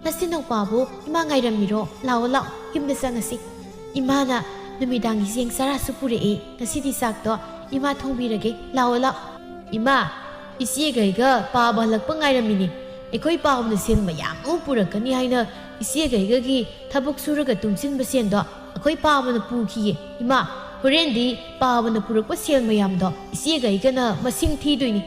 ꯅꯆꯤꯟꯅꯥꯎꯄꯥꯕꯨ ꯏꯃꯥ ꯉꯥꯏꯔꯝꯃꯤꯔꯣ? ꯂꯥꯛꯑꯣ, ꯂꯥꯛꯑꯣ, ꯌꯨꯝꯗ ꯆꯪꯉꯁꯤ꯫ ꯏꯃꯥꯅ ꯅꯨꯃꯤꯗꯥꯡꯒꯤ ꯆꯦꯡ ꯆꯔꯥꯁꯨ ꯄꯨꯔꯛꯏ꯫ ꯉꯁꯤꯗꯤ ꯆꯥꯛꯇꯣ ꯏꯃꯥ ꯊꯣꯡꯕꯤꯔꯒꯦ꯫ ꯂꯥꯛꯑꯣ, ꯂꯥꯛꯑꯣ꯫" "ꯏꯃꯥ, ꯏꯆꯦꯒꯩꯒ ꯄꯥꯕ ꯍꯜꯂꯛꯄ ꯉꯥꯏꯔꯝꯃꯤꯅꯦ꯫ ꯑꯩꯈꯣꯏ ꯄꯥꯕꯅ ꯁꯦꯜ ꯃꯌꯥꯝ ꯑꯃ ꯄꯨꯔꯛꯀꯅꯤ ꯍꯥꯏꯅ "ꯏꯆꯦꯒ ꯑꯩꯒꯒꯤ ꯊꯕꯛ ꯁꯨꯔꯒ ꯇꯨꯡꯁꯤꯟꯕ ꯁꯦꯜꯗꯣ ꯑꯩꯈꯣꯏ ꯄꯥꯕꯅ ꯄꯨꯈꯤꯌꯦ꯫ ꯏꯃꯥ, ꯍꯣꯔꯦꯟꯗꯤ ꯄꯥꯕꯅ ꯄꯨꯔꯛꯄ ꯁꯦꯜ ꯃꯌꯥꯝꯗꯣ ꯏꯆꯦꯒ ꯑꯩꯒꯅ ꯃꯁꯤꯡ ꯊꯤꯗꯣꯏꯅꯤ꯫"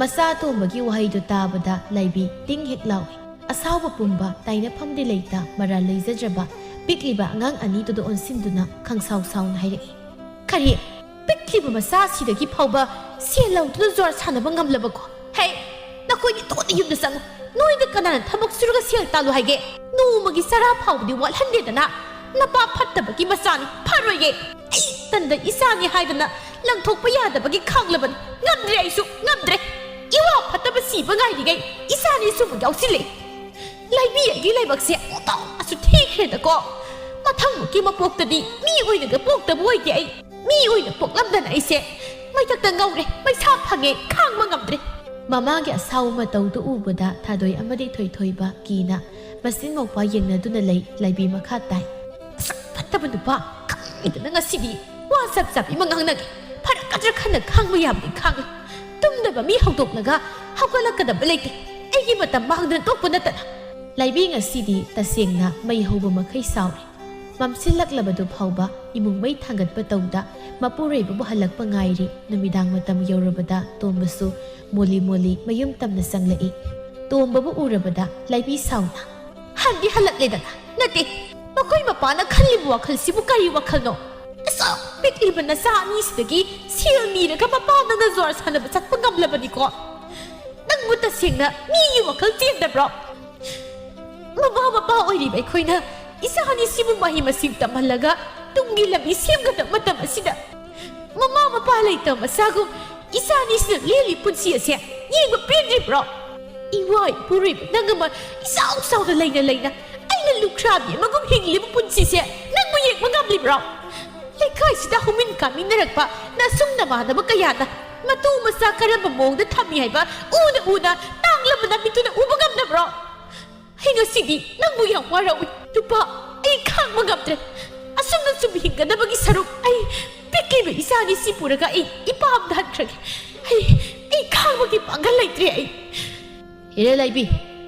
ꯃꯆꯥ ꯇꯣꯝꯕꯒꯤ ꯋꯥꯍꯩꯗꯨ ꯇꯥꯕꯗ ꯂꯥꯏꯕꯤ ꯇꯤꯡ ꯍꯦꯛ ꯂꯥꯎꯏ꯫ ꯑꯁꯥꯎꯕ ꯄꯨꯝꯕ ꯇꯥꯏꯅꯐꯝꯗꯤ ꯂꯩꯇ ꯃꯔꯥꯜ ꯂꯩꯖꯗ꯭ꯔꯕ ꯄꯤꯛꯂꯤꯕ ꯑꯉꯥꯡ ꯑꯅꯤꯗꯨꯗ ꯑꯣꯟꯁꯤꯟꯗꯨꯅ ꯈꯪꯁꯥꯎ ꯁꯥꯎꯅ ꯍꯥꯏꯔꯛꯏ꯫ "ꯀꯔꯤ? ꯄꯤꯛꯂꯤꯕ ꯃꯆꯥꯁꯤꯗꯒꯤ ꯐꯥꯎꯕ ꯁꯦꯜ ꯂꯧꯗꯨꯅ ꯖꯨꯋꯥꯔ ꯁꯥꯟꯅꯕ ꯉꯝꯂꯕꯀꯣ? ꯍꯦ, ꯅꯈꯣꯏꯗꯤ ꯊꯨꯅ ꯌꯨꯝꯗ ꯆꯪꯉꯨ꯫ ꯅꯣꯏꯗ ꯀꯅꯥꯅ ꯊꯕꯛ ꯁꯨꯔꯒ ꯁꯦꯜ ꯇꯥꯜꯂꯨ ꯍꯥꯏꯒꯦ? ꯅꯣꯡꯃꯒꯤ ꯆꯔꯥ ꯐꯥꯎꯕꯗꯤ ꯋꯥꯠꯍꯟꯗꯦꯗꯅ꯫ ꯅꯄꯥ ꯐꯠꯇꯕꯒꯤ ꯃꯆꯥꯅꯤ, ꯐꯔꯣꯏꯌꯦ꯫ ꯑꯩ ꯇꯟꯗ ꯏꯆꯥꯅꯤ ꯍꯥꯏꯗꯅ ꯂꯪꯊꯣꯛꯄ ꯌꯥꯗꯕꯒꯤ ꯈꯥꯡꯂꯕꯅꯤ꯫ ꯉꯝꯗ꯭ꯔꯦ ꯑꯩꯁꯨ, ꯉꯝꯗ꯭ꯔꯦ꯫ ꯏꯋꯥ ꯐꯠꯇꯕ ꯁꯤꯕ ꯉꯥꯏꯔꯤꯉꯩ ꯏꯆꯥꯅꯤ ꯁꯨꯕ ꯌꯥꯎꯁꯤꯜꯂꯦ꯫ ꯂꯥꯏꯕꯤ ꯑꯩꯒꯤ ꯂꯥꯏꯕꯛꯁꯦ ꯑꯣꯟꯊꯣꯛꯅꯁꯨ ꯊꯤꯈ꯭ꯔꯦꯗꯀꯣ꯫ ꯃꯊꯪꯃꯨꯛꯀꯤ ꯃꯄꯣꯛꯇꯗꯤ ꯃꯤ ꯑꯣꯏꯅꯒ ꯄꯣꯛꯇꯕ ꯑꯣꯏꯒꯦ ꯑꯩ꯫ ꯃꯤ ꯑꯣꯏꯅ ꯄꯣꯛꯂꯝꯗꯅ ꯑꯩꯁꯦ ꯃꯩꯊꯛꯇ ꯉꯧꯔꯦ, ꯃꯩꯁꯥ ꯐꯪꯉꯦ, ꯈꯥꯡꯕ ꯉꯝꯗ꯭ꯔꯦ꯫" ꯃꯃꯥꯒꯤ ꯑꯁꯥꯎꯕ ꯃꯇꯧꯗꯨ ꯎꯕꯗ ꯊꯥꯗꯣꯏ ꯑꯃꯗꯤ ꯊꯣꯏꯊꯣꯏꯕ ꯀꯤꯅ ꯃꯆꯤꯟ ꯃꯧꯄꯥ ꯌꯦꯡꯅꯗꯨꯅ ꯂꯩ꯫ ꯂꯥꯏꯕꯤ ꯃꯈꯥ ꯇꯥꯏ꯫ "ꯃꯁꯛ ꯐꯠꯇꯕ ꯅꯨꯄꯥ, ꯈꯪꯗꯅ ꯉꯁꯤꯗꯤ ꯋꯥ ꯆꯞ ꯆꯞ ꯑꯃ ꯉꯥꯡꯅꯒꯦ꯫ ꯐꯔꯛꯀꯗ꯭ꯔꯥ ꯈꯟꯅ ꯈꯥꯡꯕ ꯌꯥꯕꯗꯤ ꯈꯥꯡꯉꯦ꯫ ꯇꯨꯝꯗꯕ ꯃꯤ ꯍꯧꯗꯣꯛꯂꯒ ꯍꯧꯒꯠꯂꯛꯀꯗꯕ ꯂꯩꯇꯦ꯫ ꯑꯩꯒꯤ ꯃꯇꯝ ꯃꯥꯡꯗꯅ ꯇꯣꯛꯄ ꯅꯠꯇꯅ꯫" ꯂꯥꯏꯕꯤ ꯉꯁꯤꯗꯤ ꯇꯁꯦꯡꯅ ꯃꯩ ꯍꯧꯕ ꯃꯈꯩ ꯁꯥꯎꯔꯦ꯫ ꯃꯝꯁꯤꯜꯂꯛꯂꯕꯗꯨ ꯐꯥꯎꯕ ꯏꯃꯨꯡ ꯃꯩ ꯊꯥꯡꯒꯠꯄ ꯇꯧꯗ ꯃꯄꯨꯔꯣꯏꯕꯕꯨ ꯍꯜꯂꯛꯄ ꯉꯥꯏꯔꯤ꯫ ꯅꯨꯃꯤꯗꯥꯡ ꯃꯇꯝ ꯌꯧꯔꯕꯗ ꯇꯣꯝꯕꯁꯨ ꯃꯣꯂꯤ ꯃꯣꯂꯤ ꯃꯌꯨꯝ ꯇꯝꯅ ꯆꯪꯂꯛꯏ꯫ ꯇꯣꯝꯕꯕꯨ ꯎꯔꯕꯗ ꯂꯥꯏꯕꯤ ꯁꯥꯎꯅ, "ꯍꯟꯗꯤ ꯍꯜꯂꯛꯂꯦꯗꯅ꯫ ꯅꯠꯇꯦ, ꯃꯈꯣꯏ ꯃꯄꯥꯅ ꯈꯜꯂꯤꯕ ꯋꯥꯈꯜꯁꯤꯕꯨ ꯀꯔꯤ ꯋꯥꯈꯜꯅꯣ? ꯑꯁꯨꯛ ꯄꯤꯛꯂꯤꯕ ꯅꯆꯥ ꯑꯅꯤꯁꯤꯗꯒꯤ ꯁꯦꯜ ꯅꯤꯔꯒ ꯃꯄꯥ ꯅꯪꯅ ꯖꯨꯋꯥꯔ ꯁꯥꯟꯅꯕ ꯆꯠꯄ ꯉꯝꯂꯕꯅꯤꯀꯣ꯫ ꯅꯪꯕꯨ ꯇꯁꯦꯡꯅ ꯃꯤꯒꯤ ꯋꯥꯈꯜ ꯆꯦꯟꯗꯕ꯭ꯔꯣ? ꯃꯃꯥ ꯃꯄꯥ ꯑꯣꯏꯔꯤꯕ ꯑꯩꯈꯣꯏꯅ ꯏꯆꯥ ꯑꯅꯤꯁꯤꯕꯨ ꯃꯍꯩ ꯃꯁꯤꯡ ꯇꯝꯍꯜꯂꯒ ꯇꯨꯡꯒꯤ ꯂꯝꯕꯤ ꯁꯦꯝꯒꯗꯕ ꯃꯇꯝ ꯑꯁꯤꯗ ꯃꯃꯥ ꯃꯄꯥ ꯂꯩꯇꯕ ꯃꯆꯥꯒꯨꯝ ꯏꯆꯥ ꯑꯅꯤꯁꯤꯅ ꯂꯦꯜꯂꯤ ꯄꯨꯟꯁꯤ ꯑꯁꯦ ꯌꯦꯡꯕ ꯄꯦꯟꯗ꯭ꯔꯤꯕ꯭ꯔꯣ? ꯏꯋꯥ ꯏꯄꯨꯔꯣꯏꯕ ꯅꯪ ꯑꯃ ꯏꯆꯥꯎ ꯆꯥꯎꯅ ꯂꯩꯅ ꯂꯩꯅ ꯑꯩꯅ ꯂꯨꯈ꯭ꯔꯥꯕꯤ ꯑꯃꯒꯨꯝ ꯍꯤꯡꯂꯤꯕ ꯄꯨꯟꯁꯤꯁꯦ ꯅꯪꯕꯨ ꯌꯦꯡꯕ ꯉꯝꯂꯤꯕ꯭ꯔꯣ? ꯂꯩꯀꯥꯏꯁꯤꯗ ꯍꯧꯃꯤꯟ ꯀꯥꯃꯤꯟꯅꯔꯛꯄ ꯅꯁꯨꯡ ꯅꯃꯥꯟꯅꯕ ꯀꯌꯥꯅ ꯃꯇꯨ ꯃꯆꯥ ꯀꯔꯝꯕ ꯃꯑꯣꯡꯗ ꯊꯝꯃꯤ ꯍꯥꯏꯕ ꯎꯅ ꯎꯅ ꯇꯥꯡꯂꯕ ꯅꯃꯤꯠꯇꯨꯅ ꯎꯕ ꯉꯝꯗꯕ꯭ꯔꯣ? ꯑꯩ ꯉꯁꯤꯗꯤ ꯅꯪꯕꯨ ꯌꯥꯝ ꯋꯥꯔꯧꯏ꯫ ꯅꯨꯄꯥ, ꯑꯩ ꯈꯥꯡꯕ ꯉꯝꯗ꯭ꯔꯦ꯫ ꯑꯁꯨꯝꯅ ꯁꯨꯝ ꯍꯤꯡꯒꯗꯕꯒꯤ ꯁꯔꯨꯛ ꯑꯩ ꯄꯤꯛꯂꯤꯕ ꯏꯆꯥ ꯑꯅꯤꯁꯤ ꯄꯨꯔꯒ ꯑꯩ ꯏꯄꯥꯝꯗ ꯍꯟꯈ꯭ꯔꯒꯦ꯫ ꯑꯩ, ꯑꯩ ꯈꯥꯡꯕꯒꯤ ꯄꯥꯡꯒꯜ ꯂꯩꯇ꯭ꯔꯦ ꯑꯩ꯫ ꯏꯔꯦ ꯂꯩꯕꯤ,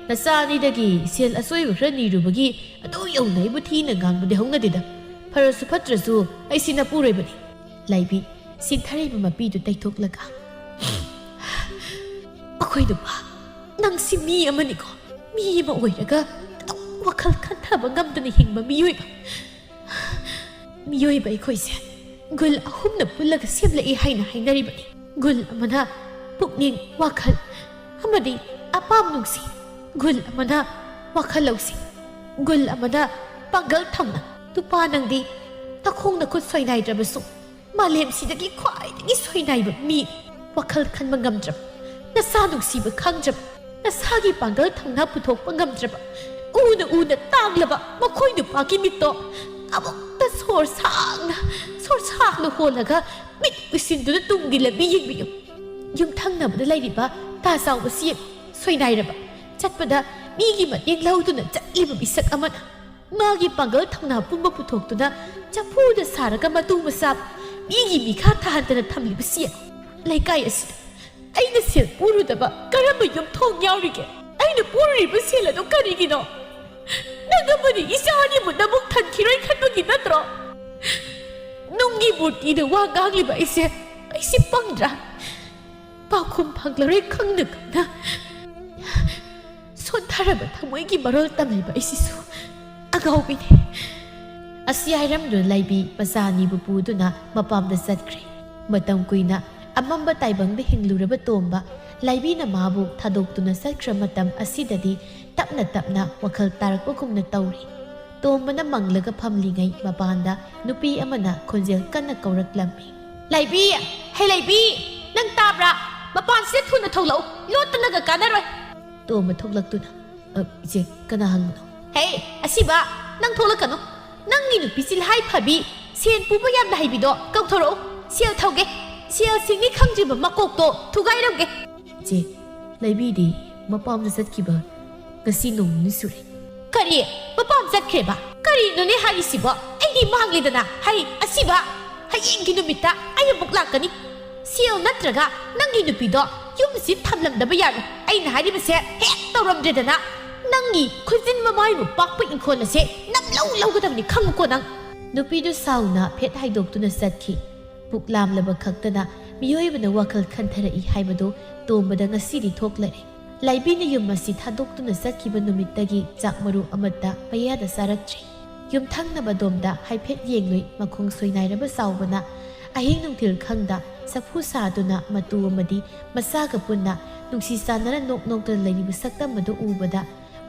ꯅꯆꯥ ꯑꯅꯤꯗꯒꯤ ꯁꯦꯜ ꯑꯆꯣꯏꯕ ꯈꯔ ꯅꯤꯔꯨꯕꯒꯤ ꯑꯗꯨ ꯌꯧꯅ ꯑꯩꯕꯨ ꯊꯤꯅ ꯉꯥꯡꯕꯗꯤ ꯍꯧꯅꯗꯦꯗ꯫ ꯐꯔꯁꯨ ꯐꯠꯇ꯭ꯔꯁꯨ ꯑꯩꯁꯤ ꯅꯄꯨꯔꯣꯏꯕꯅꯤ꯫ ꯂꯥꯏꯕꯤ, ꯁꯤꯡꯊꯔꯩꯕ ꯃꯄꯤꯗꯨ ꯇꯩꯊꯣꯛꯂꯒ, "ꯑꯩꯈꯣꯏ ꯅꯨꯄꯥ, ꯅꯪꯁꯤ ꯃꯤ ꯑꯃꯅꯤꯀꯣ꯫ ꯃꯤ ꯑꯃ ꯑꯣꯏꯔꯒ ꯑꯗꯨꯝ ꯋꯥꯈꯜ ꯈꯟꯊꯕ ꯉꯝꯗꯅ ꯍꯤꯡꯕ ꯃꯤꯑꯣꯏꯕ꯫ ꯃꯤꯑꯣꯏꯕ ꯑꯩꯈꯣꯏꯁꯦ ꯒꯨꯟ ꯑꯍꯨꯝꯅ ꯄꯨꯜꯂꯒ ꯁꯦꯝꯂꯛꯏ ꯍꯥꯏꯅ ꯍꯥꯏꯅꯔꯤꯕꯅꯤ꯫ ꯒꯨꯟ ꯑꯃꯅ ꯄꯨꯛꯅꯤꯡ, ꯋꯥꯈꯜ ꯑꯃꯗꯤ ꯑꯄꯥꯝ ꯅꯨꯡꯁꯤ꯫ ꯒꯨꯟ ꯑꯃꯅ ꯋꯥꯈꯜ ꯂꯧꯁꯤꯡ꯫ ꯒꯨꯟ ꯑꯃꯅ ꯄꯥꯡꯒꯜ ꯊꯧꯅꯥ꯫ ꯅꯨꯄꯥ ꯅꯪꯗꯤ ꯅꯈꯣꯡ ꯅꯈꯨꯠ ꯁꯣꯏꯅꯥꯏꯗ꯭ꯔꯕꯁꯨ ꯃꯥꯂꯦꯝꯁꯤꯗꯒꯤ ꯈ꯭ꯋꯥꯏꯗꯒꯤ ꯁꯣꯏꯅꯥꯏꯕ ꯃꯤ꯫ ꯋꯥꯈꯜ ꯈꯟꯕ ꯉꯝꯗ꯭ꯔꯕ, ꯅꯁꯥ ꯅꯨꯡꯁꯤꯕ ꯈꯪꯗ꯭ꯔꯕ, ꯅꯁꯥꯒꯤ ꯄꯥꯡꯒꯜ ꯊꯧꯅꯥ ꯄꯨꯊꯣꯛꯄ ꯉꯝꯗ꯭ꯔꯕ, ꯎꯅ ꯎꯅ ꯇꯥꯡꯂꯕ ꯃꯈꯣꯏ ꯅꯨꯄꯥꯒꯤ ꯃꯤꯠꯇꯣ ꯑꯃꯨꯛꯇ ꯁꯣꯔ ꯁꯥꯡꯅ, ꯁꯣꯔ ꯁꯥꯡꯅ ꯍꯣꯜꯂꯒ ꯃꯤꯠ ꯎꯏꯁꯤꯟꯗꯨꯅ ꯇꯨꯡꯒꯤ ꯂꯝꯕꯤ ꯌꯦꯡꯕꯤꯌꯨ꯫ ꯌꯨꯝꯊꯪꯅꯕꯗ ꯂꯩꯔꯤꯕ ꯇꯥ ꯆꯥꯎꯕꯁꯤ ꯌꯦꯡꯉꯨ, ꯁꯣꯏꯅꯥꯏꯔꯕ, ꯆꯠꯄꯗ ꯃꯤꯒꯤ ꯃꯇꯦꯡ ꯂꯧꯗꯨꯅ ꯆꯠꯂꯤꯕ ꯃꯤꯁꯛ ꯑꯃꯅ꯫ ꯃꯥꯒꯤ ꯄꯥꯡꯒꯜ ꯊꯧꯅꯥ ꯄꯨꯝꯕ ꯄꯨꯊꯣꯛꯇꯨꯅ ꯆꯐꯨꯗ ꯁꯥꯔꯒ ꯃꯇꯨ ꯃꯆꯥ ꯃꯤꯒꯤ ꯃꯤꯈꯥ ꯊꯥꯍꯟꯗꯅ ꯊꯝꯂꯤꯕꯁꯤ ꯌꯦꯡꯉꯨ꯫ ꯂꯩꯀꯥꯏ ꯑꯁꯤꯗ ꯑꯩꯅ ꯁꯦꯜ ꯄꯨꯔꯨꯗꯕ ꯀꯔꯝꯕ ꯌꯨꯝꯊꯣꯡ ꯌꯥꯎꯔꯤꯒꯦ? ꯑꯩꯅ ꯄꯨꯔꯨꯔꯤꯕ ꯁꯦꯜ ꯑꯗꯨ ꯀꯔꯤꯒꯤꯅꯣ? ꯅꯪ ꯑꯃꯗꯤ ꯏꯆꯥ ꯑꯅꯤꯕꯨ ꯅꯕꯨꯛ ꯊꯟꯈꯤꯔꯣꯏ ꯈꯟꯕꯒꯤ ꯅꯠꯇ꯭ꯔꯣ? ꯅꯨꯡꯒꯤ ꯃꯨꯔꯇꯤꯗ ꯋꯥ ꯉꯥꯡꯂꯤꯕ ꯑꯩꯁꯦ, ꯑꯩꯁꯦ ꯄꯪꯗ꯭ꯔꯥ? ꯄꯥꯎꯈꯨꯝ ꯐꯪꯂꯔꯣꯏ ꯈꯪꯅ ꯈꯪꯅ ꯁꯣꯟꯊꯔꯕ ꯊꯃꯣꯏꯒꯤ ꯃꯔꯣꯜ ꯇꯝꯂꯤꯕ ꯑꯩꯁꯤꯁꯨ ꯑꯉꯥꯎꯕꯤꯅꯤ꯫ ꯑꯁꯤ ꯍꯥꯏꯔꯝꯗꯨꯅ ꯂꯥꯏꯕꯤ ꯃꯆꯥ ꯑꯅꯤꯕꯨ ꯄꯨꯗꯨꯅ ꯃꯄꯥꯝꯗ ꯆꯠꯈ꯭ꯔꯦ꯫ ꯃꯇꯝ ꯀꯨꯏꯅ ꯑꯃꯝꯕ ꯇꯥꯏꯕꯪꯗ ꯍꯤꯡꯂꯨꯔꯕ ꯇꯣꯝꯕ, ꯂꯥꯏꯕꯤꯅ ꯃꯥꯕꯨ ꯊꯥꯗꯣꯛꯇꯨꯅ ꯆꯠꯈ꯭ꯔ ꯃꯇꯝ ꯑꯁꯤꯗꯗꯤ ꯇꯞꯅ ꯇꯞꯅ ꯋꯥꯈꯜ ꯇꯥꯔꯛꯄꯒꯨꯝꯅ ꯇꯧꯔꯤ꯫ ꯇꯣꯝꯕꯅ ꯃꯪꯂꯒ ꯐꯝꯂꯤꯉꯩ ꯃꯄꯥꯟꯗ ꯅꯨꯄꯤ ꯑꯃꯅ ꯈꯣꯟꯖꯦꯜ ꯀꯟꯅ ꯀꯧꯔꯛꯂꯝꯃꯤ꯫ "ꯂꯩꯕꯤ! ꯍꯦ ꯂꯩꯕꯤ! ꯅꯪ ꯇꯥꯕ꯭ꯔꯥ? ꯃꯄꯥꯟꯁꯤꯗ ꯊꯨꯅ ꯊꯣꯛꯂꯛꯎ! ꯂꯣꯠꯇꯅꯒ ꯀꯥꯟꯅꯔꯣꯏ!" ꯇꯣꯝꯕ ꯊꯣꯛꯂꯛꯇꯨꯅ, "ꯑ, ꯏꯆꯦ, ꯀꯅꯥ ꯍꯪꯕꯅꯣ?" "ꯍꯦ, ꯑꯁꯤꯕ! ꯅꯪ ꯊꯣꯛꯂꯛꯀꯅꯨ! ꯅꯪꯒꯤ ꯅꯨꯄꯤ ꯆꯤꯜꯍꯥꯏ ꯐꯕꯤ, ꯁꯦꯟ ꯄꯨꯕ ꯌꯥꯝꯅ ꯍꯩꯕꯤꯗꯣ ꯀꯧꯊꯣꯔꯛꯎ! ꯁꯦꯜ ꯊꯧꯒꯦ! ꯁꯦꯜ ꯁꯤꯡꯅꯤ ꯈꯪꯗ꯭ꯔꯤꯕ ꯃꯀꯣꯛꯇꯣ ꯊꯨꯒꯥꯏꯔꯝꯒꯦ!" "ꯏꯆꯦ, ꯂꯩꯕꯤꯗꯤ ꯃꯄꯥꯝꯗ ꯆꯠꯈꯤꯕ ꯉꯁꯤ ꯅꯣꯡ ꯅꯤꯅꯤ ꯁꯨꯔꯦ꯫" "ꯀꯔꯤ? ꯃꯄꯥꯝ ꯆꯠꯈ꯭ꯔꯦꯕ? ꯀꯔꯤꯅꯣꯅꯦ ꯍꯥꯏꯔꯤꯁꯤꯕꯣ? ꯑꯩꯗꯤ ꯃꯥꯡꯂꯦꯗꯅ! ꯍꯩ, ꯑꯁꯤꯕ! ꯍꯌꯦꯡꯒꯤ ꯅꯨꯃꯤꯠꯇ ꯑꯩ ꯑꯃꯨꯛ ꯂꯥꯛꯀꯅꯤ꯫ ꯁꯦꯜ ꯅꯠꯇ꯭ꯔꯒ ꯅꯪꯒꯤ ꯅꯨꯄꯤꯗꯣ ꯌꯨꯝꯁꯤ ꯊꯝꯂꯝꯗꯕ ꯌꯥꯔꯣꯏ꯫ ꯑꯩꯅ ꯍꯥꯏꯔꯤꯕꯁꯦ ꯍꯦꯛ ꯇꯧꯔꯝꯗ꯭ꯔꯦꯗꯅ, ꯅꯪꯒꯤ ꯈꯨꯖꯤꯟ ꯃꯃꯥꯏꯕꯨ ꯄꯥꯛꯄ ꯏꯪꯈꯣꯜ ꯑꯁꯦ ꯅꯝꯂꯧ ꯂꯧꯒꯗꯕꯅꯤ, ꯈꯪꯉꯨꯀꯣ ꯅꯪ꯫ ꯅꯨꯄꯤꯗꯨ ꯁꯥꯎꯅ ꯐꯦꯠ ꯍꯥꯏꯗꯣꯛꯇꯨꯅ ꯆꯠꯈꯤ꯫ ꯄꯨꯛ ꯂꯥꯝꯂꯕ ꯈꯛꯇꯅ ꯃꯤꯑꯣꯏꯕꯅ ꯋꯥꯈꯜ ꯈꯟꯊꯔꯛꯏ ꯍꯥꯏꯕꯗꯨ ꯇꯣꯝꯕꯗ ꯉꯁꯤꯗꯤ ꯊꯣꯛꯂꯔꯦ꯫ ꯂꯥꯏꯕꯤꯅ ꯌꯨꯝ ꯑꯁꯤ ꯊꯥꯗꯣꯛꯇꯨꯅ ꯆꯠꯈꯤꯕ ꯅꯨꯃꯤꯠꯇꯒꯤ ꯆꯥꯛ ꯃꯔꯨ ꯑꯃꯠꯇ ꯃꯌꯥꯗ ꯆꯥꯔꯛꯇ꯭ꯔꯦ꯫ ꯌꯨꯝꯊꯪꯅꯕ ꯗꯣꯝꯗ ꯍꯥꯏꯐꯦꯠ ꯌꯦꯡꯂꯨꯏ, ꯃꯈꯣꯡ ꯁꯣꯏꯅꯥꯏꯔꯕ ꯆꯥꯎꯕꯅ ꯑꯍꯤꯡ ꯅꯨꯡꯊꯤꯜ ꯈꯪꯗ ꯆꯐꯨ ꯁꯥꯗꯨꯅ ꯃꯇꯨ ꯑꯃꯗꯤ ꯃꯆꯥꯒ ꯄꯨꯟꯅ ꯅꯨꯡꯁꯤ ꯆꯥꯟꯅꯅ ꯅꯣꯛ ꯅꯣꯛꯇꯨꯅ ꯂꯩꯔꯤꯕ ꯁꯛꯇꯝ ꯑꯗꯨ ꯎꯕꯗ,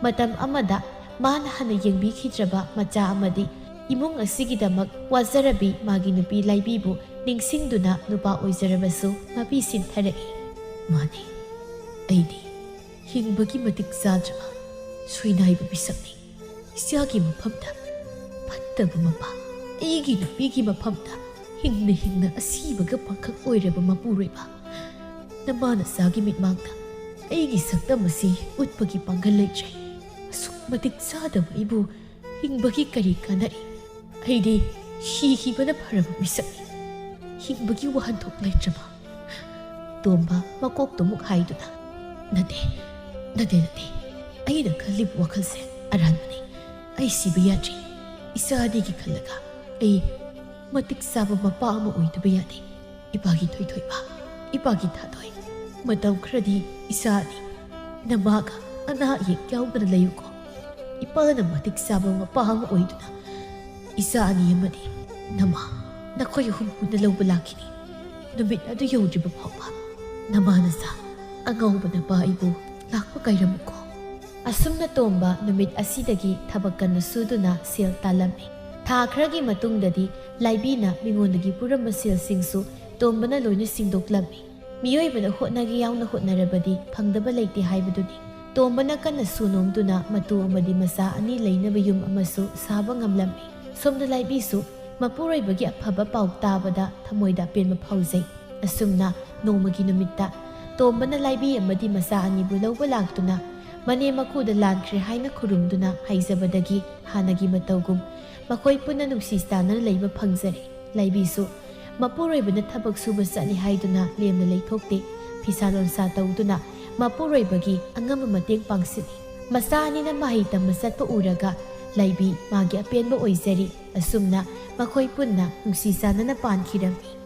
ꯃꯇꯝ ꯑꯃꯗ ꯃꯥꯅ ꯍꯥꯟꯅ ꯌꯦꯡꯕꯤꯈꯤꯗ꯭ꯔꯕ ꯃꯆꯥ ꯑꯃꯗꯤ ꯏꯃꯨꯡ ꯑꯁꯤꯒꯤꯗꯃꯛ ꯋꯥꯖꯔꯕꯤ ꯃꯥꯒꯤ ꯅꯨꯄꯤ ꯂꯥꯏꯕꯤꯕꯨ ꯅꯤꯡꯁꯤꯡꯗꯨꯅ ꯅꯨꯄꯥ ꯑꯣꯏꯖꯔꯕꯁꯨ ꯃꯄꯤ ꯁꯤꯟꯊꯔꯛꯏ꯫ ꯃꯥꯅꯤ, ꯑꯩꯗꯤ ꯍꯤꯡꯕꯒꯤ ꯃꯇꯤꯛ ꯆꯥꯗ꯭ꯔꯕ ꯁꯣꯏꯅꯥꯏꯕ ꯃꯤꯁꯛꯅꯤ꯫ ꯏꯆꯥꯒꯤ ꯃꯐꯝꯗ ꯐꯠꯇꯕ ꯃꯄꯥ, ꯑꯩꯒꯤ ꯅꯨꯄꯤꯒꯤ ꯃꯐꯝꯗ ꯍꯤꯡꯅ ꯍꯤꯡꯅ ꯑꯁꯤꯕꯒ ꯄꯥꯡꯈꯛ ꯑꯣꯏꯔꯕ ꯃꯄꯨꯔꯣꯏꯕ꯫ ꯅꯃꯥ ꯅꯆꯥꯒꯤ ꯃꯤꯠꯃꯥꯡꯗ ꯑꯩꯒꯤ ꯁꯛꯇꯝ ꯑꯁꯤ ꯎꯠꯄꯒꯤ ꯄꯥꯡꯒꯜ ꯂꯩꯇ꯭ꯔꯦ꯫ ꯑꯁꯨꯛ ꯃꯇꯤꯛ ꯆꯥꯗꯕ ꯑꯩꯕꯨ ꯍꯤꯡꯕꯒꯤ ꯀꯔꯤ ꯀꯥꯟꯅꯔꯤ? ꯑꯩꯗꯤ ꯁꯤꯈꯤꯕꯅ ꯐꯔꯕ ꯃꯤꯁꯛꯅꯤ꯫ ꯍꯤꯡꯕꯒꯤ ꯋꯥꯍꯟꯊꯣꯛ ꯂꯩꯇ꯭ꯔꯕ꯫ ꯇꯣꯝꯕ ꯃꯀꯣꯛꯇꯨ ꯑꯃꯨꯛ ꯍꯥꯏꯗꯨꯅ, "ꯅꯠꯇꯦ, ꯅꯠꯇꯦ, ꯅꯠꯇꯦ꯫ ꯑꯩꯅ ꯈꯜꯂꯤꯕ ꯋꯥꯈꯜꯁꯦ ꯑꯔꯥꯟꯕꯅꯤ꯫ ꯑꯩ ꯁꯤꯕ ꯌꯥꯗ꯭ꯔꯤ꯫ ꯏꯆꯥ ꯑꯅꯤꯒꯤ ꯈꯜꯂꯒ ꯑꯩ ꯃꯇꯤꯛ ꯆꯥꯕ ꯃꯄꯥ ꯑꯃ ꯑꯣꯏꯗꯕ ꯌꯥꯗꯦ꯫ ꯏꯄꯥꯒꯤ ꯊꯣꯏꯊꯣꯏꯕ, ꯏꯄꯥꯒꯤ ꯊꯥꯗꯣꯏ, ꯃꯇꯝ ꯈꯔꯗꯤ ꯏꯆꯥ ꯑꯅꯤ ꯅꯃꯥꯒ ꯑꯅꯥ ꯑꯌꯦꯛ ꯌꯥꯎꯗꯅ ꯂꯩꯌꯨꯀꯣ꯫ ꯏꯄꯥꯅ ꯃꯇꯤꯛ ꯆꯥꯕ ꯃꯄꯥ ꯑꯃ ꯑꯣꯏꯗꯨꯅ ꯏꯆꯥ ꯑꯅꯤ ꯑꯃꯗꯤ ꯅꯃꯥ, ꯅꯈꯣꯏ ꯑꯍꯨꯝ ꯄꯨꯟꯅ ꯂꯧꯕ ꯂꯥꯛꯈꯤꯅꯤ꯫ ꯅꯨꯃꯤꯠ ꯑꯗꯨ ꯌꯧꯗ꯭ꯔꯤꯕ ꯐꯥꯎꯕ ꯅꯃꯥ ꯅꯆꯥ ꯑꯉꯥꯎꯕ ꯅꯄꯥ ꯑꯩꯕꯨ ꯂꯥꯛꯄ ꯀꯥꯏꯔꯝꯃꯨꯀꯣ꯫" ꯑꯁꯨꯝꯅ ꯇꯣꯝꯕ ꯅꯨꯃꯤꯠ ꯑꯁꯤꯗꯒꯤ ꯊꯕꯛ ꯀꯟꯅ ꯁꯨꯗꯨꯅ ꯁꯦꯜ ꯇꯥꯜꯂꯝꯃꯤ꯫ ꯊꯥ ꯈꯔꯒꯤ ꯃꯇꯨꯡꯗꯗꯤ ꯂꯥꯏꯕꯤꯅ ꯃꯤꯉꯣꯟꯗꯒꯤ ꯄꯨꯔꯝꯕ ꯁꯦꯜꯁꯤꯡꯁꯨ ꯇꯣꯝꯕꯅ ꯂꯣꯏꯅ ꯁꯤꯡꯗꯣꯛꯂꯝꯃꯤ꯫ ꯃꯤꯑꯣꯏꯕꯅ ꯍꯣꯠꯅꯒꯦ ꯌꯥꯎꯅ ꯍꯣꯠꯅꯔꯕꯗꯤ ꯐꯪꯗꯕ ꯂꯩꯇꯦ ꯍꯥꯏꯕꯗꯨꯅꯤ꯫ ꯇꯣꯝꯕꯅ ꯀꯟꯅ ꯁꯨ ꯅꯣꯝꯗꯨꯅ ꯃꯇꯨ ꯑꯃꯗꯤ ꯃꯆꯥ ꯑꯅꯤ ꯂꯩꯅꯕ ꯌꯨꯝ ꯑꯃꯁꯨ ꯁꯥꯕ ꯉꯝꯂꯝꯃꯤ꯫ ꯁꯣꯝꯗ ꯂꯥꯏꯕꯤꯁꯨ ꯃꯄꯨꯔꯣꯏꯕꯒꯤ ꯑꯐꯕ ꯄꯥꯎ ꯇꯥꯕꯗ ꯊꯃꯣꯏꯗ ꯑꯄꯦꯟꯕ ꯐꯥꯎꯖꯩ꯫ ꯑꯁꯨꯝꯅ ꯅꯣꯡꯃꯒꯤ ꯅꯨꯃꯤꯠꯇ ꯇꯣꯝꯕꯅ ꯂꯥꯏꯕꯤ ꯑꯃꯗꯤ ꯃꯆꯥ ꯑꯅꯤꯕꯨ ꯂꯧꯕ ꯂꯥꯛꯇꯨꯅ ꯃꯅꯦꯝ ꯃꯀꯨꯗ ꯂꯥꯟꯈ꯭ꯔꯦ ꯍꯥꯏꯅ ꯈꯨꯔꯨꯝꯗꯨꯅ ꯍꯥꯏꯖꯕꯗꯒꯤ ꯍꯥꯟꯅꯒꯤ ꯃꯇꯧꯒꯨꯝ ꯃꯈꯣꯏ ꯄꯨꯟꯅ ꯅꯨꯡꯁꯤ ꯆꯥꯟꯅꯅ ꯂꯩꯕ ꯐꯪꯖꯔꯦ꯫ ꯂꯥꯏꯕꯤꯁꯨ ꯃꯄꯨꯔꯣꯏꯕꯅ ꯊꯕꯛ ꯁꯨꯕ ꯆꯠꯂꯤ ꯍꯥꯏꯗꯨꯅ ꯂꯦꯝꯅ ꯂꯩꯊꯣꯛꯇꯦ꯫ ꯐꯤꯁꯥ ꯂꯣꯟꯁꯥ ꯇꯧꯗꯨꯅ ꯃꯄꯨꯔꯣꯏꯕꯒꯤ ꯑꯉꯝꯕ ꯃꯇꯦꯡ ꯄꯥꯡꯁꯤꯜꯂꯤ꯫ ꯃꯆꯥ ꯑꯅꯤꯅ ꯃꯍꯩ ꯇꯝꯕ ꯆꯠꯄ ꯎꯔꯒ ꯂꯩꯕꯤ ꯃꯥꯒꯤ ꯑꯄꯦꯟꯕ ꯑꯣꯏꯖꯔꯤ꯫ ꯑꯁꯨꯝꯅ ꯃꯈꯣꯏ ꯄꯨꯟꯅ ꯅꯨꯡꯁꯤ ꯆꯥꯟꯅꯅ ꯄꯥꯟꯈꯤꯔꯝꯃꯤ꯫